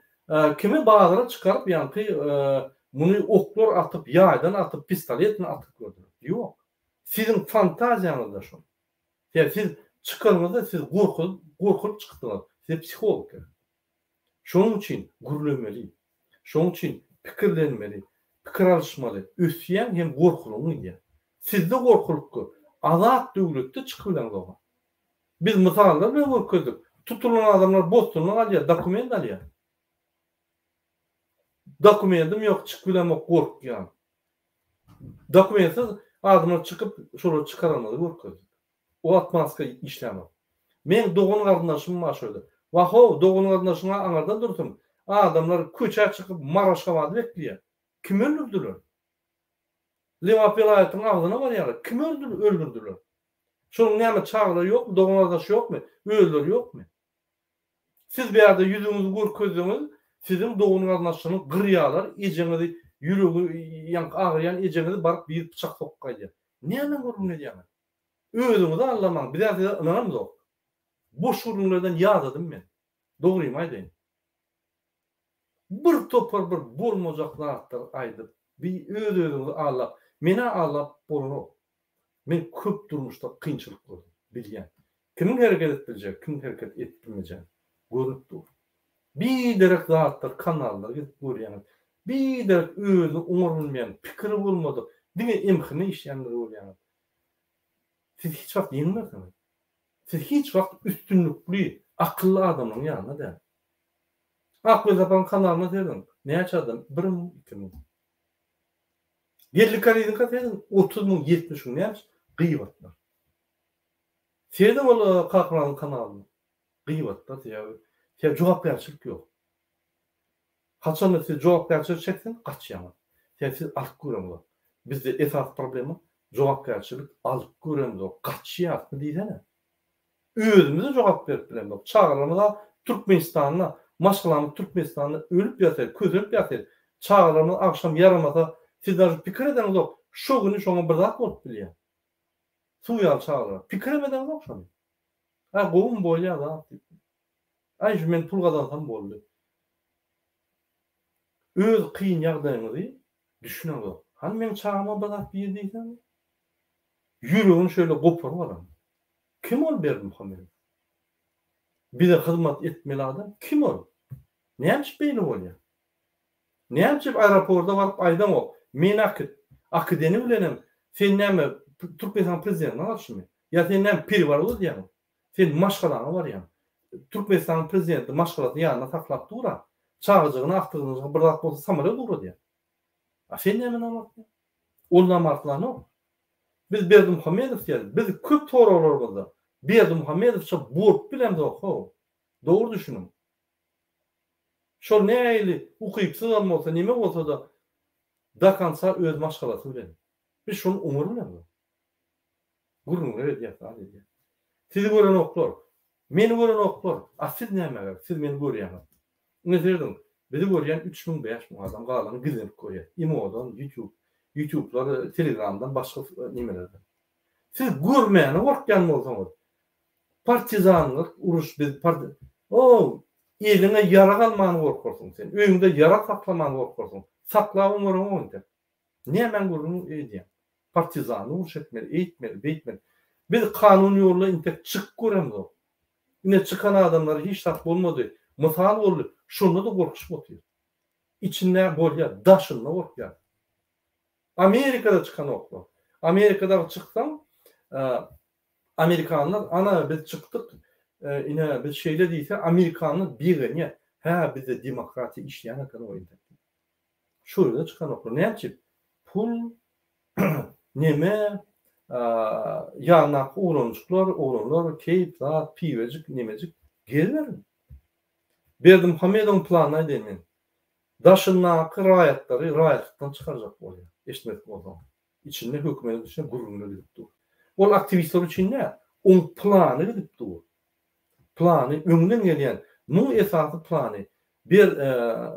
Speaker 1: kimi bazara çykaryp ýaňky muny oklar atyp, ýaýdan atyp, pistolet bilen atyp gördüler? Ýok. Siziň fantaziýaňyzda şol. Sebäbi siz çykanyňyzda siz gorkulyp, gorkulyp çykdyňyz. Size psiholog gerek. Şonuň üçin gürlemeli. Şonuň üçin pikirlenmeli, pikir alyşmaly. Ösýäň hem gorkulygyň gidýär. Sizde gorkulyk köp. Azat döwletde çykyp bileňzog-a. Biz mysallar bilen görkezdik. Tutulan adamlar bosgunlyk alýar, dokument alýar. Dokumentim ýok, çykyp bilemok, gorkýan. Dokumentsiz adamlar çykyp, şolary çykaranlary görkezdik. O atmaska işlänok. Meň dogan garyndaşym bar şo ýerde. Wah-ow, dogan garyndaşyň-a aňyrda dursun. Adamlar köçä çykyp Maraşgabady bekleýär. Kimi öldürdiler? Lebap welaýatynyň agzyna barýarlar. Kimi öldürdiler? Şonuň näme çagalary ýokmy, dogan garyndaşy ýokmy, özleri ýokmy? Siz bärde ýüzüňizi görkezseňiz, siziň dogan garyndaşlaryňyz gyrýarlar, ejeňizi ýüregi ýaňky agyrýan ejeňizi baryp biri pyçak sokup gaýdýar. Näme gürrüň edýäňiz? Özüňizi aldamaň, bizä size ynanamzok. Boş gürrüňlerden ýadadym men. Dogrymy aýdaýyn. Bir topar bir bolmajak zatlary aýdyp, bi öz-özüňizi aldap, men-ä aldap bolanok. Men köp durmuşda kynçylyk gördüm, bilýän. Kimiň hereket edip biljegi, kimiň hereket edip bilmejegi görnüp dur. Biderek zatlar kanallara gidip görýäňiz. Biderek özüni oňar bilmeýän, pikiri bolmadyk, diňe MHM işleýänleri görýäňiz. Siz hiç wagt ýeňmersiňiz. Siz hiç wagt üstünlikli, akylly adamlaryň ýanynda däl. Ak Welsaparyň kanalyna serediň, näçe adam, 1000, 2000. Geldi Kariziňka serediň, 30 müň, 70 müň, näme üçin? Gybatlar. Serediň ol Kakamyradyň kanalyna. Gybatda sebäbi sebäbi jogapkärçilik ýok. Haçanda siz jogapkärçilik çekseňiz gaçýaňyz. Sebäbi siz alyp göreňzok. Bizde esasy problema jogapkärçilik alyp göremzok, gaçýasmy diýsene. Özümize jogap berip bilemzok. Çagalarymyza Türkmenistanda, maşgalamyz Türkmenistanda ölüp ýatyr, kösenip ýatyr. Çagalarymyz agşam ýaramasa siz daže pikir edeňzok, şo güni şoňa bir zat bolup bilýär. Suw ýaly çagalara. Pikirem edeňzok şony. Aý gowumy bolýa zat diýip. Aý şu men pul gazansam boldy. Öz kyn ýagdaýyňyzy düşüneňzok. Hany meň çagama bir zat bir diýseň. Ýüregini şöyle goparyp alan. Kim ol Berdimuhamedow? Bize hyzmat etmeli adam kim ol? Näme üçin beýle bolýar? Näme üçin aeroporda baryp aýdaňok, meni akit. Akideni bilenem sen näme Türkmenistanyň prezidentine garşymy? Ýa sen näme pereworot edýäňmi? Sen maşgalaňa barýaň. Türkmenistanyň prezidenti maşgalasyny ýanynda saklap dur-a. Çagajygyna, agtygyna bir zat bolsa samolýot ugradýar. A sen näme namartlaň? Ol namartlanok. Biz Berdimuhamedow diýýäris. Biz köp soraglarymyzda Berdimuhamedowça bolup bilemzok-how. Dogry düşüniň. Şol nähili ukypsyzam bolsa, neme bolsa-da do konca öz maşgalasy bilen. Biz şony oňar bilemzok. Gürrüňler edýäs, zat edýäs. Sizi görenoklar. Meni görenoklar. A siz nämä gerek? Siz meni görýäňiz. Ine serediň, bizi görýän 3000, 5000 adam, galany gizlenip görýär. Imodan, YouTube, YouTube'lar, Telegramdan, başga nemelerden. Siz görmäne gorkýan bolsaňyz, partizanlyk uruş biz parti O, eliňe ýarag almany gorkarsyň sen. Öýüňde ýarag saklamany gorkarsyň. Saklabam göreňok entek. Nämäň gürrüňini edýäň? Partizanly uruş etmeli, eýtmeli, beýtmeli. Biz kanun ýoluna intek çykyp göremzok. Ine çykan adamlara hiç zat bolmady. Mysal boldy. Şonda-da gorkuşyp otyr. Içinde bolýar, daşynda gorkýar. Amerikada çykanoklar. Amerikada çyksaň, amerikanlar ana biz çykdyk, ine biz şeýle diýse, amerikanlar begenýär. Hä bizde demokratiýa işleýän eken o intek. Şu ýerde çykanoklar. Näme üçin? Pul, neme, ýanyndaky oglanjyklar, oglanlar, keýp, zat, piwejik, nemejik geziberiň. Berdimuhamedowyň planyny aýdaýyn men. Daşyndaky raýatlary raýatlykdan çykarjak bolýar. Eşitmedik bolsaň. Içinde hökümetiň içinde gürrüňler gidip dur. Ol aktiwistler üçin däl, oň plany gidip dur. Plany öňden gelýän, muň esasy plany Ber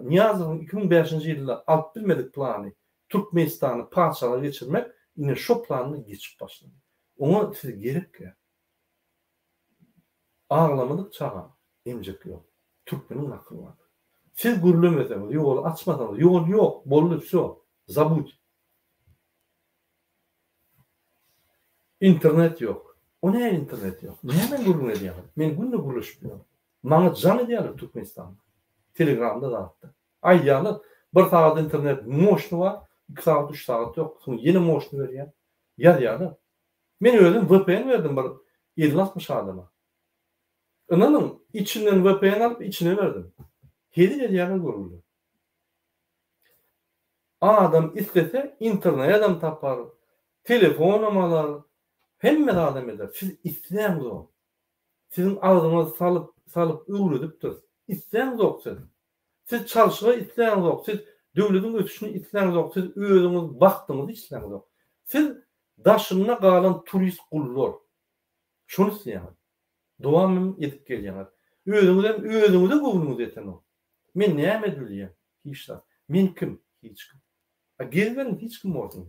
Speaker 1: Nyýazowyň 2005-nji ýylda alyp bilmedik plany Türkmenistany patyşalyga geçirmek ine şo planyny geçip başlady. Oňa siz gerekkä. Aglamadyk çaga emjek ýok. Türkmeniň nakyly bar. Siz gürlemeseňiz, ýoly açmasaňyz, ýol ýok, boldy, wsýo, zabud. Internet ýok. O näme internet ýok? Näme gürrüň edýäňiz? Men günde gürleşip ýörün. Maňa jaň edýärler Türkmenistanda. Telegramda zatda. Aýdýarlar, bir sagat internet moşny bar, iki sagat, üç sagat ýok. Soň ýene moşny berýär. Ýazýarlar. Men özüm VPN berdim bir 50-60 adama. Ynanyň, içinden VPN alyp içine berdim. Hezil edýärler görgüliler. Adam islese internedem tapar, telefonam alar, hemme zadam eder. Siz isläňzok. Siziň agzyňyza salyp, salyp öwredipdir. Isläňzok siz. Siz çalşyga isläňzok, siz döwlediň ösüşini isläňzok, siz özüňiz bagtyňyzy isläňzok. Siz daşynda galan turist gullar. Şony isleýäňiz. Dowam hem edip gelýäňiz. Özüňizem özüňize göwnüňiz ýetenok. Men näme edip bilýän? Hiç zat. Men kim? Hiç kim. A geziberiň hiç kim borsuň.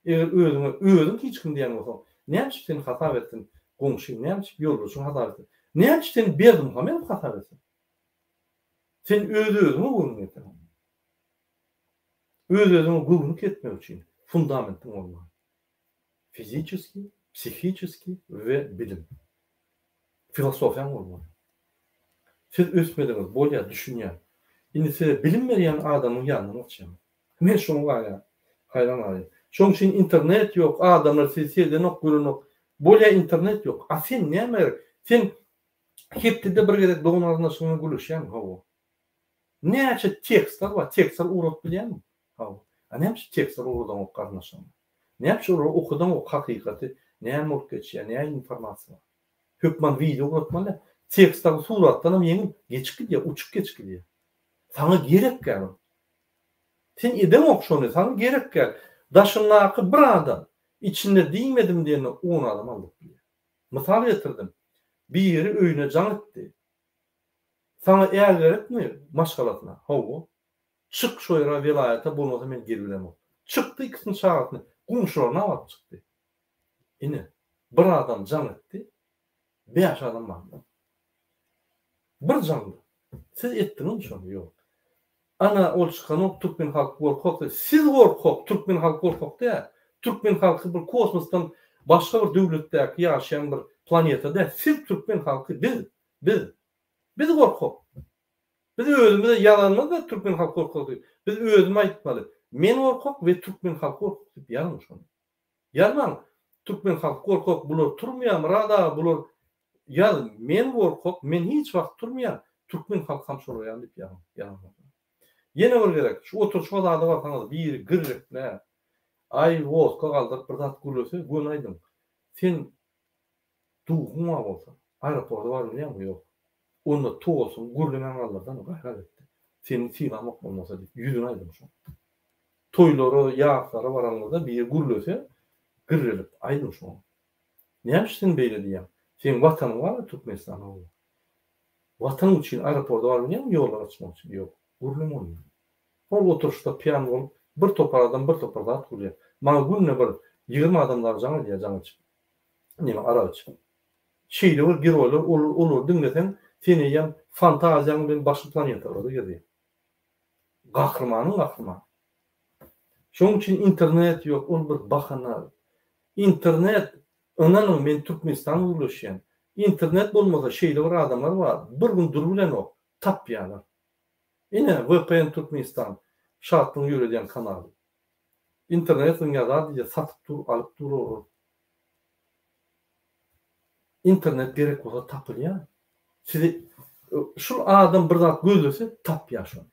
Speaker 1: Eger özüňe özüň hiç kim diýen bolsaň, näme üçin seni hasap etsin goňşyň, näme üçin ýoldaşyň hasap etsin? Näme üçin seni Berdimuhamedow hasap etsin? Sen öz-özüňe göwnüň ýetenok. Öz-özüňe göwnüň ýetmek üçin fundamentiň bolmaly. Fiziçeskiý, psihiçeskiý we bilim. Filosofiýaň bolmaly. Siz ösmediňiz, bolýar, düşünýän. Indi size bilim berýän adamyň ýanyndan gaçýaňyz. Men şoňa galýan, haýran galýan. Şoň üçin internet ýok, adamlar sizi seredenok, görenok. Bolýar internet ýok. A sen nämä gerek? Sen hepdede bir gezek dogan-garyndaşyň bilen gürleşýäňmi? Hawa. Näçe tekstler bar, tekstler ugradyp bilýäňmi? Hawa. A näme üçin tekstler ugradaňok garyndaşlaryňa? Näme üçin olary okadaňok hakykaty, näme bolup geçýär, nähili informasiýa bar? Hökman wideo ugratmaly däl. Tekst dagy suratdanam ýeňil geçip gidýär, uçup geçip gidýär. Saňa gerek däl ol. Sen edeňok şony, saňa gerek däl. Daşyndaky bir adam içinde diýmedim diýende on adam aldyp bilýär. Mysal getirdim. Biri öýüne jaň etdi. Saňa är gerekmi? Maşgalasyna. Hawa. Çyk şo ýere welaýata bolmasa men gelibilemok. Çykdy ikisini çagasyny goňşularyna alyp çykdy. Ine, bir adam jaň etdi, bäş adam bardy. Bir jaňda. Siz etdiňizmi şony? Ýok. Ana, ol çykanok, türkmen halky gorkak. Siz gorkak, türkmen halky gorkak däl. Türkmen halky bir kosmosdan başga bir döwletdäki ýaşaýan bir planeta däl. Siz türkmen halky, biz, biz. Biz gorkak. Biz özümize ýazanymyzda türkmen halky gorkak diýip. Biz özümiz aýtmaly. Men gorkak we türkmen halky gorkak diýip ýazyň şony. Ýazmaň türkmen halky gorkak bular turmaýar Myrat aga bular ýaz men gorkak men hiç wagt turmaýan türkmen halkam şolar ýaly diýip ýazyň ýazmaň. Ýene bir gezek şu oturyşyga zada barsaňyz biri girrekläp aý wodka galdyryp bir zat gürlese göni aýdyň sen Duhuň bar bolsa, aeroporda baryp bilýäňmi? Ýok. Onda tosuňy gürlemän galdyrsana, gaýrat et-de. Seni sylamok bolmasa diýip, ýüzüne aýdyň şoň. Toýlara, ýaslara baranyňyzda biri gürlese, girrelip aýdyň şoňa. Näme üçin sen beýle diýýäň? Seň watanyň bar-a Türkmenistan hawa. Watan üçin aeroporda baryp bilýäňmi ýollar açmak üçin? Ýok. Gürleme onda. Hol oturyşda pýan bolup, bir topar adam bir topar zat gürlýär. Maňa günde bir 20 adam dagy jaň edýär, jaň içip. Neme arak içip. Şeýle bir geroýlar olary diňleseň sen eýýäm fantaziýaň bilen başga planetalara gezýäň. Gahrymanyň gahrymany. Şonuň üçin internet ýok ol bir bahana. Internet ynanyň men Türkmenistan gürleşýän. Internet bolmasa şeýle bir adamlar bar bir gün durubilenok tapýalar. Ine VPN Türkmenistan Şatlygyň ýöredýän kanaly. Internet zyňýar diýýär satyp dur alyp dur olar. Internet gerek bolsa tapylýar. Sizi şul adam bir zat gözlese tapýar şony.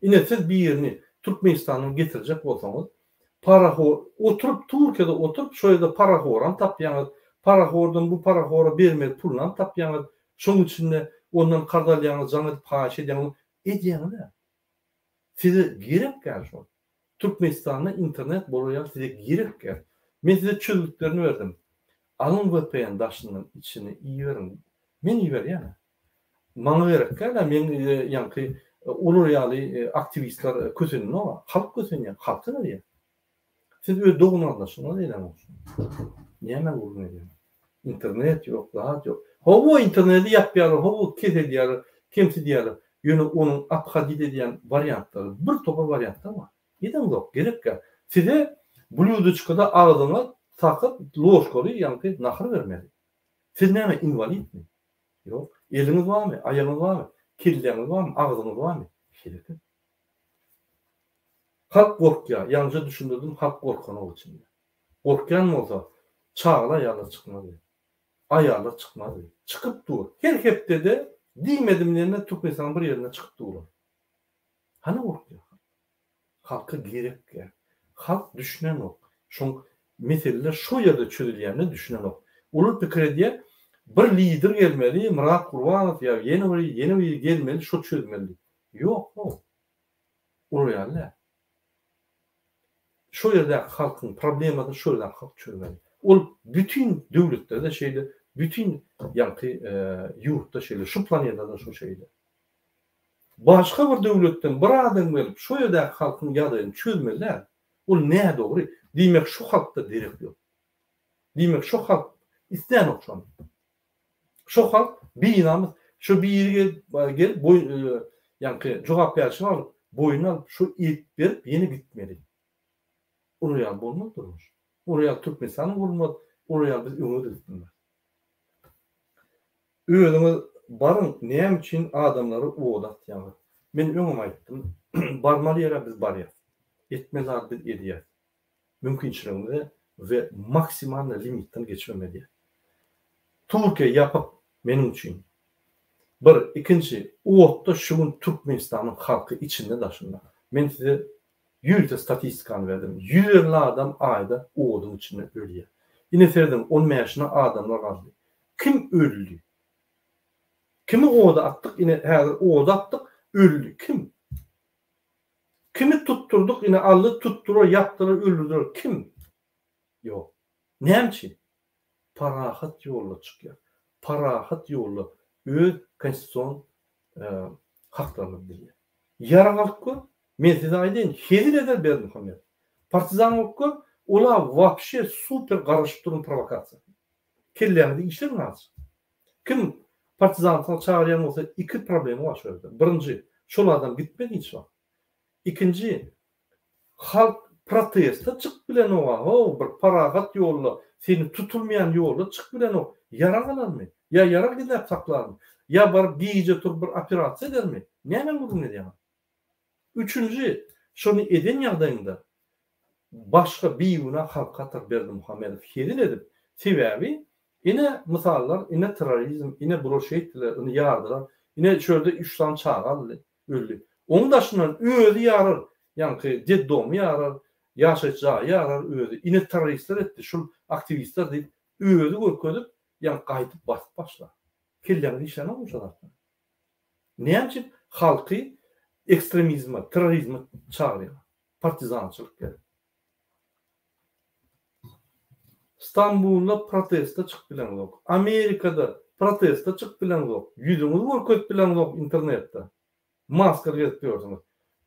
Speaker 1: Ine siz birini Türkmenistandan getirjek bolsaňyz parahor oturyp Türkiýede oturyp şo ýerde parahoram tapýaňyz, parahordan bu parahora bermeli pulunam tapýaňyz, şoň içinde ondan karz alýaňyz, jaň edip haýyş edýäňiz, edýäňiz-ä. Size gerek däl şol. Türkmenistanda internet bolar ýaly size gerek däl. Men size çözgütlerini berdim. Alyň vpn daşyndan içini iberiň. Men iberýän. Maňa gerek däl-ä meň ýaňky olar ýaly aktiwistler kösenenok-a. Halk kösenýär, halka berýär. Siz öz dogan-gardaşyňyza eýläňok şuny. Näme gürrüň edýäňiz? Internet ýok, zat ýok. Hawa, interneti ýapýarlar, hawa, keseldýärler, kemsidýärler. Ýöne onuň obhodit edýän wariantlary, bir topar wariantlar bar. Edeňzok, gerek däl. Size blýudoçkada agzyňa takyp, ložkaly ýaňky nahar bermeli. Siz näme, inwalidmi? Ýok. Eliňiz barmy, aýagyňyz barmy, kelläňiz barmy, agzyňyz barmy? Hereket. Halk gorkýar, ýaňyja düşündirdim, halk gorkanok içinde. Gorkýan bolsa, çagaly aýallar çykmazdy. Aýallar çykmazdy. Çykyp dur. Her hepdede diýmedim diýende Türkmenistanyň bir ýerinde çykyp durlar. Hany gorkýar halk? Halka gerek däl. Halk düşünenok. Şoň meseleler şo ýerde çözülýänine düşünenok. Olar pikir edýär, bir lider gelmeli, Myrat Gurbanow ýa ýene biri, ýene biri gelmeli, şo çözmeli diýip. Ýok, how. Olar ýaly däl. Şo ýerdäki halkyň problemasyny şo ýerdäki halk çözmeli. Ol bütin döwletlerde şeýle, bütin ýaňky ýurtda şeýle, şu planetada şo şeýle. Başga bir döwletden bir adam gelip şo ýerdäki halkyň ýagdaýyny çözmeli däl. Ol nädogry. Diýmek şu halkda derek ýok. Diýmek şo halk islänok şony. Şo halk binamys, şo biri gelip, gelip boý ýaňky jogapkärçilik alyp, boýnuna alyp, şo eltip berip ýene gitmeli. Olar ýaly bolmaz durmuş. Olar ýaly Türkmenistanam gurulmaz, olar ýaly biz öňe-de gidip bilmeris. Özüňiz baryň, näme üçin adamlary oda atýaňyz? Men öňem aýtdym, barmaly ýere biz barýas. Etmeli zady biz edýäs. mümkinçiligimize we maksimalny limitden geçibem edýär. Türkiýe ýapyk meniň üçin. Bir, ikinji, otda şu gün Türkmenistanyň halky içinde daşynda. Men size ýörite statistikany berdim. 150 adam aýda oduň içinde ölýär. Ine serediň, on bäşine adamlar galdy. Kim öldi? Kimi oda atdyk, ine häzir oda atdyk, öldi. Kim? Kimi tutdurdyk, ine aldy, tutdular, ýakdylar, öldürdiler. Kim? Ýok. Näme üçin? Parahat ýolda çykýar. Parahat ýolda öz konstitusion haklaryny bilýär. Ýarag alyp gör, men size aýdaýyn, hezil eder Berdimuhamedow. Partizan bolup gör, ol-a wapşe super garaşyp duran prowokasiýa. Kelläňizi işlediň azajyk. Kim partizançylyga çagyrýan bolsa iki problema bar şu ýerde. Birinji, şol adam gitmez hiç wagt. Ikinji, halk proteste çykyp bilenoga, how, bir parahat ýolda, seni tutulmaýan ýolda çykyp bilenok, ýarag alarmy? Ýa ýarag gizläp saklarmy? Ýa baryp gije turup bir operasiýa edermi? Nämäň gürrüňini edýäňiz? Üçünji, şony eden ýagdaýyňda başga bigünä halka atar Berdimuhamedow hezil edip, sebäbi ine mysallar, ine terrorizm, ine bular şeýtdiler, ine ýardylar, ine şu ýerde üç sany çaga aldy, öldi. Oň daşyndan özi ýarar, ýaňky detdomy ýarar, ýaşaýyş jaýy ýarar özi, ine terroristler etdi, şul aktiwistler diýip özi görkezip, ýaňky gaýdyp basyp başlar. Kelläňiz işlänokmy şo zatlar? Näme üçin halky ekstremizme, terrorizme çagyrýarlar? Partizançylyk gerek. Stambulda proteste çykyp bileňzok. Amerikada proteste çykyp bileňzok. Ýüzüňizi görkezip bileňzok internetde. Maskaly gezip ýörsüňiz.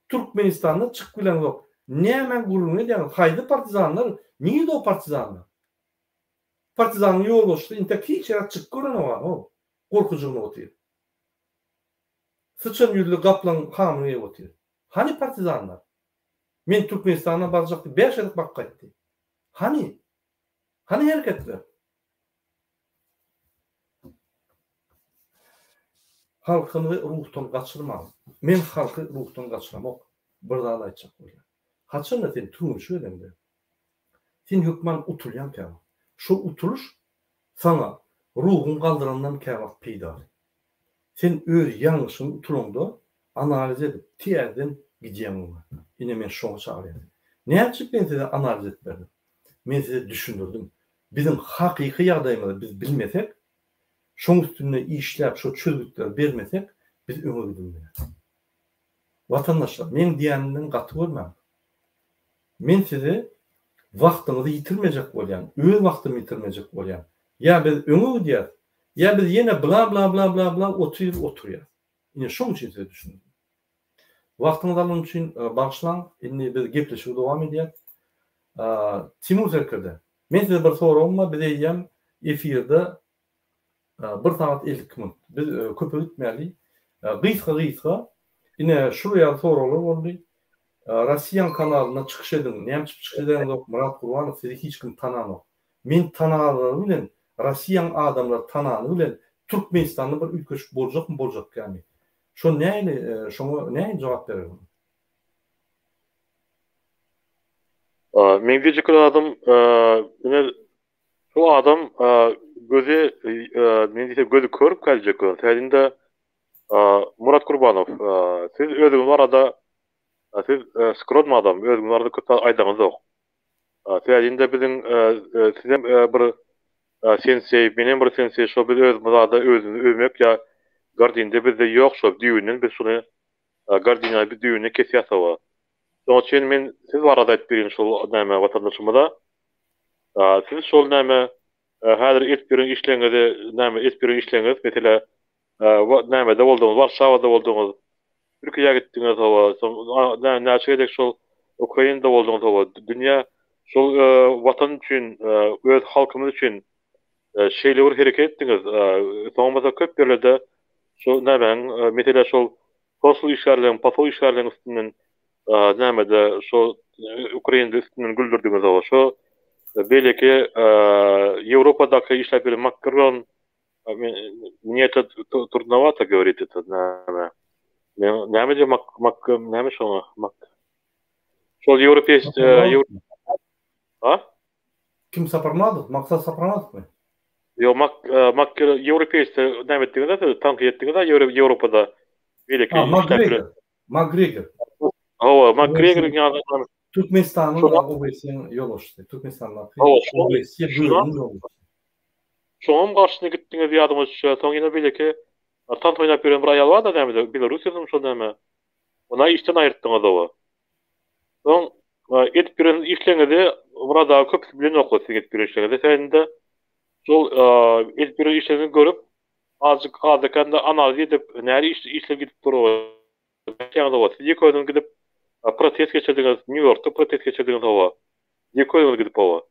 Speaker 1: Türkmenistanda çykyp bileňzok. Nämäň gürrüňini edýäňiz? Haýsy partizanlar? Nirde o partizanlar? Partizanyň ýolbaşçysy intek hiç ýere çykyp görenok-a, gorkujygyna otyr. Syçan ýüzli gaplaň hamyny geýip otyr. Hany partizanlar? Men Türkmenistana barjak diýip bäş gezek baryp gaýtdy. Hany? Hany hereketler? Halkymyzy ruhdan gaçyrmaň. Men halky ruhdan gaçyramok. Bir zat aýtjak bolýan. Haçanda sen türgenşik edeňde, sen hökman utulýaň käwagt. Şol utulyş saňa ruhuňy galdyrandan käwagt peýdaly. Sen öz ýalňyşyňy utulaňda analiz edip täzeden gidýäň öňe. Ine men şoňa çagyrýan seni. Näme üçin men size analiz edip berdim? Men size düşündirdim. Biziň hakyky ýagdaýymyzy biz bilmesek, şoň üstünde işläp şo çözgütleri bermesek biz öňe gidilmeýäris. Watandaşlar meň diýenimden gaty görmäň. Men size wagtyňyzy ýitirmejek bolýan, öz wagtymy ýitirmejek bolýan. Ýa biz öňe gidýäs, ýa biz ýene bla bla bla bla bla otyr oturýas. Ine şoň üçin size düşündirdim. Wagtyňyzy alanym üçin bagyşlaň. Indi biz gepleşigi dowam edýäs. Timur serkerde, men size bir soragym bar, biz eýýäm efirde Bir sagat 52 minut. Biz köpe gitmäli. Gysga gysga ine şul ýaly soraglar boldy. Rossiýaň kanalynda çykyş ediň. Näme üçin çykyş edeňzok Myrat Gurbanow sizi hiç kim tananok. Men tanalary bilen Rossiýaň adamlary tanany bilen Türkmenistanda bir üýtgeşik boljakmy boljakkämi. Şo nähili şoňa nähili jogap bererdiňiz?
Speaker 2: Meň diýjek zadym ine Şu adam gözi men diýse gözi kör geljek gör. Sädinde Murat Kurbanow siz özüňiz barada siz skromny adam özüňiz barada köp zat aýdaňyzok. Sädinde biziň sizem bir sensei menem bir sensei şo biz özümiz barada özümizi öwmek ýa gardinde bizde ýok şo düýbünden biz şuny gardinany biz düýbünden kesýäs hawa. Şoň üçin men siz barada aýdyp berin şol näme watandaşymyza. Siz şol näme häzir edip ýören işleriňizi näme edip ýören işleriňiz mesele nämede bolduňyz Warşawada bolduňyz Türkiýä gitdiňiz hawa soň näçe gezek şol Ukrainada bolduňyz hawa dünýä şol watan üçin öz halkymyz üçin şeýle bir hereket etdiňiz soň bolsa köp ýerlerde şol nämäň mesele şol konsul işgärleriň posol işgärleriň üstünden nämede şo Ukrainada üstünden güldürdiňiz o şo beýleki Ýewropadaky işläp ýören Makron мне это трудновато говорить это näme näme diýip mak mak näme şoňa mak şol ýewropeýs ha
Speaker 1: Kim Saparmadow? Maksat Saparmadowmy?
Speaker 2: Ýok, mak mak ýewropeýsde näme etdiňiz tankyt etdiňiz Ýewropada
Speaker 1: beýleki işläp Makgregor.
Speaker 2: Hawa, Makgregoryň ýaly
Speaker 1: Türkmenistanyň OBSE-niň ýolbaşçysy, Türkmenistandaky OBSE bölüminiň ýolbaşçysy.
Speaker 2: Şoňam garşysyna gitdiňiz ýadyma düşýär. Soň ýene beýleki tans oýnap ýören bir aýal barda nämede Belarussiýadamy şol näme. Ona işden aýyrtdyňyz oba. Soň edip ýören işleriňizi Myrat aga köpüsi bilenoklar siziň edip ýören işleriňizi. Sebäbi şol edip ýören işleriňizi görüp azajyk azda-kände analiz edip nähili işler gidip dur oba. Ýaňy siz ýeke özüňiz gidip protest geçirdiňiz, Nýu-Ýorkda protest geçirdiňiz hawa. Ýeke özüňiz gidip hawa.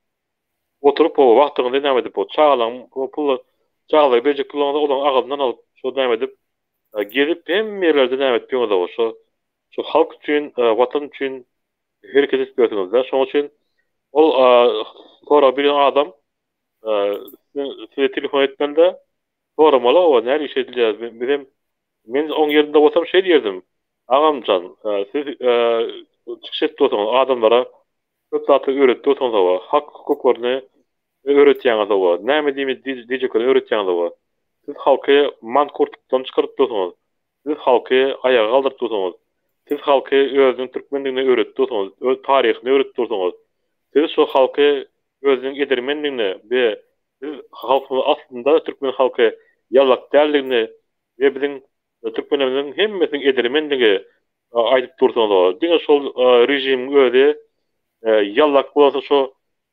Speaker 2: Oturyp hawa wagtyňyzy näme edip o çagalaň pul çagalara berjek pullaryňyzy olaryň agzyndan alyp şo näme edip gezip hemme ýerlerde näme edip ýöňüz hawa şo şo halk üçin watan üçin hereket edip ýörsüňiz-dä. Şonuň üçin ol sorag berýän adam size telefon etmeli-de soramaly hawa nähili iş edilýär bizem Men oň ýerinde bolsam şeý diýerdim, Agamjan, siz çykyş edip dursuňyz, adamlara köp zatlary öwredip dursuňyz hawa, hak hukuklaryny öwretýäňiz hawa, näme diýjeklerini öwretýäňiz hawa. Siz halky mankurtlykdan çykaryp dursuňyz, siz halky aýaga galdyryp dursuňyz, siz halky özüniň türkmendigini öwredip dursuňyz, öz taryhyny öwredip dursuňyz. Siz şu halky özüniň edermendigini we biz halkymyz aslynda türkmen halky ýalak däldigini we biziň türkmenlerimiziň hemmesiniň edermenligi aýdyp dursaňyz diňe şol režimiň özi ýallak bolsa şo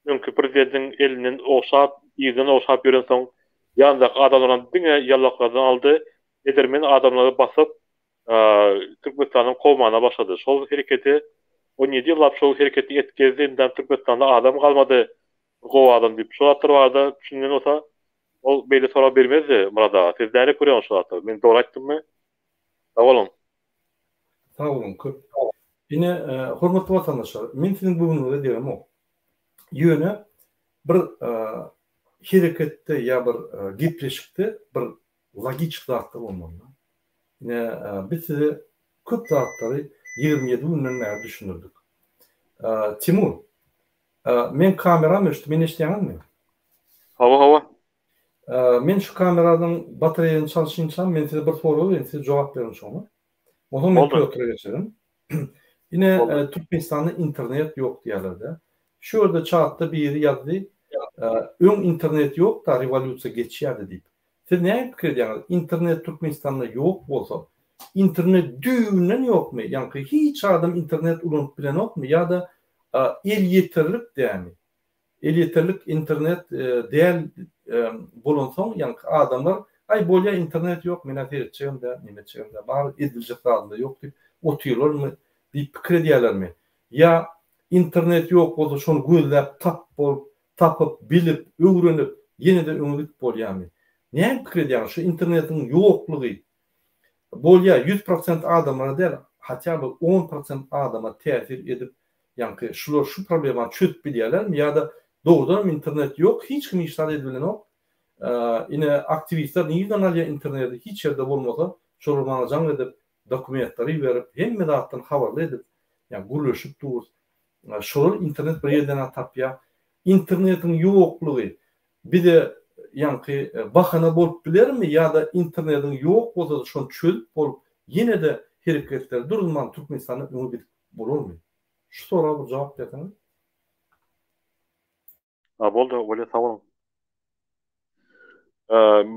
Speaker 2: öňki prezidentiň elinden ogşap yzyndan ogşap ýörensoň ýanyndaky adamlaram diňe ýallaklardan aldy edermen adamlary basyp Türkmenistandan kowmana başlady şol hereketi 17 ýyllap şol hereketi etip gezdi indem Türkmenistanda adam galmady gowy adam diýip şo zatlar barada düşünen bolsa Ol beýle sorag bermezdi Myrat aga. Siz näle görýäňiz şu zatlary? Men dogry aýtdymmy? Sag boluň.
Speaker 1: Sag boluň köp. Ine, hormatly watandaşlar, men siziň göwnüňize degemok. Ýöne bir hereketde ýa bir gepleşikde bir logiçik zatlar bolmaly. Ine, biz size köp zatlary 27 günden bäri düşündirdik. Timur, Meň kameram öçdi, meni eşidýäňizmi?
Speaker 2: Hawa, hawa.
Speaker 1: Men şu kameranyň batareýasyny çalşynçam, men size bir sorag bereýin, siz jogap beriň şoňa. Onsoň men Pýotra geçerin. Ine, Türkmenistanda internet ýok diýýärler-de. Şu ýerde çatda biri ýazdy, öň internet ýokda, rewolýusiýa geçýärdi diýip. Siz näme pikir edýäňiz, internet Türkmenistanda ýok bolsa, internet düýbünden ýokmy? Ýaňky hiç adam internet ulanyp bilenokmy ýa-da elýeterlik dämi? Elýeterlik internet däl bolansoň, ýaňky adamlar, aý bolýa internet ýok, men-ä seretjegem däl, neme etjegem däl, bar ediljek zadym-da ýok diýip otyrlarmy diýip pikir edýärlermi? Ýa internet ýok bolsa şony gözläp tap bolup, tapyp, bilip, öwrenip, ýene-de öňe gidip bolýarmy? Näme pikir edýäňiz, şu internetiň ýoklugy Bolýa, 100% adamlara däl, hatýa by 10% adama täsir edip, ýaňky şular şu problemany çözüp bilýärlermi ýa-da dogrudanam internet ýok, hiç kim hiç zat edibilenok. Ine aktiwistler nirden alýar interneti hiç ýerde bolmasa, şolar maňa jaň edip, dokumentleri iberip, hemme zatdan habarly edip, ýa gürleşip durus. Şolar internet bir ýerden-ä tapýar. Internetiň ýoklugy bize ýaňky bahana bolup bilermi ýa-da internediň ýok bolsa-da şony çözüp bolup ýene-de hereketleri duruzman Türkmenistanda öňe gidip bolarmy? Şu soraga bir jogap berseňiz.
Speaker 2: A boldy bolýa sag boluň.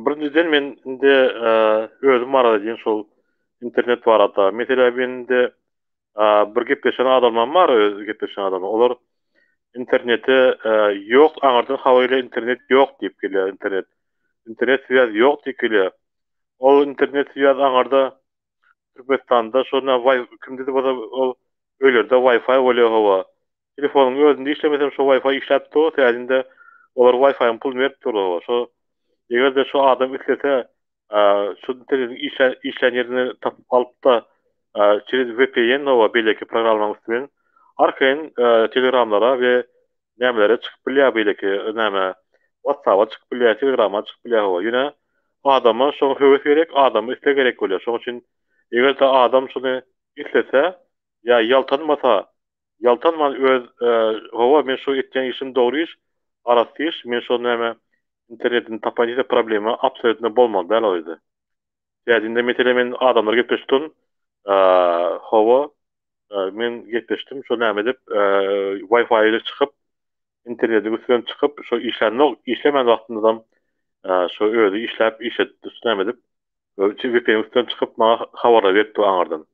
Speaker 2: Birinjiden men indi özüm barada diýen şol internet barada. Meselä men indi bir gepleşen adamlarym bar öz gepleşen adamlar. Olar internete ýok aňyrdan habar gelýär internet ýok diýip gelýär internet. Internet swýaz ýok diýip gelýär. Ol internet swýaz aňyrda Türkmenistanda şonda kimde-de bolsa ol öýlerde Wi-Fi bolýar hawa. Telefonyň özünde işlemesem şo Wi-Fi işläp dur, sebäbi olar Wi-Fi-iň puluny berip durlar. Şo eger-de şo adam islese şu internetiň işlän işlän ýerini tapyp alyp-da çerez VPN we beýleki programmalaryň üsti bilen arkaýyn telegramlara we nämelere çykyp bilýär beýleki näme WhatsApp-a çykyp bilýär, Telegrama çykyp bilýär hawa. Ýöne adama şoňa höwes gerek, adama isleg gerek bolýar. Şonuň üçin eger-de adam şuny islese ýa ýaltanmasa Ýaltanman öz hawa men şu etýän işim dogry iş, arassa iş, men şol näme internetini tapaýyn diýse problema absolýutno bolmaly däl ol ýerde. Sebäbi indi mesele men adamlar gepleşip durun hawa men gepleşdim şo näme edip wi-fi ile çykyp internetiň üstünden çykyp şo işlänok işlemän wagtymyzam. Şo özi işläp işletdi näme edip VPN üstünden çykyp maňa habarlar berip dur aňyrdan.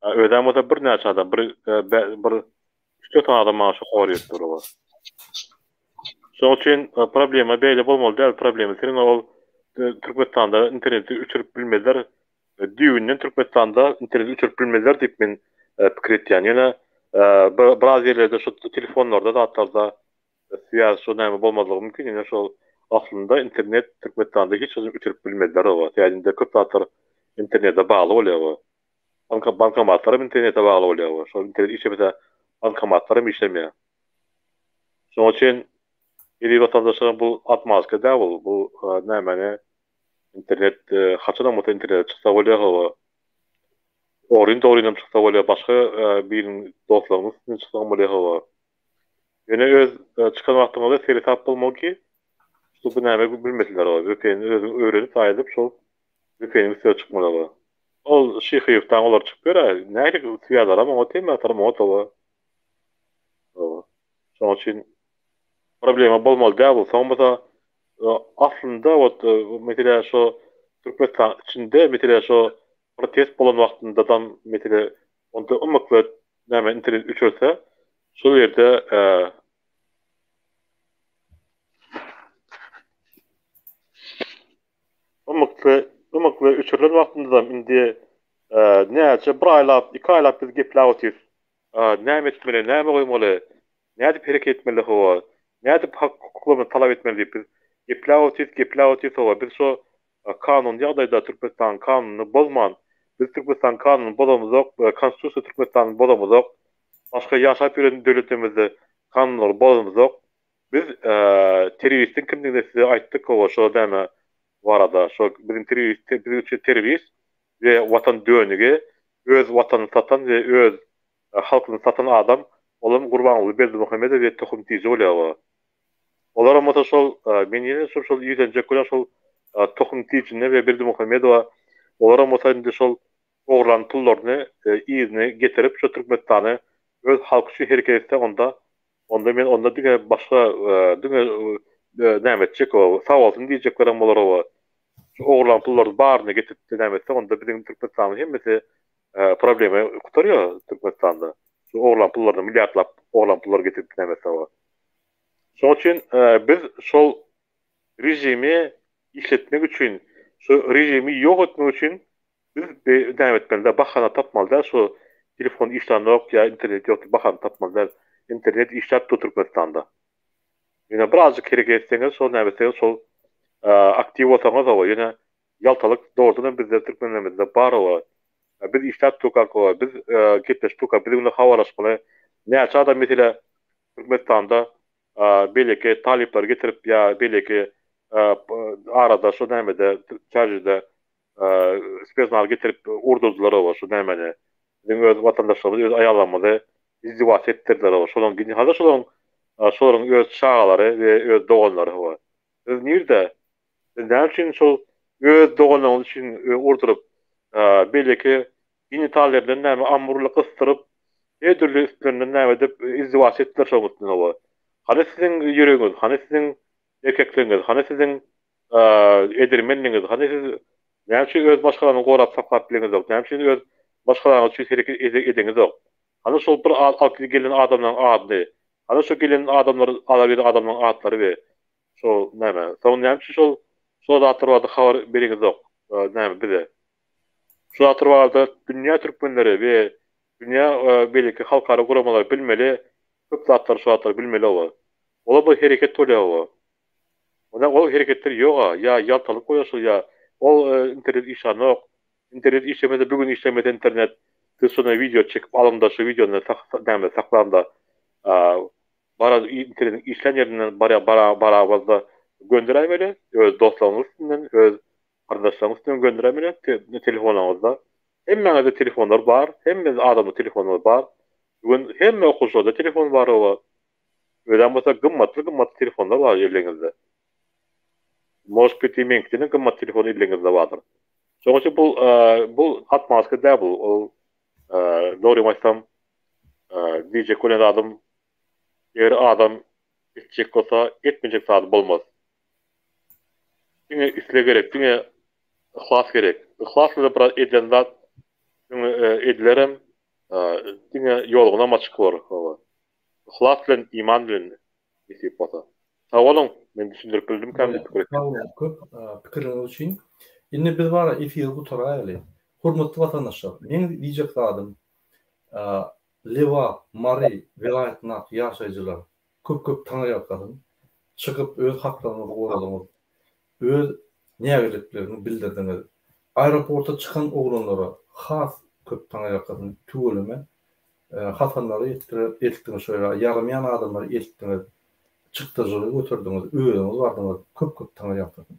Speaker 2: Özem bolsa birnäçe adam bir bir üç-dört sany adam maňa şo habar berip dur. Şonuň üçin problema beýle bolmaly däl problema seniň ol Türkmenistanda interneti öçürip bilmezler düýbünden Türkmenistanda interneti öçürip bilmezler diýip men pikir etýän. Ýöne biraz ýerlerde şu telefonlarda zatlarda Swýaz şo näme bolmazlygy mümkin ýöne şol aslynda internet Türkmenistanda hiç haçan öçürip bilmezler oba sebäbi indi köp zatlar internete bagly bolýar oba. Banka bankomatlar hem internete bagly bolýar oba. Şol internet işlemese bankomatlar hem işlemeýär. Şonuň üçin eziz watandaşlarym bu otmazka däl bu bu nämäni internet haçanam bolsa internete çyksa bolýar oba. Ogryn dogrynam çyksa bolýar başga biriniň dostlarynyň üstünden çyksaň bolýar oba. Ýöne öz çykan wagtyňyzda seresap bolmaly ki, şu bu näme bilmesinler olar. VPN-i özüň öwrenip aýdyp şol VPN-iň üstüne çykmaly olar. Ol Şyhyýewdan olar çykyp ýör-ä. Nähili swýazlaram oňat hemme zatlaram oňat oba. Oba. Şonuň üçin problema bolmaly däl bu. Soň bolsa aslynda wot meselä şo Türkmenistan içinde meselä şo protest bolan wagtyndadan mesele onda ymykly näme internet öçürse şol ýerde ymykly ymykly öçürilen wagtynda indi näçe bir aýlap iki aýlap biz gepläp otyrys näme etmeli näme goýmaly nädip hereket etmeli hawa nädip hak hukuklarymyzy talap etmeli diýip biz gepläp otyrys gepläp otyrys hawa biz şo kanuny ýagdaýda Türkmenistanyň kanunyny bozman, biz Türkmenistanyň kanunyny bozamyzok, konstitusiýa Türkmenistanyny bozamyzok, başga ýaşap ýören döwletlerimizde kanunlary bozamyzok. Biz terroristiň kimdigini size aýtdyk hawa şo näme barada şo biziň terrorist biziň üçin terrorist we watan dönügi öz watanyny satan we öz halkyny satan adam olam Gurbanguly Berdimuhamedow we tohum tiji bolýar. Olaram bolsa şol men ýene şol şol ýüzlenjek bolýan şol tohum tijine we Berdimuhamedowa olaram bolsa indi şol ogurlan pullaryny yzyna getirip şu Türkmenistany öz halky üçin hereket etse onda onda men onda diňe başga diňe näme etjek sag bolsun diýjeklerem bolar oba şu ogurlan pullaryny baryny getirip näme etse onda biziň Türkmenistanyň hemmesi problema gutarýar Türkmenistanda şu ogurlan pullaryny milliardlap ogurlan pullary getirip näme etse oba. Şonuň üçin biz şol režimi işletmek üçin, şu režimi ýok etmek üçin biz näme etmeli däl, bahana tapmaly däl, şu telefon işlänok ýa internet ýok diýip bahana tapmaly däl. Internet işläp dur Türkmenistanda. Ýöne birazjyk hereket etseňiz, şol näme etseňiz, şol aktiw bolsaňyz hawa, ýöne ýaltalyk dogrudan hem bizde türkmenlerimizde bar hawa. Biz işläp durkak hawa, biz gepleşip durkak, biz bilen habarlaşmaly. Näçe adam meselä Türkmenistanda beýleki talyplary getirip ýa beýleki arada şu nämede Çärjewde spesnaz getirip urdurdylar oba şu nämeni. Biziň öz watandaşlarymyz öz aýallarymyzy izdiwaç etdirdiler oba. Şolaryň hada şolaryň şolaryň öz çagalary we öz doganlary oba. Siz nirde? Siz näme üçin şol öz doganlaryňyz üçin urduryp beýleki Genitallerden näme amurly gysdyryp, her dürli üstlerinden näme edip izdiwaç etdiler şoň üstüne oba. Hany siziň ýüregiňiz, hany siziň erkekligiňiz, hany siziň edermenligiňiz, hany siz näme üçin öz maşgalaňyzy gorap saklap bileňizok, näme üçin öz maşgalaňyz üçin hereket edeňizok? Hany şol bir alyp gelen adamlaryň adyny, hany şo gelen adamlar azar beren adamlaryň atlary we şo näme? Soň näme üçin şol şol zatlar barada habar bereňizok näme bize? Şu zatlar barada dünýä türkmenleri we dünýä beýleki halkara guramalary bilmeli, köp zatlary şu zatlary bilmeli oba. Olar bir hereket bolýar oba. Onda ol hereketler ýoga, ýa ýaltalyk bolýar şol ýa ol internet işlänok. Internet işlemese bu gün işlemese internet siz şony wideo çekip alyňda şu wideony näme saklaňda bara internetiň işlän ýerinden barýa bara barabazda gönderäýmeli öz dostlaryňyz üstünden öz Garyndaşlaryň üstünden gönderäýmeli telefonlaryňyzda. Hemmäňizde telefonlar bar, hemme adamda telefonlar bar. Bu gün hemme okuwçylarda telefon bar oba. Özem bolsa gymmatly gymmatly telefonlar bar elleňizde. Может быть и meňkiden gymmat telefon elleňizde bardyr. Şonuň üçin bu bu otmazka däl bu. Ol dogrymy aýtsam diýjek bolýan zadym eger adam etjek bolsa etmejek zady bolmaz. Diňe isleg gerek, diňe yhlas gerek. Yhlas bilen biraz edilen zat öňe edilerem, diňe ýolgunam açyk bolar. Hawa. Yhlas bilen, iman bilen nesip bolsa. Sag boluň, men düşündirip bildimkäm diýip pikir etdim.
Speaker 1: Sag boluň köp pikirleriňiz üçin. Indi biz bara efiri gutaraýaly. Hormatly watandaşlar, meň diýjek zadym, Lebap, Mary welaýatyndaky ýaşaýjylar köp-köp taňryýalkasyn. Çykyp öz haklaryňyzy goradyňyz. Öz nägilelikleriňi bildirdiňiz. Aeroporta çykan oglanlara has köp taňryýalkasyn. Tüweleme. Hasanlary eltdiňiz şo ýere, ýaramaýan adamlary eltdiňiz. Çykdajylary göterdiňiz, özüňiz bardyňyz. Köp-köp taňryýalkasyn.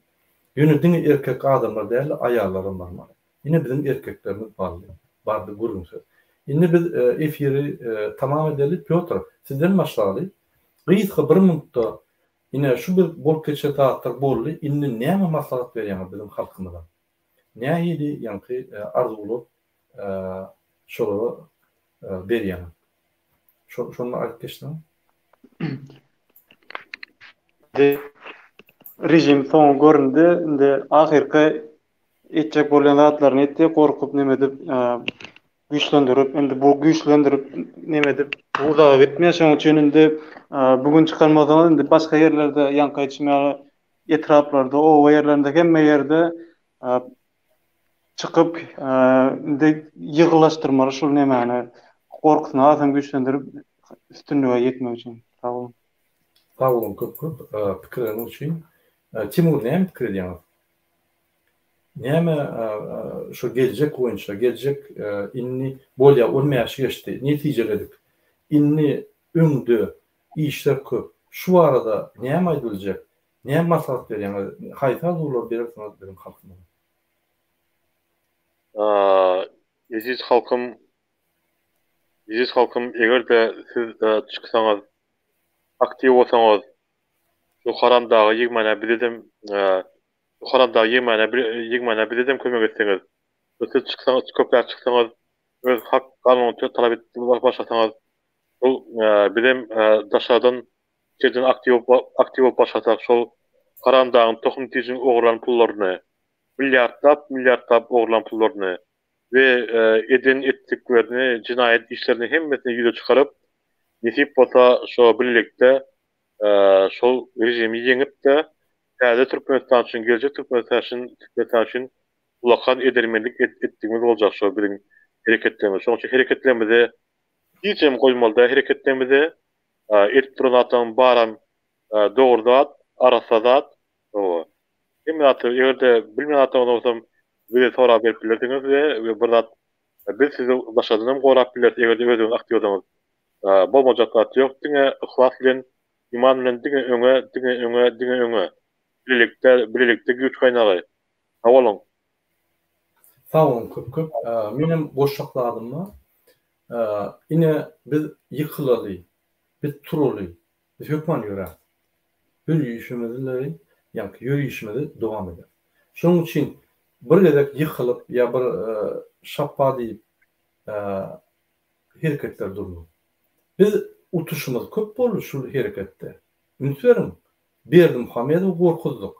Speaker 1: Ýöne diňe erkek adamlar däl-de, aýallaram barmaly. Ine biziň erkeklerimiz bally. Bardy gürrüňsiz. Indi biz efiri tamam edeli. Pýotr, sizden başlaly. Gysga bir minutda ine şu bir bolup geçen zatlar boldy. Indi näme maslahat berýäňiz biziň halkymyza? Nähili ýaňky arzuwlar şolara berýäňiz? Şony aýdyp geçseňiz.
Speaker 3: Indi režim soňy göründi. Indi ahyrky etjek bolýan zatlaryny etdi, gorkup neme edip, güýçlendirip, indi bu güýçlendirip neme edip, bu uzaga gitmeýär. Şonuň üçin indi bu gün çykan bolsaňyz, indi başga ýerlerde, ýaňky aýdyşym ýaly etraplarda, oba ýerlerinde, hemme ýerde çykyp, indi ýygylaşdyrmaly şul nemäni, gorkusyny hasam güýçlendirip, üstünlige ýetmek üçin. Sag boluň.
Speaker 1: Sag boluň köp-köp pikirleriňiz üçin. Timur näme pikir edýäňiz? Näme şu geljek boýunça, geljek indi bolýa on bäşi geçdi, netijeledik. Indi öňde işler köp. Şu barada näme aýdyp biljek? Näme maslahat berýäňiz? Haýsy arzuwlary berersiňiz biziň halkymyza?
Speaker 2: Eziz halkym, eziz halkym eger-de siz çyksaňyz, aktiw bolsaňyz, şu haramdagy ýygmana bizedem şu haramdagy ýygmana ýygmana bizedem kömek etseňiz, siz çyksaňyz köpräk çyksaňyz, öz hak kanuny talap edip başlasaňyz, şol bizem daşardan içerden aktiw aktiw bolup başlasak şol haramdagyň tohum tijiň ogurlan pullaryny milliardlap milliardlap ogurlan pullaryny we eden etdiklerini jenaýat işlerini hemmesini ýüze çykaryp nesip bolsa şo birlikde şol režimi ýeňip-de täze Türkmenistan üçin geljek Türkmenistan üçin Türkmenistan üçin ullakan edermenlik etdigimiz boljak şo biziň hereketlerimiz. Şonuň üçin hereketlerimizi hijem goýmaly däl hereketlerimizi edip duran zatlaryň baram dogry zat, arassa zat. Hawa. Hemme zatlar eger-de bilmeýän zatlaryňyz bolsam bize sorag berip bilersiňiz we bir zat biz sizi daşardan hem gorap bileris eger-de özüňiz aktiw bolsaňyz. Bolmajak zat ýok diňe yhlas bilen iman bilen diňe öňe diňe öňe diňe öňe. Bilelikde bilelikde güýç gaýnagy. Sag boluň.
Speaker 1: Sag boluň köp köp. Menem goşjak zadym bar. Ine biz ýykylaly, biz turaly, biz hökman ýöräris. Ýörişimizi ýaňky ýörişimizi dowam ederis. Şonuň üçin bir gezek ýykylyp ýa bir şapba diýip hereketler durmaz. Biz utuşymyz köp boldy şul hereketde. Üns beriň, Berdimuhamedowy gorkuzdyk.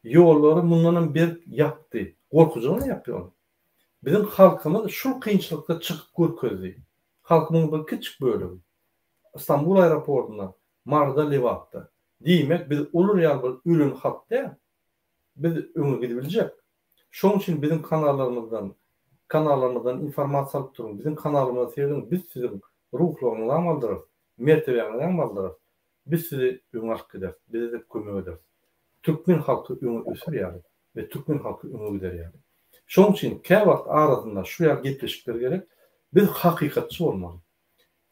Speaker 1: Ýollary mundanam berk ýapdy. Gorkujygyna ýapdy ony. Biziň halkymyz şul kynçylykda çykyp görkezdi. Halkymyň bir kiçjik bölegi. Stambul aeroportynda, Maryda, Lebapda. Diýmek, biz olar ýaly bir ölen halk däl. Biz öňe gidibiljek. Şoň üçin biziň kanallarymyzdan kanallarymyzdan informasiýa alyp duruň, biziň kanalymyza serediň, biz siziň ruhlaryňyzam aldyrarys, mertebäňizem aldyrarys. Biz sizi öňe alyp gideris, bize-de kömek ederis. Türkmen halky öňe öser ýaly we türkmen halky öňe gider ýaly. Şoň üçin käwagt arasynda şu ýaly gepleşikler gerek. Biz hakykatçy bolmaly.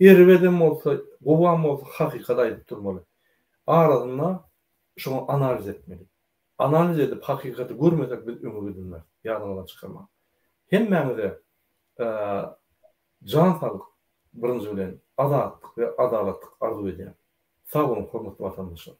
Speaker 1: Erbedem bolsa, gowam bolsa hakykaty aýdyp durmaly. Arasynda şoňa analiz etmeli. Analiz edip hakykaty görmesek biz öňe gidilmeris. Ýadyňyzdan çykarmaň. Hemmäňize jan saglyk birinji bilen azatlyk we adalatlyk arzuw edýän. Sag boluň hormatly watandaşlar.